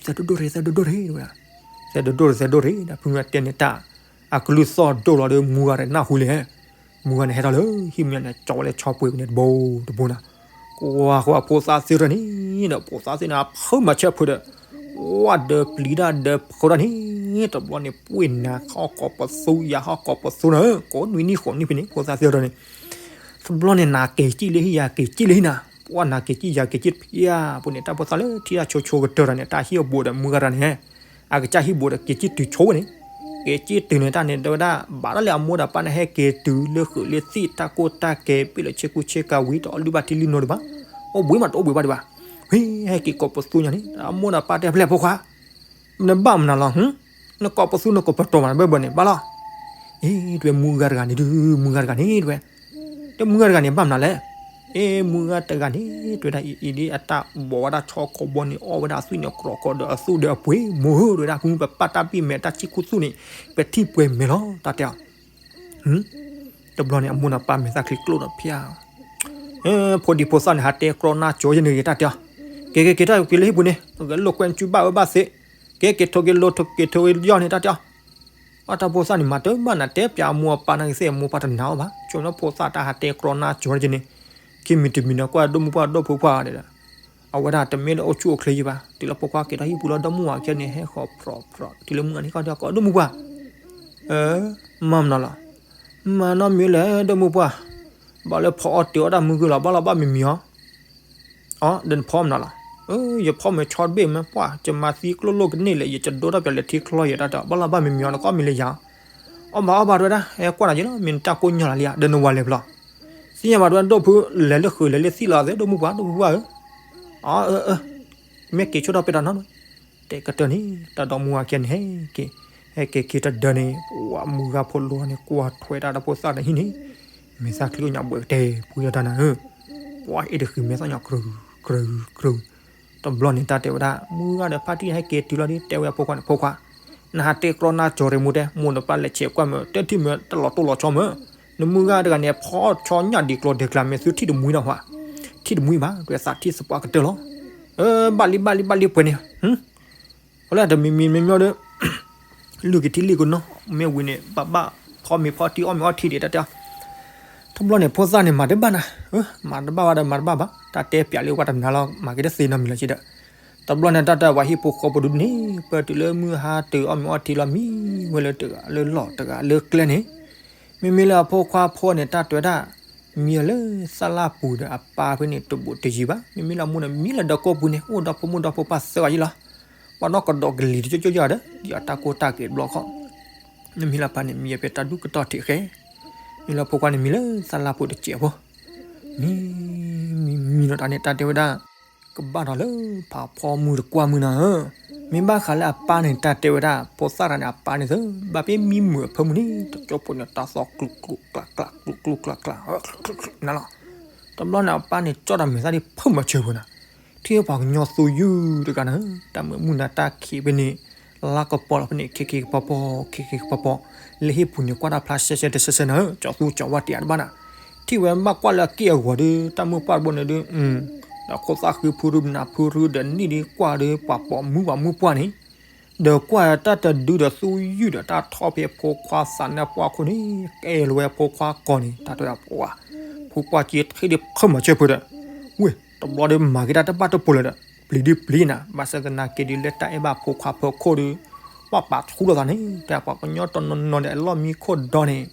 သဲဒိၣ်ဒိၣ်တဂ့ၤ သဲဒိၣ်ဒိၣ်တဂ့ၤတဝဲ, သဲဒိၣ်ဒိၣ်တဂ့ၤ သဲဒိၣ်တဂ့ၤ ဒီးဖုမ့ၢ်တဲန့ၣ်တၢ်, အကလုၢ်သီၣ်ဒိၣ်လီၤဒီးမုၢ်ဂၤဒီးနၢ်ဟူလဲၣ်, မုၢ်ဂၤန့ၣ်ဟဲထီၣ်လၢဟံၣ်မ့ၢ်န့ၣ် ကၠီဝဲလၢဆီပှ့ၤန့ၣ်တဘိတဘိနၤ, ကွၢ်ဃီအဖိသၣ်သ့ၣ်တဖၣ်န့ၣ်ဒီး ဖိသၣ်သ့ၣ်န့ၣ် အဖုမၤဆၢဖုဒီး, ဝဲဒီးပျံၤတၢ်ဒီးဖုဒီးန့ၣ်, တဘျီန့ၣ် ပှ့ၤနၤဟီၣ်ကိးပသူယၤဟီၣ်ကိးပသူနၤ, ကိးနွံနံၣ်ဃိးနံၣ်ဖဲန့ၣ် ဖိသၣ်သ့ၣ်တဖၣ်န့ၣ် တဘျီန့ၣ် နၤက့ၤစံၣ်လၢဟံၣ်ယၤက့ၤစံၣ်လၢဟံၣ်နၤ, ပှၤနၤက့ၤစံၣ်ယၤက့ၤစံၣ်တဖၣ်အပူၤန့ၣ် တၢ်ဖိသၣ်လၢထံၣ်တၢ်ဆိဆိကတၢၢ်တၢ်န့ၣ် တၢ်ဟံၣ်အဘူးဒီးမုၢ်ဂၤတဂၤန့ၣ်, အကစၢ်ဟံၣ်ဘူးဒီးက့ၤစံၣ်တုၤဆိဝဲန့ၣ်, က့ၤစံၣ်တုၤန့ၣ်တၢ်န့ၣ် တဲဝဲဒၣ် ဘၣ်တၢ်လၢအမိၢ်ဒီးပၢ်န့ၣ် ဟဲက့ၤတုၤလၢဃုာ်လၢသ့ၣ်တၢ်ကိၢ်တၢ်ဂီၤ ဘ့ၣ်လၢဆ့ကူဆ့ကၤဝံၤ တအီၣ်လုၢ်ဘၣ်ထံလုၢ်နိဒံးဘၣ်, အိၣ်ဘှံးမးတအိၣ်ဘှံးဘၣ်ဒံးဘၣ်, ဝံၤဟဲက့ၤကိးပသူညါန့ၣ် အမိၢ်ဒီးပၢ်တဲဖဲလဲၣ်ဖိခွါ နဘၣ်မနုၤလီၤ, နကိးပသူနကိးပတီၢ်မးဘၢဘၢန့ၣ် ဘၣ်လီၤ, အ့ တဝဲမုၢ်ဂၤတဂၤန့ၣ်ဒုး မုၢ်ဂၤတဂၤန့ၣ်တဝဲ, တမုၢ်ဂၤတဂၤန့ၣ် ဘၣ်မနုၤလဲၣ်, အ့ မုၢ်ဂၤတဂၤန့ၣ် တဝဲဒၣ်အံၤဒ်အတၢ်ဘိးဝဲဒၣ်ဆီကိးဘိန့ၣ် အီၣ်ဝဲဒၣ်အသွံၣ်န့ၣ် ကြီၤကြီၤဒီးအသူၣ်ဒီးအပှ့ၤ မိၢ်ဧၢ တဝဲဒၣ် ဖုပပာ်တၢ်ဘံၣ်မဲာ်တၢ်စံၣ်ခူသူၣ်န့ၣ် ပထံၣ်ပှဲၤမဲာ်လီၤ တၢ်တဲအီၤ တဘျီန့ၣ် အမိၢ်ဒီးပၢ်မဲာ်သၣ်ချံကျိၣ်ဒီးဖၠါ, ဖိဒံဖိသၣ်န့ၣ် ဟးတဲကြီနါကၠိယဲၢ်န့ၣ်ဂ့ၤ တၢ်တဲအီၤ, က့ၤက့ၤက့ၤထီၣ်က့ၤလၢဟံၣ်ပူၤန့ၣ် ပကလိာ်ကွဲနစုဘၣ်ဝဲဘၣ်သ့, က့ၤက့ၤထိးက့ၤလိာ်ထိးက့ၤထိးက့ၤယီၢ်န့ၣ် တၢ်တဲအီၤ, အတၢ်ဖိသၣ်န့ၣ် မၤတဘၣ်နၤ တဲပၠးအမိၢ်အပၢ်နာ်က့ၤသ့ၣ် အမိၢ်ပၢ်တနာ်အီၤဘၣ် ဆိမိၣ်လၢဖိသၣ်တၢ်ဟးတဲကြီနါကၠိန့ၣ်, ခံမံၤတမံၤန့ၣ် ကွၢ်ဒိၣ်မုၢ်ပှၢ်ဒိၣ်ဖိခွါဒီး အဝဲဒၣ်တမ့ၢ်လၢအိၣ်ဆူၣ်အိၣ်ချ့ယံၤဘၣ် တုၤလၢဖိခွါက့ၤထီၣ်ဟံၣ်ပူၤလီၤ ဒီမုၢ်ဝၤကဲန့ၣ် ဟဲဃီၤဖြီဖြီ တုၤလၢမုၢ်ဂၤန့ၣ်ခီဒီး ကိးဒိၣ်မုၢ်ပှၢ်, မၤမနုၤလီၤ, မၤနီတမံၤလၢဒိၣ်မုၢ်ပှၢ်, ဘၣ်လၢဖီအီၣ်တ့ၤအီၣ်တၢ်မုၢ်ဂုၢ်လီၤ ဘၣ်လီၤဘၣ်မံၤမံၤအီၤ အီၤဒီးနဖီမနုၤလီၤ, ယဖီမ့ၢ်ဆီတဘ့ၣ်မ့ၢ်ပှၢ် ယမၤသံကျိၣ်လိၣ်ကန့ၢ်လဲၣ် ယကဒိတၢ်ပၠးလဲၤထံချီယဲၢ်တၢ်တဲ ဘၣ်လီၤဘၣ်မံၤမံၤအီၤ နကိးမံၤလၢယၤ, အီၣ်ဘၣ်အီၣ်ဘၣ်တဲဝဲဒၣ်, ဟဲကွၢ်နၤက့ၤလီၤ, မ့ၢ်နတၢ်ကိၢ်ညီလီၤလံဧါ, ဒီးနဝၤလဲၤဖဲလဲၣ်. သ့ၣ်ညါဘၣ်တဲဝဲဒၣ် ဒိၣ်ဖု လဲၤလၢဃုာ်လဲၤလၢသံၣ်လီၤသ့ ဒိၣ်မုၢ်ပှၢ် ဒိၣ်ဖုပှၢ်ဧၢ. အၢ အၢ အၢ, မ့ၢ်က့ၤဆိၣ်ထီၣ်ပဲတၢ်နီၤနီၤ, တဲကတၢၢ်န့ၣ် တၢ်ဒီမါဝၤခံဂၤန့ၣ် ဟဲက့ၤ ဟဲက့ၤခံတဒၢန့ၣ် ပှၤမုၢ်ဂၤဖိလီၤန့ၣ် ကွၢ်ထွဲတၢ်ဒီးဖိသၣ်ဒီးဟံၣ်န့ၣ်, မဲာ်သၣ်ချံအိၣ်ညါဘှဲးကတဲာ် ပှၤတၢ်န့ၣ်ဧၢ. ပှၤအ့ၣ်တဃံးမဲာ်သၣ်ညါ ကြၢးကြၢးကြၢး. တဘျီန့ၣ် တၢ်တဲဝဲဒၣ် မုၢ်ဂၤဒီးဖါတံၢ်ဟဲက့ၤတုၤလီၤဒီး တဲဝဲအဖိခွါန့ၣ်, ဖိခွါ, နဟးတဲကြီနါကၠီၤရ့မိၢ်တဲ, မိၢ်နပၢ်လဲၤဆဲးကွၢ်မၢ်, တဲထံၣ်မၢ် တလီၤတိၢ်လီၤဆီမၢ်, နမုၢ်ဂၤတဂၤန့ၣ် ဖီဆီညၣ်ဒံးကျီၤဒဲးကျါ မ့ၢ်သုထံၣ်တမှံနီၤဟါ, ထံၣ်တမှံဘၣ် တဲသးထံၣ်သပှၢ်ကတၢၢ်လီၤ. အၢ ဘၣ်လံ ဘၣ်လံ ဘၣ်လံပှဲၤန့ၣ်, အလၢတမံၤမံၤမ့ၢ်မ့ၢ်ဒီး လုၢ်က့ၤထံလုၢ်က့ၤနီၤ, မ့ၢ်ဝံၤန့ၣ် ဘၣ်ဘၣ်ဖီမ့ၤဖီထံအီၣ်မ့ၤအီထံဒံးတၢ်တဲ. တဘျီန့ၣ် ဖိသၣ်န့ၣ် မၤတဘၣ်နၤ, မၤတဘၣ်ဘၣ်ဒီးမၤတဘၣ်ဘၣ်, တၢ်တဲပၠးလၢပှၤတမနၤလီၤ မၤက့ၤတသ့နီတမံၤလီၤက့ဒီး. တဘျီန့ၣ် တၢ်တဲဝဲဟံၣ်ဖိဃီဖိဒုန့ၣ် ပၢၢ်တုၤလၢမုၢ်ဟါတုၤအီၣ်မ့ၤအီထံလီၤ မံဝဲလၢတဂၤလၢလီၢ်တဂၤလၢကျဲန့ၣ်, မ့မ့ၢ်လၢအဖိခွါဖိန့ၣ် တၢ်တဲဝဲဒၣ် မံလၢသၣ်လၢ်ပူၤဒီးအပၢ်ဖဲန့ၣ် တဘူးတယံၤဘၣ်. မ့မ့ၢ်လၢအမိၢ်န့ၣ် မံလၢဒီးကိၢ်ပူၤန့ၣ် အိၣ်ဒီဖိမိၢ်ဒီဖိပၢ်သၢဂၤယံၤလီၤ. ပှၤနီၢ်ကဒီးကလံၤတကၠိကၠိယၤဒီး ယတၢ်ကိၢ်တၢ်ဂီၤတဘျီဃီ, မ့မ့ၢ်လၢအပၢ်န့ၣ် မံဖဲတၢ်ဒူၣ်ကတီၢ်ထံးဃဲ, မ့မ့ၢ်လၢအဖိခွါန့ၣ် မံလၢသၣ်လၢ်ပူၤတစဲးဖိ, မံ မံ မံနီၤတၢ်န့ၣ် တၢ်တဲဝဲဒၣ် ကဘၣ်ဒီးလၢဖးဖီမုၢ်တကွၢ်မုၢ်နၤဧၢ, မ့ၢ်ဘၣ်ဃးလၢအပၢ်န့ၣ် တၢ်တဲဝဲဒၣ် ဖိသၣ်တဂၤန့ၣ် အပၢ်န့ၣ်သၢ ဘၣ်ဖဲမံမုာ်အဖၢမုၢ်န့ၣ် တကၠိဖိန့ၣ် တၢ်သီကျူးကျူးကျးကျး ကျူးကျူးကျးကျး နၤလီၤ. တဘျီန့ၣ် အပၢ်န့ၣ် ကၠီတၢ်မဲာ်သၣ်ဒ်ဖၢမၤစၢၤပူၤနၤ, ထံၣ်ပှၤကညီသူယုၢ်တဂၤနၤ, တၢ်မုာ်မုၢ်နၤတၢ်ခံးဖဲန့ၣ် လါကပီၤလီၤဖဲန့ၣ် ခံခံကပီၤပီၤ ခံခံကပီၤပီၤ, လၢဟံၣ်ပူၤန့ၣ် ကွၢ်တၢ်ဖျါရှဲရှဲတဆဲဆဲနၤဧၢ, ကၠီသူကၠီဝါတ့ၢ်အါတဘၣ်နၤ, ထံၣ်ဝဲဘၣ်ကွၢ်လၢအက့ၢ်အဂီၤဒီး တၢ်မုၢ်ပှၢ်တဘိန့ၣ်ဒီး ဒီးခိၣ်သၣ်ဃုဖုရူနၤဖုရူဒီးနံၣ်ဒ်ကွၢ်ဒီး ပှၤပိာ်မုၣ်ပှၤမုၢ်ပှၢ်န့ၣ်, ဒီးကွၢ်တၢ်တဒုဒီးသူယုၢ်ဒီးတၢ်ထီၣ်ဖဲဖိခွါသးန့ၣ်ပှၢ်ခိၣ်န့ၣ် ကဲလီၤဝဲဖိခွါကီၤန့ၣ် တၢ်တဲဒၣ်ပှၤ ဖိခွါက့ထံၣ်ဒ်ဖၢမၤစၢၤပူၤဒီး ဝ့ၢ် တဘျီဒီးမၤက့ၤတၢ်တဘၣ်တပိၤလၢၤဒီး ပျံၤဒ်ပျံၤနၤ, ဘၣ်ဆၣ်သနာ်က့ဒီး လၢတၢ်အဲၣ်ဘၣ်ဖိခွါဖီခိၣ်ဒီး ပှၤပာ်ထူလိာ်သးန့ၣ် တဲပှၤကညီတနီၤနီၤဒီး အလီၢ်မံခိၣ်ဒီန့ၣ်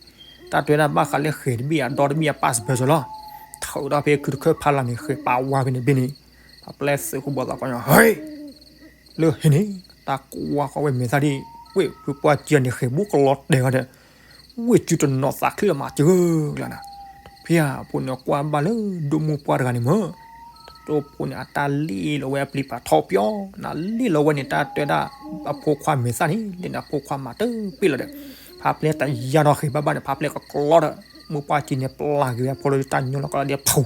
တၢ်တဲဝဲဒၣ်ဘၣ်ဃးလၢဃဲၤတဘ့ၣ်အဒီတဘ့ၣ်အပၢ်စၢၤပၢၤစၢၤလီၤ. ထုးဒီးဖဲခုတခၢၣ်ဖးလၢ်န့ၣ် ဃဲၤပာ်ဝါဖဲန့ၣ်ဘ့ၣ်န့ၣ် ပှၤပျဲသုးခိၣ်ဘီသးကညီ ဟဲ လၢဟံၣ်န့ၣ် တၢ်ကွၢ်ဃီဝဲမဲာ်သၣ်ဒ် ဝ့ၢ်ဖုပှၢ်ကၢန့ၣ် ဃဲၤဘူးကလီၤတဲာ်ဂီၤဒီး ဝ့ၢ်စုတနီၤသးချံလီၤမးစၢၤလၢ်နၤ, ဖဲအဖိန့ၣ်ကွၢ်ဘၣ်လၢဒိၣ်မုၢ်ပှၢ်တဂၤန့ၣ်မၢ်, တကၠိဖိန့ၣ် အတၢ်လ့ၣ်လီၤဝဲအပျံၤပာ်ထီပျီ, နၤလ့ၣ်လီၤဝဲန့ၣ် တၢ်တဲဒၣ် အဖိခွါမဲာ်သၣ်န့ၣ် လၢန့ၣ်အဖိခွါမၤတပ့ၢ်လီၤဒီး ဖါပျဲတယာ်ထီၣ်ဃဲၤဘၣ်ဘၣ်န့ၣ် ဖါပျဲကကျီဒီး မုၢ်ပှၢ်ကၢန့ၣ် ပျၢ်က့ၤဝဲဖိလၢတၢ်ညီလီၤကီးလၢဒ်ဖူ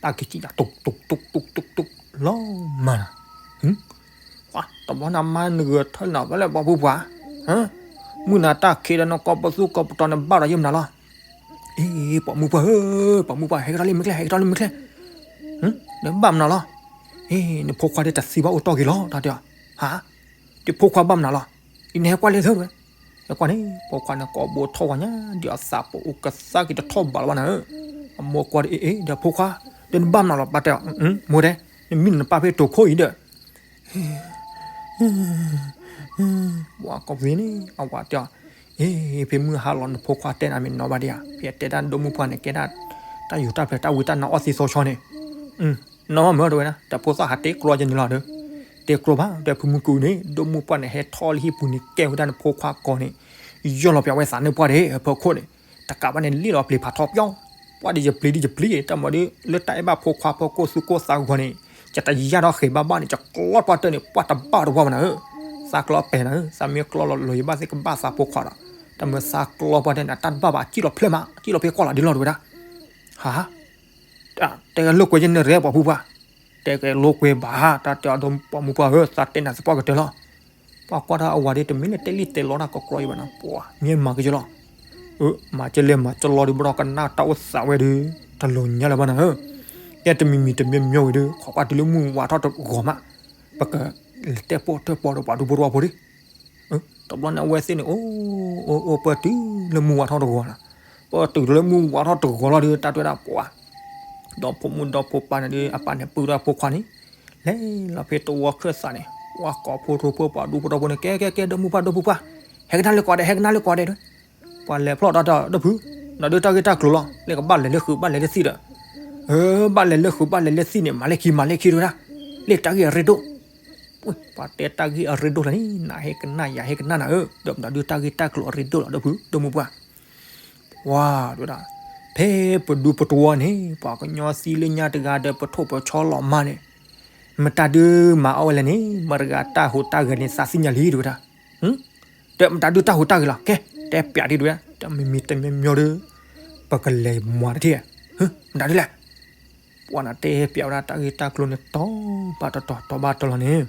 တၢ်က့ၤကံၣ်နၤ တူၢ်တူၢ်တူၢ်တူၢ်တူၢ် လီၤမးနၤ, တဘျီနမါနဂၢၢ်ထၢနၤဝဲလၢပှၤဖိပှၢ်, မုၢ်နၤတၢ်ခံးဒီးနကီၢ်ပသူကီၢ်ပတီၤန့ၣ် ဘၣ်ဒီးယဲၢ်မနုၤလီၤ. အ့ ပိာ်မုၣ်ပှၢ်ဧၢ, ပိာ်မုၣ်ပှၢ် ဟဲကထီၣ်လံမ့ၢ်ကျဲ ဟဲကထီၣ်လံမ့ၢ်ကျဲ, နဘၣ်မနုၤလီၤ. အ့ နဖိခွါဒ်တသံဘၣ်အိၣ်တီၢ်က့ၤလီၤ တၢ်တဲအီၤ, ဟါ, ဒ်ဖိခွါဘၣ်မနုၤလီၤ, အံၤနဟဲကွၢ်လၢသၢဝဲ ဟဲကွၢ်န့ၣ် ဖိခွါန့ၣ် ကိးဘိထီၣ်ဝဲညါ ဒ်အသးပအိၣ်ကသးက့ၤတထီၣ်ဘးလီၤဘၣ်နၤဧၢ, အမိၢ်ကွၢ်ဒီး အ့ အ့ ဒီးဖိခွါ, ဒီးနဘၣ်မနုၤလီၤ ပၢ်တဲအီၤ, မိၢ်တဲ, နမံနပၢ်ဖဲတိာ်ခိၣ်အံၤဒီး ပှၤကိးပသ့န့ၣ် အဝၤတဲအီၤ, အ့ ဖဲမုၢ်ဟါလီၤနဖိခွါတဲနၤမ့ၢ်နီၢ်ဘၣ်ဒံးဧါ, ဖဲတဲဒၣ်ဒိၣ်မုၢ်ပှၢ်န့ၣ် ကဲဒၣ် တၢ်ယူးတၢ်ဖျဲးတၢ်ဝံတၢ်နါအီၣ်သံသီဆီန့ၣ်, နီၢ်မၢတဲဝဲဒၣ် တၢ်ဖိသၣ်ဟးတဲကျီယဲၢ်န့ၣ်လီၤဒီး, တဲကျီဘၣ် ဒီးဖုမုၢ်ကူန့ၣ် ဒိၣ်မုၢ်ပှၢ်န့ၣ် ဟဲထီၣ်လၢဟံၣ်ပူၤန့ၣ် ကဲဝဲဒၣ်နဖိခွါကီၤန့ၣ်, ယီၢ်လီၤပျးဝဲသးနၢၣ်ပှၢ်ဒီး ဖီခိၣ်န့ၣ်, တကးဘၣ်န့ၣ် လ့ၣ်လီၤပျံၤဖးထီပျီ, ပှၢ်ဒ်ယပျံၤဒ်ယပျံၤ တၢ်မၤဒီး လၢတၢ်အဲၣ်ဘၣ်ဖိခွါဖီခိၣ်သူၣ်ကိၢ်သးဂီၤန့ၣ်, ယတယာ်ထီၣ်ဃဲၤဘၣ်ဘၣ်န့ၣ် ယကျီပှၢ်တၢၢ်န့ၣ် ပှၢ်တဘၣ်တဝီဘၣ်နၤဧၢ, သးကျီပဲာ်နၤဧၢ, သးမ့ၢ်ကျီလီၤလီၤ ယဘၣ်သ့ၣ်ကဘၣ်သးဖိခွါဒီး, တၢ်မၤသးကျီပှၢ်တၢၢ်န့ၣ် အတၢ်တဘၣ်ဘၣ် စံၣ်လီၤဖျဲၣ်မး စံၣ်လီၤဖဲကွၢ်လီၤဒ်လီၤတဝဲဒၣ်, ဟါ တဲလိာ်ကွဲယဲၢ်န့ၣ်ရဲၣ် ပိာ်မုၣ်ပှၢ်, တဲကဲလိာ်ကွဲဘၣ် တၢ်တဲအီၤဒီးပိာ်မုၣ်ပှၢ်ဧၢ, သးတဲနၤသပှၢ်ကတၢၢ်လီၤ, ပှၤကွၢ်တၢ်အဝၤဒီး တမ့ၢ်လၢတဲလံၣ်တဲလီတၢ်ကီကီအံၤဘၣ်နၤ, ပှၤမ့ၢ်မၤက့ၤကလီၤ, အၢ မၤကလဲၤမၤကလီဒီး ဘၣ်ဒီးကနၣ်တၢ်အိၣ်သးဝဲဒီး တလိၤညါလၢၤဘၣ်နၤဧၢ, ယဲတမံၤမံၤတမံၤမံၤဝံၤဒီး ခိးကွၢ်တုၤလၢမုၢ်ဝးထီၣ်တဂီၤမး, ပကလဲၤတဲပိာ်တဲပီဒီးပှၤဒူဖိတဝီဖိဒီး တဘျီန့ၣ် အဝဲသ့ၣ်န့ၣ် အိၣ် အိၣ် အိၣ်ပၢၢ်တုၤလၢမုၢ်ဝးထီၣ်တဂီၤလီၤ, ပၢၢ်တုၤလၢမုၢ်ဝးထီၣ်တဂီၤလီၤဒီး တၢ်တဲဒၣ်ပှၤ ဒီဖိမုၣ်ဒီဖိပၢ်န့ၣ်ဒီး အပၢ်န့ၣ်ပုၢ်ဒီးဖိခွါန့ၣ်, လဲၤလီၤဖဲတဝီခၢၣ်သးန့ၣ် ပှၤကိးဖိထိဖိပှၤဒူဖိထီဖိန့ၣ် ကဲကဲကဲ ဒီမုၢ်ပှၢ်ဒီဖိပှၢ်, ဟဲကနၣ်လၢကွၢ်ဒီး ဟဲကနၣ်လၢကွၢ်ဒီး, ပှၤလဲၤဖျီၣ်တၢ်ဒီး ဒီဖု, နဒီးတၢ်ဂ့ၢ်တၢ်ကျိၤလီၤ, လၢကဘၣ်လဲၤလၢဃုာ်ဘၣ်လဲၤလၢသံၣ်ဒီး, အၢ ဘၣ်လဲၤလၢဃုာ်ဘၣ်လဲၤလၢသံၣ်န့ၣ် မၤလၢခံမၤလၢခံတဝဲဒၣ်, လၢတၢ်ဂ့ၢ်အရ့ဒိၣ် ပှၤတဲတၢ်ဂ့ၢ်အရ့ဒိၣ်လီၤန့ၣ် နၤဟဲကနၣ်ယၤဟဲကနၣ်နၤဧၢ, ဒီးမတၤဒုးတၢ်ဂ့ၢ်တၢ်ကျိၤအရ့ဒိၣ်လီၤ ဒီပုၢ်ဝဲၢ်, ပှၤတဲဝဲဒၣ်, ဖဲပဒူပတဝီန့ၣ် ပှၤကညီသံလၢညါတဂၤဒီးပထိၣ်ပဆီလီၤမါန့ၣ်, မတၤဒုးမၤအီၣ်ဝဲလဲၣ်န့ၣ် မတၤတဂၤတၢ်ဟူးတၢ်ဂဲၤန့ၣ်သးသ့ၣ်ညါလံ တဲဝဲဒၣ်. ဒီးမတၤဒုးတၢ်ဟူးတၢ်ဂဲၤလီၤ ကဲ တဲပျးဒ်တဲဝဲ, တမံၤမံၤတမံၤမံၤဒီး ပကလဲၤမၤတထံၣ်, မတၤဒုးလဲၣ်. ပှၤနၤတဲပျးဝဲဒၣ်တၢ်ဂ့ၢ်တၢ်ကျိၤန့ၣ် တီဘၣ်တီတီတီဘၣ်တီလီၤန့ၣ်,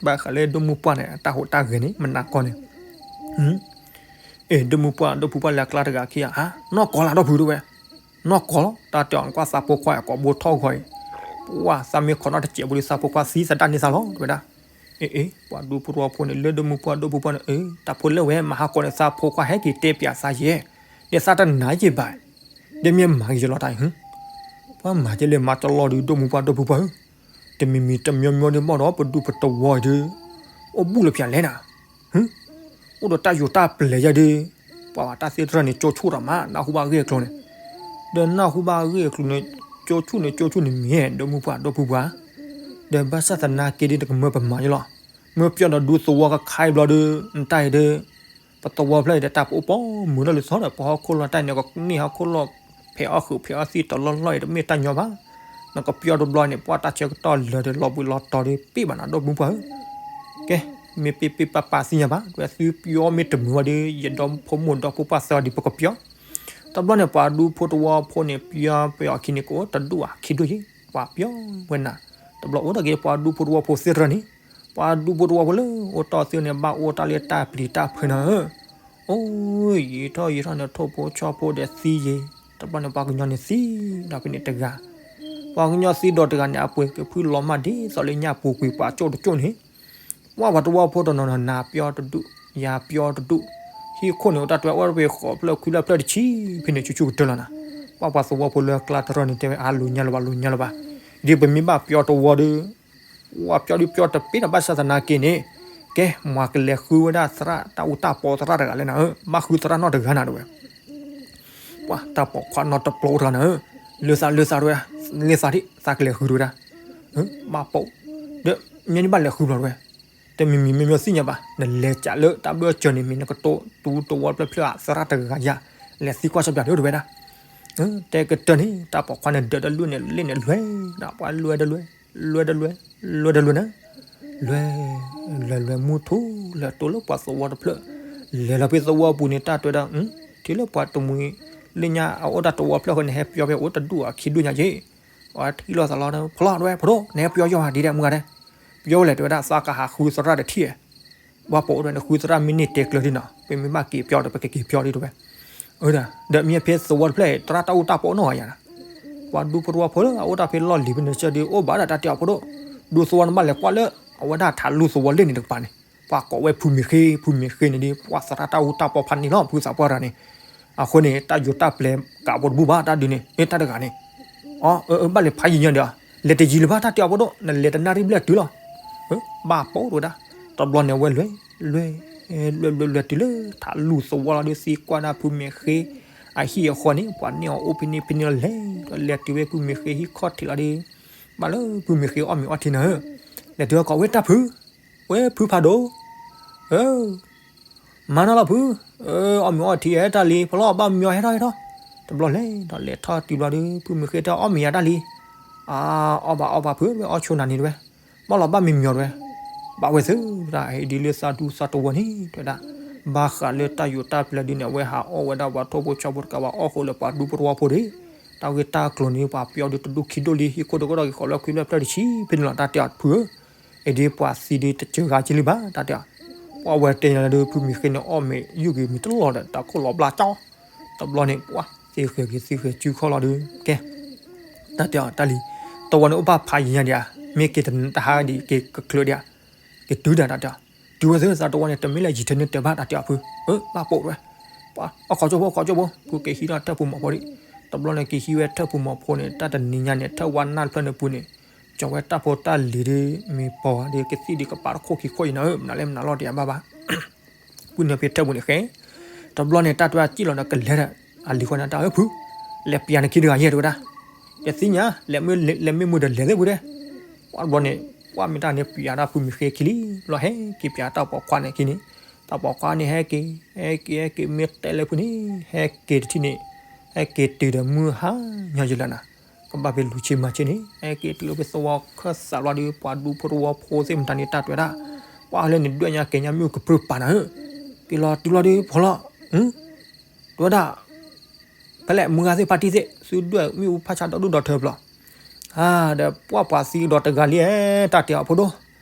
ဘၣ်ဃးလၢဒိၣ်မုၢ်ပှၢ်န့ၣ် တၢ်ဟူးတၢ်ဂဲၤန့ၣ် မနၤကီန့ၣ်, အ့ ဒိၣ်မုၢ်ပှၢ် ဒိၣ်ဖုပှၢ်လဲၤကျါတဂၤခံဂၤ, နီၢ်ကီၢ်လၢဒီပုၢ်ဝဲၢ်, နီၢ်ကီၢ်လီၤ တၢ်တဲအီၤ ကွၢ်သးဖိခွါအကိာ်ဘိထီၣ်ဂီၤအံၤ, ပှၤသးမ့ၢ်ခိးနီၣ်တစဲးဖိဒီးသးဖိခွါသံသဒၣ်န့ၢ်သးလီၤ တဲဝဲဒၣ်. အ့ အ့ ပှၤဒူဖိတဝီဖိန့ၣ် လၢဒိၣ်မုၢ်ပှၢ်ဒိၣ်ဖုပှၢ်န့ၣ် အ့ တၢ်ဖိလၢဝဲ မၤဟးကီးန့ၣ်သးဖိခွါဟဲက့ၤတဲပျးသးယဲၢ်, ဒီးသးတနာ်ယဲၢ်ဘၣ်, ဒီးမ့ၢ်မၤက့ၤယလီၤတၢ်အံၤ, ပှၤမၤက့ၤလၢမၤတလီၢ်ဒီးဒိၣ်မုၢ်ပှၢ်ဒိၣ်ဖုပှၢ်ဧၢ, တမံၤမံၤတမံၤမံၤဒီးဘၣ်ဒီး ပဒူပတဝီအံၤဒီး အိၣ်ဘူးလၢဖျၢၣ်လဲၣ်နၤ, အိၣ်ဒီးတၢ်ယိၤတၢ်ပျဲၤယဲၢ်ဒီး, ပှၤဘၣ်တၢ်သ့ၣ်တဖၣ်န့ၣ် ကၠိဆူၣ်တၢ်မး နၢ်ဟူဘၣ်ဂ့ၢ်အကျိၤန့ၣ်, ဒီးနၢ်ဟူဘၣ်ဂ့ၢ်အကျိၤန့ၣ်, ကၠိဆူၣ်န့ၣ် ကၠိဆူၣ်န့ၣ်မ့ၢ် ဒိၣ်မုၢ်ပှၢ်ဒိၣ်ဖုပှၢ်, ဒီးဘၣ်ဆၣ်သနာ်က့ဒီး နကမၢပမၤယလီၤ, မၢပျီဒီးဒူသဝီကခါအံၤဘျီဒီး, နတၢ်အံၤဒီး, ပသဝီဖျၢၣ်အံၤဒီးတၢ်ပအိၣ်ပိာ်မုၣ်လီၤလၢသီဒီး ပဟီၣ်ခိၣ်လီၢ်တၢ်အံၤန့ၣ် ကန့ၢ်ဟီၣ်ခိၣ်လီၢ်, ဖဲးအီၣ်ဃုာ်ဖဲးအီၣ်သံတလီၢ်လီၢ်အံၤ တမ့ၢ်တၢ်ညီဘၣ်, နကပျီတဘျီန့ၣ် ပှၤတၢ်ဆၢကတီၢ်လၢာ်ဒီးလီၤဘှံးလီၤတီၤဒီးပ့ၢ်ဘၣ်နၤဒိၣ်မုၢ်ပှၢ်ဧၢ, ကဲ, မ့ၢ်ပ့ၢ်ပ့ၢ်ပၢ်ပၢ်သ့ၣ်ညါဘၣ်, ဝဲသုပျီမ့ၢ်တမုာ်ဝဲဒီး ယဒီဖိမိၢ်ဒီဖိပၢ်သၢအီၤဒီးပကပျီ, တဘျီန့ၣ် ပှၤဒူဖိတဝီဖိန့ၣ် ပျီပျီအခံန့ၣ် ကအိၣ်တဒူၣ်အခံဒူၣ်ယဲၢ်, ပှၤပျီဝဲနၤ, တဘျီအိၣ်ထီၣ်က့ၤပှၤဒူဖိတဝီဖိသ့ၣ်တဖၣ်န့ၣ်, ပှၤဒူဖိတဝီဖိလၢအိၣ်တီၢ်သ့ၣ်န့ၣ် ဘၣ်အိၣ်တၢ်လၢတၢ်ပျံၤတၢ်ဖုးနၤဧၢ, အိၣ်ယံာ်ထီၣ်ယံာ်ထီၣ်န့ၣ် ထိၣ်ဖိဆီဖိဒီးသံယဲၢ်, တဘျီန့ၣ် ပှၤကညီန့ၣ်သံဒီးဖဲန့ၣ်တဂၤ, ပှၤကညီသံဒီးတဂၤန့ၣ် အပှ့ၤကဖုလီၤမၢ်ဒ်သိးလၢညၣ်ပူၤကွံာ်ပှၤကၠိၣ်တကၠိၣ်န့ၣ်, ပှၤပှၤသဝီဖိတနီၤနီၤ နၤပျီတဒူၣ်, ယၤပျီတဒူၣ်, ဟံၣ်ခိၣ်န့ၣ် အိၣ်တၢ်တဲဝဲ အိၣ်တပှ့ၤဃီးဖျၢၣ်ခွံဖျၢၣ်ဖျၢၣ်တဆံ, ဖဲန့ၣ်ဆူၣ်ဆူၣ်ကတၢၢ်လီၤနၤ, ပှၤပှၤသဝီဖိလၢကျါတရၢန့ၣ် တဲဝဲ အါ လိၤညါလၢၤဘၣ် လိၤညါလၢၤဘၣ်, ဒ်ပမ့ၢ်ဘၣ်ပျီတဝီဒီး ပှၤပျီဒုးပျီတပ့ၤနီၤ ဘၣ်ဆၣ်သနာ်က့န့ၣ်, ကဲ မၤကလဲၤဃုဝဲဒၣ်သရၣ်တၢ်အူတၢ်ပီသရၣ်တဂၤလဲၣ်နၤဧၢ, မၤဃုသရၣ်နီတဂၤနၤတဲဝဲ, ပှၤတၢ်ပိာ်ခွါနီတပျီအိၣ်တဂၤနၤဧၢ, လၢသးလၢသးတဲဝဲ, လၢသးဒံး သးကလဲၤဃုတဲဝဲဒၣ်, ဘၣ်ပိာ်, ဒီးမ့ၢ်နဘၣ်လဲၤဃုဘျီတဲဝဲ, တမံၤမံၤမ့ၢ်မ့ၢ်သ့ၣ်ညါဘၣ် နလဲၤကးလၢတၢ်ဘၢၣ်စၢၤန့ၣ် မ့ၢ်နကတိၤတူတဝီတဖျၢၣ်ဧါ သရၣ်တဂၤယၤ, လဲၤသံကွၢ်ဆၢပျးဒုးတဲဝဲဒၣ်, တဲကတၢၢ်န့ၣ် တၢ်ပိာ်ခွါန့ၣ်ဒၢးတလွဲၢ်န့ၣ် လ့ၣ်န့ၣ်လွဲၢ်, ပှၤလွဲၢ်တလွဲၢ်, လွဲၢ်တလွဲၢ်, လွဲၢ်တလွဲၢ်န့ၣ်, လွဲၢ်, လွဲၢ်လွဲၢ်မုၢ်ထူၣ်လၢတိၤလၢပှၤသဝီတဖျၢၣ်, လဲၤလီၤဖဲသဝီပူၤန့ၣ် တၢ်တဲဝဲဒၣ်, ထံၣ်လၢပှၤတမှံၤ, လၢညါအအိၣ်တၢ်တဝီဖျၢၣ်ဃီန့ၣ် ဟဲပျီဖဲအိၣ်တဒူၣ်အခံဒူၣ်ညါက့ၤ, ပှၤထံၣ်လိာ်သးလီၤ ဖျီတဲဝဲ ဖိဒိၣ် နဟဲပျီယီၤဧါ ဒ်ဒဲးမုၢ်ဂၤဒဲး, ပျီဝဲလဲၣ်တဲဝဲဒၣ် သးကဟးဃုသရၣ်တထံၣ်, ဘၣ်ပိာ်တဲဝဲ နဃုသရၣ်မ့ၢ်န့ၢ်တဲကျၢၤဒ်နီၤ ပမ့ၢ်ဘၣ်က့ၤပျီဒီး ပကက့ၤပျီဒ်တဲဝဲ, ဒီးမ့ၢ်ဖဲသဝီတဖျၢၣ် သရၣ်တၢ်အူတၢ်ပီနီၢ်ဂၤယၤ, ပှၤဒူဖိတဝီဖိလၢအအိၣ်တၢ်ဖဲလီၢ်လံၤဖဲန့ၣ်စၢၤဒီး အိၣ်ဘၣ်ဒၣ်တၢ်တဲအီၤဖိဒိၣ်, ဒူသဝီနဘၣ်လဲၤကွၢ်လၢ အဝဲဒၣ်ထးလူၤသဝီလ့ၣ်န့ၣ်တကပၤန့ၣ်, ပှၤကိးဝဲဖုမ့ၢ်ဃ့, ဖုမ့ၢ်ဃ့န့ၣ်ဒီး ပှၤသရၣ်တၢ်အူတၢ်ပီဖးန့ၢ်လီၤ ဖုသးပှၢ်တဂၤန့ၣ်, အဃိန့ၣ် တၢ်ယိၤတၢ်ပျဲၤကးဖိတဘူၣ်ဘၣ် တၢ်ဒုးန့ၣ် မ့ၢ်တၢ်တဂၤန့ၣ်, အၢ ဘၣ်လဲၤဖးယံၤညါဒီး, လဲၤတယံၤလၢၤဘၣ် တၢ်တဲအီၤဖိဒိၣ် နလဲၤတနၣ်ရံၣ်ဘျဲၣ်တုၤလီၤ, ဘၣ်ပိာ်တဲဝဲဒၣ်, တဘျီန့ၣ်အဝဲလွဲၢ်, လွဲၢ်, လွဲၢ်လွဲၢ်လွဲၢ်တုၤလၢထးလူၤသဝီလီၤဒီး သံကွၢ်ဒၣ်ဖုမ့ၢ်ဃ့, အဟံၣ်အဃီန့ၣ် ပှၤန့ၢ်အီၤအိၣ်ဖဲန့ၣ်ဖဲန့ၣ်လီၤလဲၣ်, ဒီးလဲၤတုၤဝဲဖုမ့ၢ်ဃ့ဟံၣ်ခီၣ်ထံးလီၤဒီး, ဘၣ်လၢဖုမ့ၢ်ဃ့အီၣ်မ့ၤအီထံနၤဧၢ, လဲၤတုၤဝဲကိးဝဲတၢ်ဖု, ဝဲဖုဖးဒိၣ်, ဧၢ မၤနီၢ်လီၤဖု, အၢ အီၣ်မ့ၤအီထံဟဲတၢ်လံ ဖျီဘၣ်မ့ၤအီဟဲထီၣ်ဟဲထီၣ်, တဘျီလဲၤဒီးလဲၤထီၣ်တုၤဘျီဒီး ဖုမ့ၢ်ဃ့တဲအီၣ်မ့ၤယၤတၢ်လံ, အၢ အီၣ်ဘၣ်အီၣ်ဘၣ်ဖု ဝဲအီၣ်ဆိနၤန့ၣ်တဲဝဲ, ဘၣ်လီၤဘၣ်မ့ၤမ့ၤတဲဝဲ, ဘၣ်ဝဲသုဒၣ် ဒ်လၢသးဒူသးတဝီန့ၣ်တဲဝဲဒၣ်, ဘၣ်ဃးလၢတၢ်ယိၤတၢ်ပျဲၤဒုးန့ၣ် အဝဲဟးအီၣ်ဝဲဒၣ်ပှၤထိၣ်ဖိဆီဖိတကးဘၣ်အီၣ်ဃိလၢပှၤဒူဖိတဝီဖိဒီး, တၢ်ဂ့ၢ်တၢ်ကျိၤန့ၣ် ပှၤပျီဒုးတဒူၣ်ခံဒူၣ်လံ ဟံၣ်ခိၣ်ဒီးကဒီးက့ၤဃီၤလၢခွံဖျၢၣ်တဆံဖဲန့ၣ်လီၤ တၢ်တဲအီၤဖုဧၢ, အဒ်ပှၤသံဒုးတစၢၤဂၤက့လံဘၣ် တၢ်တဲအီၤ, ပှၤဝဲတဲညါလၢဒုး ဖုမ့ၢ်ဃ့န့ၣ် အီၣ်မ့ၤယုၢ်က့ၤမံၤတလီၢ်ဒီး တၢ်ခိၣ်လီၤဘျါကၠီ, တဘျီန့ၣ် ပှၤသ့ဃဲၤက့ၤသ့ဃဲၤစုခီၣ်လီၤဒုး ကဲ, တၢ်တဲအီၤတၢ်လံ, တဝီန့ၣ်အိၣ်ဘၣ်ဖးယံၤညါဒံးဧါ, မ့ၢ်က့ၤတဟါဒံးက့ၤကချုးဒံးဧါ, က့ၤတုၤဒၣ်တၢ်တဲအီၤ, တုၤဝဲသ့ၣ်သးတဝီန့ၣ် တမ့ၢ်လၢယံၤထဲန့ၣ်တဲဘၣ်တၢ်တဲအီၤဖု, အၢ ဘၣ်ပိာ်ဝဲ, ပှၤ အီၣ်ခိးကၠိဖိ ခိးကၠိဖိ ဖုက့ၤဟံးထီၣ်ထၢၣ်ပူၤမီၤဖိဒံး, တဘျီန့ၣ် က့ၤဟံးဝဲထၢၣ်ပူၤမီၤဖိန့ၣ် တၢ်တနံၤညါန့ၣ် ထၢၣ်ဝါနၢ်တဖျၢၣ်န့ၣ်ပူၤန့ၣ်, ကၠီၤဝဲတၢ်ဖိတၢ်လံၤဒုး မ့ၢ်ပီၤဝဲဒီး ကသံၣ်ဒုးကပာ်တခိၣ်ခံခိၣ်အံၤနၤဧၢ, မနုၤလဲၣ်မနုၤလီၤတယၤဘၣ်ဘၣ် ပုၢ်နၢ်ဖဲထၢၣ်ပူၤန့ၣ်ဃဲ, တဘျီန့ၣ် တၢ်တဲဝဲစံၣ်လီၤဒီးကလဲၤဒီး အလံၤဃီန့ၣ် တၢ်ဧၢဖု, လဲၤပျးနခံတဂၤယဲၢ်တဲဝဲဒၣ်, ယသ့ၣ်ညါ, လဲၤမ့ၢ်မုာ်ဒီးလဲၤသ့ၣ်ဖုတဲ, ပှၤတဘျီန့ၣ် ပှၢ်မ့ၢ်တၢ်န့ၣ် ပျးတၢ်ဖုမ့ၢ်ဃ့ခံလံ, ဘျီဟဲက့ၤပျးတၢ်ပိာ်ခွါန့ၣ်ခံန့ၣ်, တၢ်ပိာ်ခွါန့ၣ်ဟဲက့ၤ, ဟဲက့ၤ ဟဲက့ၤမ့ၢ်တဲလၢဖုန့ၣ်, ဟဲက့ၤတထံၣ်န့ၣ်, ဟဲက့ၤတုၤဒီးမုၢ်ဟါညီယလၢနၤ, ကဘၣ်ဖဲလူၤဆ့မၤဆ့န့ၣ်, ဟဲက့ၤတုၤလၢဖဲသဝီခၢၣ်စးလီၤဒီး ပှၤဒူဖိတဝီဖိသ့ၣ်မတၤန့ၣ် တၢ်တဲဝဲဒၣ်, ပှၢ်လၢန့ၣ်ဒွဲၣ်ညါကဲညါမ့ၣ်အူကပြုၢ်ပာ်နၤဧၢ, က့ၤလီၤတုၤလီၤဒီးဖီလီၤ, တဲဝဲဒၣ် ဖဲလဲၣ်မုၢ်ဂၤသ့ၣ်ဖါတံၢ်သ့ၣ် သုဒွဲၣ်မ့ၣ်အူဖးဆါဒီဒူၣ်ဒီထၢဖျီ, ဒီးပှၢ်ပှၤသံကဒီးတဂၤလံ, တၢ်တဲအီၤဖိဒိ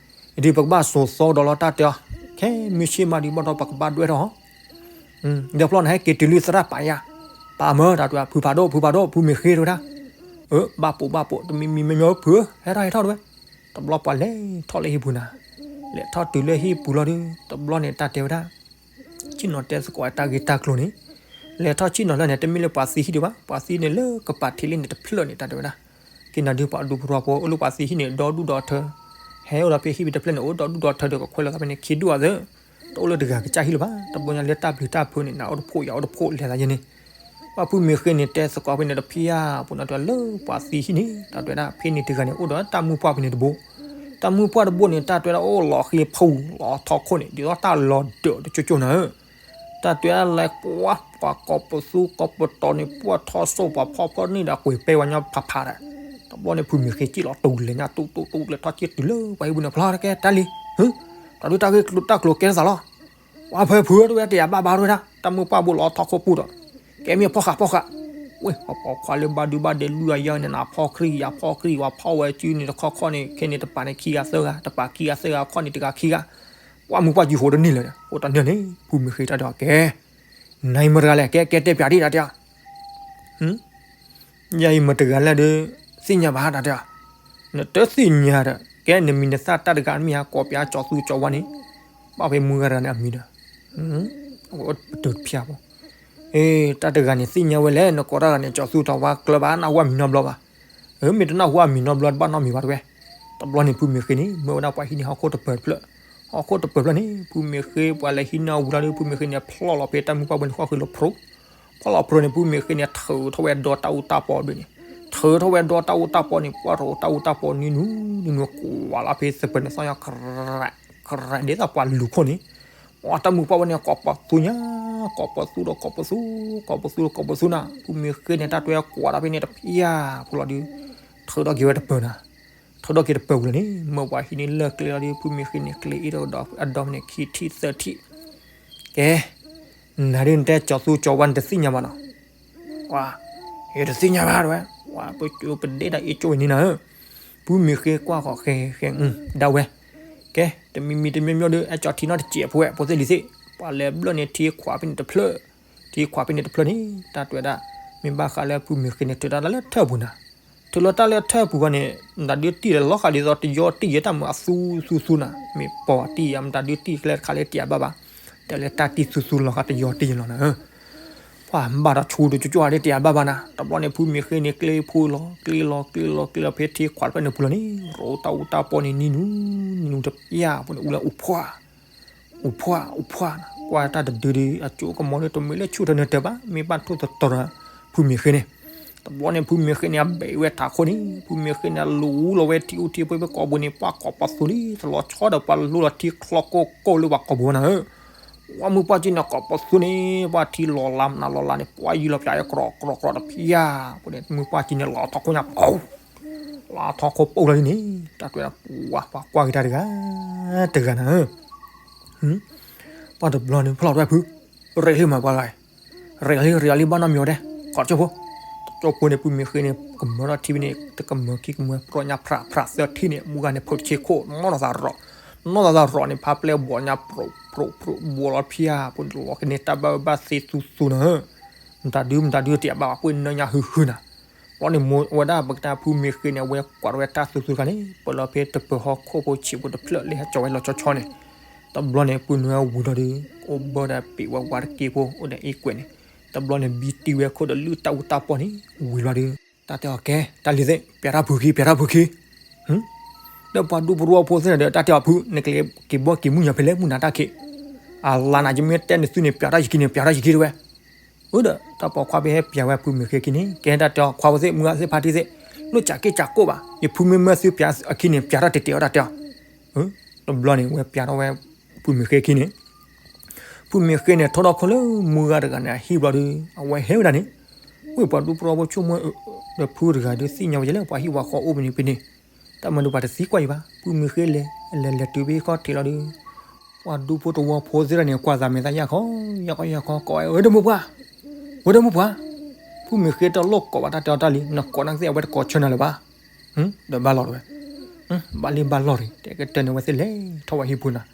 ၣ်, ဒ်ပကဘၣ်စိာ်သီကဒီးလီၤ တၢ်တဲအီၤ, ခဲမုၢ်ဆ့ၣ်မးဒံးဘၣ်ဒီး ပကဘၣ်ဒွဲၣ်ထီၣ်, ဒီးဖျီန့ၣ် ဟဲက့ၤတုၤလံသရၣ်ပာ်ယၤ, ပာ်မၢတၢ်တဲဝဲ ဖုဖးဒိၣ် ဖုဖးဒိၣ် ဖုမ့ၢ်ဃ့တဲဝဲဒၣ်, ဘၣ်ပိာ်ဘၣ်ပိာ် တမံၤမံၤမ့ၢ်မ့ၢ်ဖုဧၢ ဟဲထီၣ်ဟဲထီၣ်တဲဝဲ, တဘျီပှၤလဲၤထီၣ်လၢဟံၣ်ပူၤနၤ, လဲၤထီၣ်တုၤလၢဟံၣ်ပူၤလီၤဒီး တဘျီန့ၣ် တၢ်တဲဝဲဒၣ် ဆ့ၣ်နီၤတဲသကိးတၢ်ဂ့ၢ်တၢ်ကျိၤန့ၣ်, လဲၤထီၣ်ဆ့ၣ်နီၤလၢန့ၣ် တမ့ၢ်လၢပှၤသံဟံၣ်ဒံးဘၣ်, ပှၤသံန့ၣ်လၢကပၤထံးလံန့ၣ်တဖျၢၣ်န့ၣ် တၢ်တဲဝဲဒၣ်, က့ၤနၤဒုးပှၤဒူဖိတဝီဖိ အိၣ်လၢပှၤသံဟံၣ်န့ၣ် ဒီဒူၣ်ဒီထၢ, ဟဲအိၣ်ဒီးဖဲဟံၣ်ဖဲတဖျၢၣ်န့ၣ် အိၣ်ဒီဒူၣ်ဒီထၢဒီးကခွဲးလိာ်သးဖဲန့ၣ် ခံဒူၣ်အသၢ, တအိၣ်လၢတဂၤကစၢ်ဟံၣ်လၢၤဘၣ်, တဘျီညါလၢတၢ်ပျံၤတၢ်ဖုးန့ၣ် နအိၣ်တဖှိၣ်ယၤအိၣ်တဖှိၣ်လဲၤသးယဲန့ၣ် ပှၢ်ဖုမ့ၢ်ဃ့န့ၣ်တဲသကိးဖဲန့ၣ်တဖၣ်အပူၤန့ၣ် တၢ်တဲလၢပှၤသံဟံၣ်န့ၣ် တၢ်တဲဝဲဒၣ် ဖဲန့ၣ်တဂၤန့ၣ် အိၣ်ဒီးတၢ်မုၢ်ပှၢ်ဖဲန့ၣ်တဘိ, တၢ်မုၢ်ပှၢ်တဘိန့ၣ် တၢ်တဲဝဲဒၣ်အိၣ်လီၤဃံဖူလီၤထီခိၣ်န့ၣ် ဒ်သိးတၢ်လီၤဒၢးတကၠိကၠိနၤဧၢ, တၢ်တဲဝဲဒၣ်လဲၤကွၢ်ပှၤကိးပသူကိးပတီၤန့ၣ် ပှၢ်ထီၣ်စိၣ်ပှၤဖီၣ်ဖီၣ်န့ၢ်ဒီးကွံာ်ပဲဝဲညါဖးဖးဒီး, တဘျီန့ၣ် ဖုမ့ၢ်ဃ့စံၣ်လီၤတူၢ်လဲၤညါတူၢ်တူၢ်တူၢ် လဲၤထီၣ်စ့ၢ်တုၤလၢပှၤဟံၣ်ပူၤန့ၣ် ဖျီတကဲတၢ်လံ, တၢ်ဒုးတၢ်ဂ့ၢ်တၢ်ကျိၤကဲထီၣ်သးလီၤ ပှၢ်ဖုဖုတဝဲတယာ်ဘၣ်ဘၣ်တဝဲဒၣ် တၢ်မုၢ်ပှၢ်ဘိလီၤထီခိၣ်ပူၤဒီး, ကဲမ့ၢ်ဖီၣ်ဃာ်ဖီၣ်ဃာ်, ဝဲပှၤပိာ်ခွါလၢဘၣ်ဒုဘၣ်ဒဲးလွံၢ်ဂၤယဲၢ်ဂၤန့ၣ် နဖီၣ်ခရံာ်ယၤဖီၣ်ခရံာ် ပှၤဖီၣ်ဝဲစုန့ၣ်တခီခီန့ၣ် ခဲန့ၣ်တပၤန့ၣ်ခံဂၤသၢဂၤ တပၤခံဂၤသၢဂၤခီန့ၣ်တဂၤခံဂၤ, ပှၢ်မုၢ်ပှၢ်စုဟိးတန့ၢ်လၢၤဒီး ဟိးတန့ၢ်န့ၣ် ဖုမ့ၢ်ဃ့တၢ်ဒီးကဲ, နအံၤမတၤတဂၤလဲၣ် ကဲကဲတဲပၠးဒံးတၢ်တဲ ယၤအံၤမတၤတဂၤလဲၣ်ဒီး သ့ၣ်ညါဘၣ်တၢ်တဲ, နတသ့ၣ်ညါဒီး ကဲနမံၤနသၣ်တၢ်တဂၤမ့ၢ်ဟးကိးပၠးကၠီၤသူကၠီၤဝါန့ၣ်, ဘၣ်ဖဲမုၢ်ဂၤတဂၤန့ၣ်အမံၤဒီး, ပတုာ်တဖၠၣ်ဖိ, တၢ်တဂၤန့ၣ်သ့ၣ်ညါဝဲလဲၣ် နကိးတၢ်တဂၤန့ၣ် ကၠီၤသူကၠီၤဝါကျၢၤဘၣ် နၢ်ဟူအမံၤနီတဘျီဘၣ်, မ့ၢ်တနၢ်ဟူအမံၤနီတဘျီတဘၣ်နီတမံၤဘၣ်တဝဲ, တဘျီန့ၣ် ဖုမ့ၢ်ဃ့န့ၣ် မၢဝဲဒၣ်ပှၤဟံးန့ၢ်ဟီၣ်ခိၣ်တပၢၤတဖျၢၣ်, ဟီၣ်ခိၣ်တပၢၤတဖျၢၣ်န့ၣ် ဖုမ့ၢ်ဃ့ပှၤလဲၤဟံးန့ၢ်အဝံၤလီၤဒီး ဖုမ့ၢ်ဃ့န့ၣ် ဖျီၣ်လီၤဖဲတၢ်မုၢ်ပှၢ်ဘိန့ၣ် ဃီၣ်ဃ့လီၤဖျိ, ဖျီၣ်လီၤဖျိန့ၣ် ဖုမ့ၢ်ဃ့န့ၣ် ထုးထီၣ်ဝဲဒီတၢ်အူတၢ်ပီဘ့ၣ်န့ၣ်, ထုးထီၣ်ဝဲဒီတၢ်အူတၢ်ပီန့ၣ် ပှၢ်ရိတၢ်အူတၢ်ပီန့ၣ်နံၤနူၤ နံၤနူၤကွၢ်လီၤဖဲသပၢၤန့ၣ်သီၣ်ညါ ကရဲးဒ်သိးပှၤလူၤခိၣ်န့ၣ်, ပှၤတၢ်မုၢ်ပှၢ်ဘိန့ၣ် ကိးပသူညါ, ကိးပသူဒီးကိးပသူ, ကိးပသူဒီးကိးပသူနၤ, ဖုမ့ၢ်ဃ့န့ၣ် တၢ်တွဲကိးတၢ်ဖဲန့ၣ်တဖၣ်ဖိလီၤဒီး, ထုးထီၣ်က့ၤဝဲတပၢၤနၤ ထုးထီၣ်က့ၤတပၢၤဝံၤလီၤန့ၣ် မၢပှၤဟံးန့ၢ်လၢာ်ကျဲလီၤဒီး ဖုမ့ၢ်ဃ့န့ၣ် ကျဲအ့ၣ်ဒီးအဒိမ့ၢ်န့ၣ် ခံထံၣ်သၢထံၣ်, ကဲ, နၤဒ်နတဲကၠီၤသူကၠီၤဝါနတသ့ၣ်ညါဘၣ်နီၤ, ပှၤ, ယတသ့ၣ်ညါဘၣ်တဝဲ, ပှၤပကၠိပဒဲဒၣ်အ့ၣ်ကၠိဝဲန့ၣ်နၤဧၢ, ဖုမ့ၢ်ဃ့ကွၢ်ဃီၤဃဲဃဲ, ဒၣ်ဝဲ, ကဲ, တမံၤမံၤတမံၤမံၤဒီး အဲၣ်ကၠီၤထံနီတစဲးဖိဝဲ ဖိသ့ၣ်လံၤသ့ၣ်, ပှၤလဲၤဘျၢၣ်န့ၣ်ထံခွးဖဲန့ၣ်တဖျၢၣ်, ထံခွးဖဲန့ၣ်တဖျၢၣ်န့ၣ် တၢ်တဲဝဲဒၣ်, မ့ၢ်ဘၣ်ဃးလၢဖုမ့ၢ်ဃ့န့ၣ် ထုးတၢ်လၢထၢၣ်ပူၤနၤ ထုးလီၤတၢ်လၢထၢၣ်ပူၤဃီန့ၣ် မတၤဒုးတံၢ်လၢလီၤဃာ်ဒ်သိးတယီတံၢ်ယဲတၢ်မၤအသူသူသူနၤ မ့ၢ်ပီၤတံၢ်ယဲမတၤဒုးတံၢ်ကျဲတခါလၢတယာ်ဘၣ်ဘၣ်, တဲလၢတၢ်တံၢ်သူသူလီၤဃာ်တယီတံၢ်ယဲလီၤနၤဧၢ, ပှၤဘၣ်ဒီးဆူတကၠိကၠိဧါဒ်တယာ်ဘၣ်ဘၣ်နၤ တဘျီန့ၣ် ဖုမ့ၢ်ဃ့န့ၣ် ကျ့ဖိလီၤ ကျ့လီၤ ကျ့လီၤ ကျ့လီၤဖဲထံခွးတဖျၢၣ်န့ၣ်ပူၤလီၤန့ၣ် ရိတၢ်အူတၢ်ပီန့ၣ်နံၤနူၤ နံၤနူၤတပျၢ်ဖိန့ၣ် အူလၢအူဖှၣ် အူဖှၣ် အူဖှၣ်, ကွၢ်တၢ်တဒုဒီး အကၠိကမီၤဒီး တမ့ၢ်လၢဆူၣ်ထီၣ်နၢၤတၢၤဘၣ်, မ့ၢ်ဘၣ်ထိၣ်သတြီၤဒီး ဖုမ့ၢ်ဃ့န့ၣ်, တဘျီန့ၣ် ဖုမ့ၢ်ဃ့န့ၣ် အဘဲးဝဲထးခိၣ်န့ၣ်, ဖုမ့ၢ်ဃ့န့ၣ် အလူၤလီၤဝဲထံအူထံဖိဖဲကိာ်ပူၤန့ၣ် ပှၢ်ကိးပသူလံ, တလီၤဆီဒီးပှၤလူလီၤထံချီကိၢ်ကိၢ်လၢပှၤကိာ်ပူၤဝဲနၤဧၢ, ဝဲမုၢ်ပှၢ်ကံန့ၣ် ကိးပသူန့ၣ် ပှၢ်ထံလီၤလါမနုၤလီၤလါန့ၣ် ပှၢ်ယံၤလီၤပျး ကြီးကြီးကြီးတဖျၢၣ်, ပူၤန့ၣ် မုၢ်ပှၢ်ကံန့ၣ် လီၤထီၣ်ခိၣ်ညါ လီၤထီၣ်ခိၣ်ပိၢ်လီၤလံန့ၣ်, တၢ်တဲဝဲဒၣ်ပှၤပှၤကွၢ်က့ၤတၢ်တဂၤ တဂၤနၤဧၢ, ပှၢ်တဘျီန့ၣ် ဖျီၣ်တဝဲဖု, ရဲၣ်လံမးပှၤဂၤ, ရဲၣ်လံ ရဲၣ်လံဘၣ်နီတမံၤအီၤဒဲး, ကီးတကၠိဖိ, တကၠိဖိန့ၣ် ဖုမ့ၢ်ဃ့န့ၣ် ကမၢထီၣ်ထံဖဲန့ၣ် တကမၢခံကမၢ ပြီညါဖြးဖြးသၢထံၣ်န့ၣ် မုၢ်ဂၤန့ၣ် ဖုးတဆ့ခိၣ် နီၢ်သးသးရီး, နီၢ်သးသးရီးန့ၣ် ဖးပျဲဘီညါ ပြိးပြိးပြိး ဘီလီၤဖၠၣ် ပူၤန့ၣ်လီၤက့ၤန့ၣ် တၢ်ဘၣ်ဘၣ်သ့သူသူနၤဧၢ, မတၤဒု မတၤဒုတယာ်ဘၣ်ဘၣ် ပှ့ၤနၢညါဟုဟုနၤ, ဘျီန့ၣ် မ့ၢ်ဝဲဒၣ်ပကတဲဖုမ့ၢ်ဃ့န့ၣ် အဝဲကွၢ်ထီၣ်ဝဲတၢ်သူသူတခါန့ၣ် ပၢၢ်လီၤဖဲတပၢၤဟီၣ်ခိၣ်ဖိဆံးဖိတဖျၢၣ်လၢဟဲကၠီဝဲလီၤဆီဆီန့ၣ်, တဘျီန့ၣ် ပုၢ်နွဲၣ်ဝံၤလီၤဒီး အိၣ်ဘၢဒီးပံာ်ဝဲဝါတက့ဖိ အိၣ်ဒီးအ့ၣ်ကွဲးန့ၣ်, တဘျီန့ၣ် ဘံတံၢ်ဝဲခိၣ်ဒီးလုၢ်တၢ်အူတၢ်ပီၢ်န့ၣ် ဝံၤလီၤဒီး တၢ်တဲအီၤကဲ တၢ်လံၤသ့ၣ် ပျးတၢ်ဖုးခံ ပျးတၢ်ဖုးခံ ဒီးပှၤဒူဖိတဝီဖိသ့ၣ်ဒီး တၢ်တဲအီၤဖုး နက့ၤဘီက့ၤမုၢ်ညီၤဖဲလဲၣ် မုၢ်နၤတၢ်ခံး, အလါနၤ ယမ့ၢ်တဲနသုန့ၣ် ပျးတၢ်ယခံန့ၣ် ပျးတၢ်ယခံတဝဲ, အၢဒီး တၢ်ပိာ်ခွါဖဲဟဲပျးဝဲဖုမ့ၢ်ဃ့ခံန့ၣ် ကဲတၢ်တဲအီၤ ခွါဖိသ့ၣ် မုၢ်ဂၤသ့ၣ်ဖါတံၢ်သ့ၣ်, လိၣ်ကးက့ၢ်ကးကိၣ်ဘၣ် ယဖုမ့ၢ်မၢသုပျးအခံန့ၣ် ပျးတၢ်တတဲာ်အီၤတၢ်တဲအီၤ, တဘျီန့ၣ် ဝဲပျးထီၣ်ဝဲ ဖုမ့ၢ်ဃ့ခံန့ၣ်, ဖုမ့ၢ်ဃ့န့ၣ် ထီၣ်ထီၣ်ခိၣ်လၢမုၢ်ဂၤတဂၤန့ၣ် အဟံၣ်ဘျီဒီး အဝဲဟဲဝဲဒၣ်န့ၣ်, ဝ့ၢ်ပှၤဒူဖိသဝီဖိဆိကမိၣ် ဒီးဖုတဂၤဒီးသ့ၣ်ညါဝဲလဲၣ် ပှၤဟံၣ်ပှၤဃီအိၣ်ဖဲန့ၣ်ဖဲန့ၣ်, တၢ်မၤဒီးပှၤတသံကွၢ်အံၤဘၣ်, ဖုမ့ၢ်ဃ့လဲၤ လဲၤလဲၤတုၤဖဲခီၣ်ထံးလီၤဒီး ပှၤဒူဖိသဝီဖိသ့ၣ်တဖၣ်န့ၣ် ကွၢ်သးမဲာ်သးယၢ်ခီ ယၢ်ခီယၢ်ခီ ကိးဝဲ ဝဲဒီမုၢ်ပှၢ်, ဝဲဒီမုၢ်ပှၢ်, ဖုမ့ၢ်ဃ့တလိၣ်ကိးဘၣ်တၢ်တဲအီၤတၢ်လံ, နကိးနာ်က့သ့ၣ် အဝဲတကိးဆၢနၤလၢၤဘၣ်, ဒီးဘၣ်လီၤတဝဲ, ဘၣ်လံဘၣ်လီၤတဂ့ၤ တဲကတၢၢ်န့ၣ် အဝဲသ့ၣ်လဲၤထီၣ်ဝဲဟံၣ်ပူၤနၤ,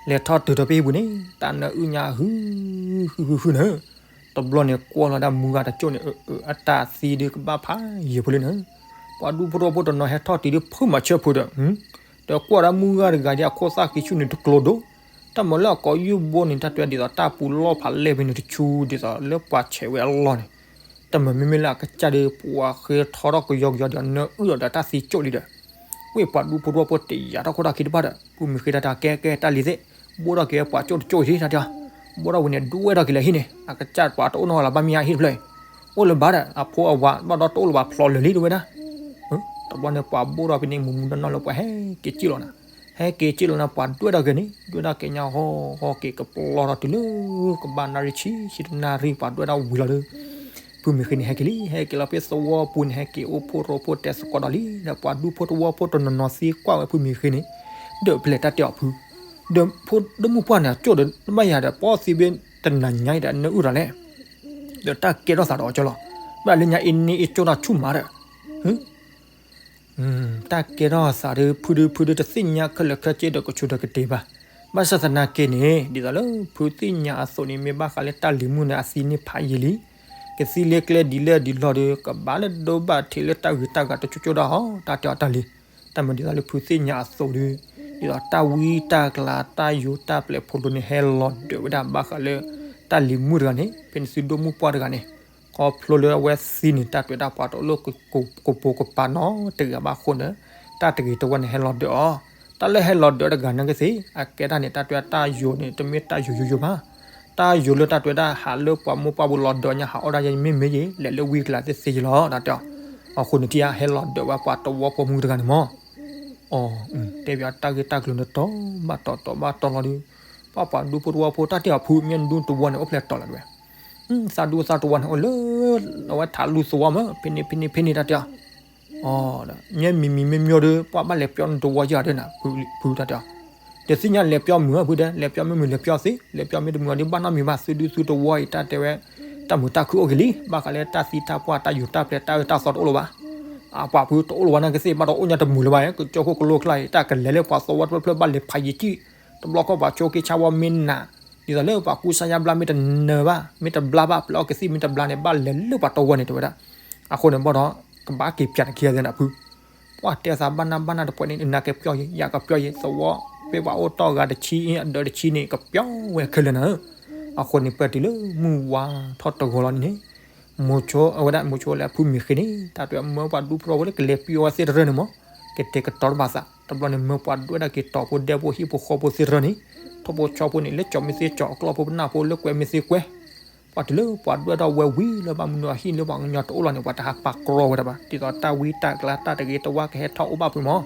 လဲၤထီၣ်တုၤထီၣ်ဖဲဟံၣ်ပူၤန့ၣ် တၢ်နၢအုၣ်ညါဟု ဟုဟုဟုနၤ, တဘျီန့ၣ် ကွၢ်လီၤဒၣ်မုၢ်ဂၤတကၠိၣ်န့ၣ် အတၢ်သံဒုးကဘၣ်ဖးယံာ်ဖိလံနၤ, ပှၤဒူဖိသဝီဖိတနီၤဟဲထီၣ်တုၤဒုး ဖုမၤဆၢဖုဒီး ဒီးကွၢ်ဒၣ်မုၢ်ဂၤတဂၤဒ်အခိၣ်သၣ်ဃံဆူၣ်န့ၣ်တကျိၤဒိၣ်, တၢ်မၤလၢအကိးယုၢ်ဘိန့ၣ် တၢ်တဲဒ်သိးတၢ်ပူၤလီၢ်ဖးလဲၢ်ဖဲန့ၣ်တဆူဒ်သိးလၢပှၤဆဲးဝဲအလီၢ်န့ၣ်, တၢ်မၤမ့မ့ၢ်လၢအကစၢ်ဒီး ပှၤဃ့ထီထီၣ်ကယီကယီဒီးနၢအုၣ်ဒီးတၢ်သံကၠိၣ်လံဒီး, ဝ့ၢ်ပှၤဒူဖိသဝီဖိတယာ်ထီၣ်ခိၣ်ထီၣ်ခံတဘၣ်ဒီး ဖုမ့ၢ်ဃ့တၢ်တဲကဲကဲတၢ်လံၤသ့ၣ်, ဘိၣ်ထီၣ်က့ၤဝဲပှၤကၠိၣ်တကၠိၣ်ယံၤတၢ်တဲအီၤ, ဘိၣ်ထီၣ်ဝံၤန့ၣ် ဒွဲၣ်ထီၣ်က့ၤလၢဟံၣ်န့ၣ် အကစၢ်ပှၤတအိၣ်နီတဂၤလၢၤဘၣ်မ့ၢ်ဧါဟံၣ်တဖျၢၣ်အံၤ, အိၣ်လၢၤဘၣ်ဒီး အဖိအဝၤ ဘၣ်ဒီးတအိၣ်လၢၤဘၣ်ဖျိးလၢာ်လံတဝဲဒၣ် တဘျီန့ၣ် ပှၤဘိၣ်ထီၣ်ဖဲန့ၣ် မုၢ်မုၢ်နီၢ်နီၢ်လၢပှၤဟဲက့ၤစံၣ်လီၤနၤ, ဟဲက့ၤစံၣ်လီၤနၤ ပှၤဒွဲၣ်ထီၣ်က့ၤန့ၣ် ဒွဲၣ်ထီၣ်က့ၤညါဟီဟီက့ၤကပျီထီၣ်တုၤလၢ ကဘၣ်နၣ်ရံၣ်ဆံ ဆံတနၣ်ရံၣ် ပှၤဒွဲၣ်ထီၣ်ဝံၤလီၤဒီး ဖုမ့ၢ်ဃ့န့ၣ် ဟဲက့ၤလံ ဟဲက့ၤလီၤဖဲသဝီပူၤန့ၣ် ဟဲက့ၤအိၣ်ဖှိၣ်ရိဖှိၣ်တဲသကိးဒီးလံ ဒီးပှၤဒူဖိသဝီဖိတနီၤနီၤသံကွၢ်ဝဲဖုမ့ၢ်ဃ့န့ၣ် ဒီးဖဲလဲၣ်တၢ်တဲအီၤဖု, ဒီးဖိဒိၣ်မုၢ်ပှၢ်န့ၣ် ကၠိၣ်ဒီးဘၣ်ယၤဒီး ပီသံဘ့တနၤညါအံၤဒီး နၢအုၣ်တၢ်လဲၣ် ဒီးတၢ်ကဲထီၣ်သးဒီးအီၤကၠီလီၤ, ဘၣ်လၢညါအံၤန့ၢ်အကၠိၣ်တၢ်ဆူၣ်မးဒီး တၢ်ကဲထီၣ်သးဒီး ဖုဒု ဖုဒုတသ့ၣ်ညါခဲလၢာ်ခဲဆ့ဒီးကဆူးဒီးကတ့ၢ်ဘၣ်. ဘၣ်ဆၣ်သနာ်က့န့ၣ် ဒ်သိးလၢဖုသ့ၣ်ညါအသိးန့ၣ် မ့ၢ်ဘၣ်ဃးလၢတၢ်လံၤမုၣ်န့ၣ် အသံန့ၢ်ဖးယံာ်လံ. ကသံလၢကျဲဒ်လဲၣ်ဒ်လဲၣ်ဒီး ကဘၣ်လၢဒိဘၣ်ထံးလၢတၢ်ဂ့ၤတၢ်ဂၤတကၠိၣ်ကၠိၣ်ဒၣ်ဟီ တၢ်တဲအီၤတၢ်လံ. တၢ်မၤဒ်သိးလၢဖုသ့ၣ်ညါအသိးဒီး ဒ်သိးတၢ်ဝံတၢ်ကျါ တၢ်ယိၤတၢ်ပျဲၢ်ဖိဒိၣ်န့ၣ် ဟဲလီၤဒၢးဝဲဒၣ်ဘၣ်ဃးလၢ တၢ်လံၤမုၣ်တဂၤန့ၣ် ဖဲန့ၣ်သုဒိၣ်မုၣ်ပှၢ်တဂၤန့ၣ် ခီဖျိလၢအဝဲသံန့ၣ် တၢ်တွဲတၢ်ပှၤတအိၣ်လၢကပိာ်ကပၤနီတဂၤဘၣ်အဃိန့ၣ် တၢ်တဂ့ၤတဝါန့ၣ် ဟဲလီၤဒၢးအီၤ. တၢ်လၢဟဲလီၤဒၢးတဂၤနာ်က့သ့ၣ် အကဲတၢ်န့ၣ် တၢ်တွဲတၢ်ယိၤန့ၣ် တမ့ၢ်တၢ်ယိၤယိယိဘၣ်. တၢ်ယိၤလၢတၢ်တွဲတၢ်ဟးလၢပှၤမိၢ်ပှၢ်ပူၤလီၤဒၢးညါ ဟးအီၣ်ဒၣ်ယဲမ့ၢ်မ့ၢ်ယဲ လဲၤလၢဝံကျါသ့ၣ်သ့ၣ်ယဲလီၤ တၢ်တဲအီၤ. အဃိန့ၣ်ထံၣ်ဧါ ဟဲလီၤဒၢးဝဲပှၤသဝီဖိမုၣ်တဂၤန့ၣ်မး အီၤ တဲဘၣ်တၢ်ဂ့ၢ်တၢ်ကျိၤန့ၣ် တီဘၣ်တီတီဘၣ်တီလီၤဒီး ပှၤပှၤဒူဖိသဝီဖိတၢ်တဲအီၤဖု မ့ၢ်နဒူသဝီန့ၣ် အိၣ်ဖျဲၣ်တီလီၤတဝဲ သးဒူသးသဝီန့ၣ် အိၣ်လၢ အဝဲထးလူသဝီမး ဖဲန့ၣ်ဖဲန့ၣ်ဖဲန့ၣ်တၢ်တဲအီၤ အီၤ မ့ၢ်မံၤမံၤမ့ၢ်မ့ၢ်ဒီး ပှၤဘၣ်လဲၤပျီနတဝီယၤဒီးနၤ ဖုတၢ်တဲအီၤ တသ့ၣ်ညါလဲၤပျီမုာ်ဖုတဲ လဲၤပျီမ့ၢ်မုာ်လဲၤပျီသ့ လဲၤပျီမ့ၢ်တမုာ်ဒီး ဘၣ်နီတမံၤဘၣ် သုဒူသုတဝီအံၤ တၢ်တဲဝဲ တၢ်မုာ်တၢ်ခုအိၣ်က့ၤလံ ဘၣ်ဃးလၢတၢ်သံတၢ်ပှၢ် တၢ်ယိၤတၢ်ပျဲၢ် တၢ်အၢတၢ်သီတအိၣ်လၢၤဘၣ်. အပှၤဖုတအိၣ်လၢၤဘၣ်နာ်က့သ့ၣ် ဘၣ်ဒီးအိၣ်ညါတမုာ်လၢၤဘၣ် ကကၠိခိၣ်ကလိကျါအံၤ တၢ်ကလဲၤလၢပှၤသဝီတဖျၢၣ်ဖျၢၣ် ဘၣ်လဲၤဖးယံာ်ကံၣ် တဘျီဃီပှၤဆိက့ဆါဝီမ့ၢ်နၤ ဒ်သိးလၢပှၤကူစါယါဘျါမ့ၢ်တနၢၤဘၣ် မ့ၢ်တဘျါဘၣ် ပျဲအီၣ်ကသံၣ်မ့ၢ်တဘျါန့ၣ် ဘၣ်လဲၤလၢပှၤသဝီန့ၣ် တဲဝဲဒၣ်. အဃိန့ၣ်ဘၣ်ဒီး ကဘၣ်က့ၤပျးတခံဂၤသ့ၣ်နၤဖု ပှၤတဲသးဘၣ်နၢ်ဘၣ်နၢ်တပှဲၤန့ၣ် နကပျီယဲ ယကပျီယဲ သဝီ ဖဲပှၤအိၣ်တီၢ်ဂၤတဆံ အဒၢးတဆံန့ၣ် ကပျီဝဲခဲလၢာ်နၤဧၢ. အဃိန့ၣ် ပၢၢ်တုၤလၢမုၢ်ဝါထီၣ်တဂီၤလီၤန့ၣ်န့ၣ် မိၤဆိအဝဲဒၣ် မိၤဆိလၢအဖုမ့ၢ်ဃ့န့ၣ် တၢ်တဲမၢပှၤဒူဖိသဝီဖိလၢကလဲၤပျီဝဲသ့ၣ်တရၢန့ၣ်မး ကတဲာ်ကတီၤတဘၣ်သး တဘျီန့ၣ် မၢပှၤဒွဲၣ်ဒၣ်က့ၤတီၤဖိဒဲဖိဟံၣ်ဖိဃီဖိသ့ၣ်တရၢန့ၣ် ထိၣ်ဖိဆီဖိန့ၣ် လၢကၠီၤမ့ၢ်သ့ကၠီၤ အကျီၢ်ဖိပနၢ်ဖိလၢကွဲးမ့ၢ်သ့ကွဲး ပှၤတုၤလၢပှၤဒွဲၣ်ထီၣ်ဝဲဝံၤလၢဘၣ်မနုၤအဟံၣ်လၢပှၤကညီတအိၣ်လီၤန့ၣ် ပှၤတဟးပာ်ကြီဝဲဒၣ်ဘၣ် ဒ်သိးတၢ်ဝံတၢ်ကျါတၢ်တဂ့ၤတဝါကဟဲထီၣ်အိၣ်ဘၣ်ဖုမး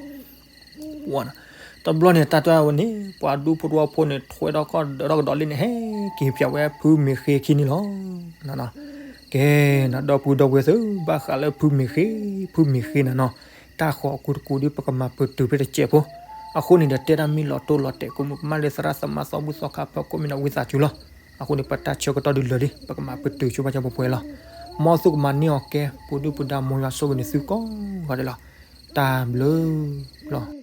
တဘျီန့ၣ် တၢ်တဲဝဲန့ၣ် ပှၤဒူဖိသဝီဖိန့ၣ် ထွဲထီၣ်ကီၢ်ဒၢးထီၣ်ကဒီးလံန့ၣ် ဟဲက့ၤပၠးဝဲဖုမ့ၢ်ဃ့ခံန့ၣ်လီၤ. ကဲ နဒီပုၢ်ဒီဝဲၢ်သ့ၣ် ဘၣ်ဃးလၢဖုမ့ၢ်ဃ့ ဖုမ့ၢ်ဃ့နၤနီၤ တၢ်ဃီၤအကူတကူဒီး ပကမၤပတုာ်ဖဲတစဲးဖိ အဃိန့ၣ်ဒီး တဲဒၣ်မ့ၢ်လီၤတိၢ်လီၤတဲာ် ကိးမုၢ်ကမၣ်လၢသရၣ်သမါသီဘူၣ်သီခါဖၢခိၣ်မ့ၢ်ဒီးဝံသးစူၤလီၤ. အဃိန့ၣ် ပတၢ်ဆၢကတီၢ်ဒုးလၢာ်လံ ပကမၤပတုာ်ဆိဘၣ်ကၠီပှဲၤပှဲၤလီၤ. မ်သုကမၤန့ၢ်အီၤကဲ ပူၤဒုၣ်ပူၤဒါမ်ယွၤဆိၣ်ဂ့ၤန့ၢ်သုကိးဂၤဒဲးလီၤ. တၢ်ဘျုးလီၤ.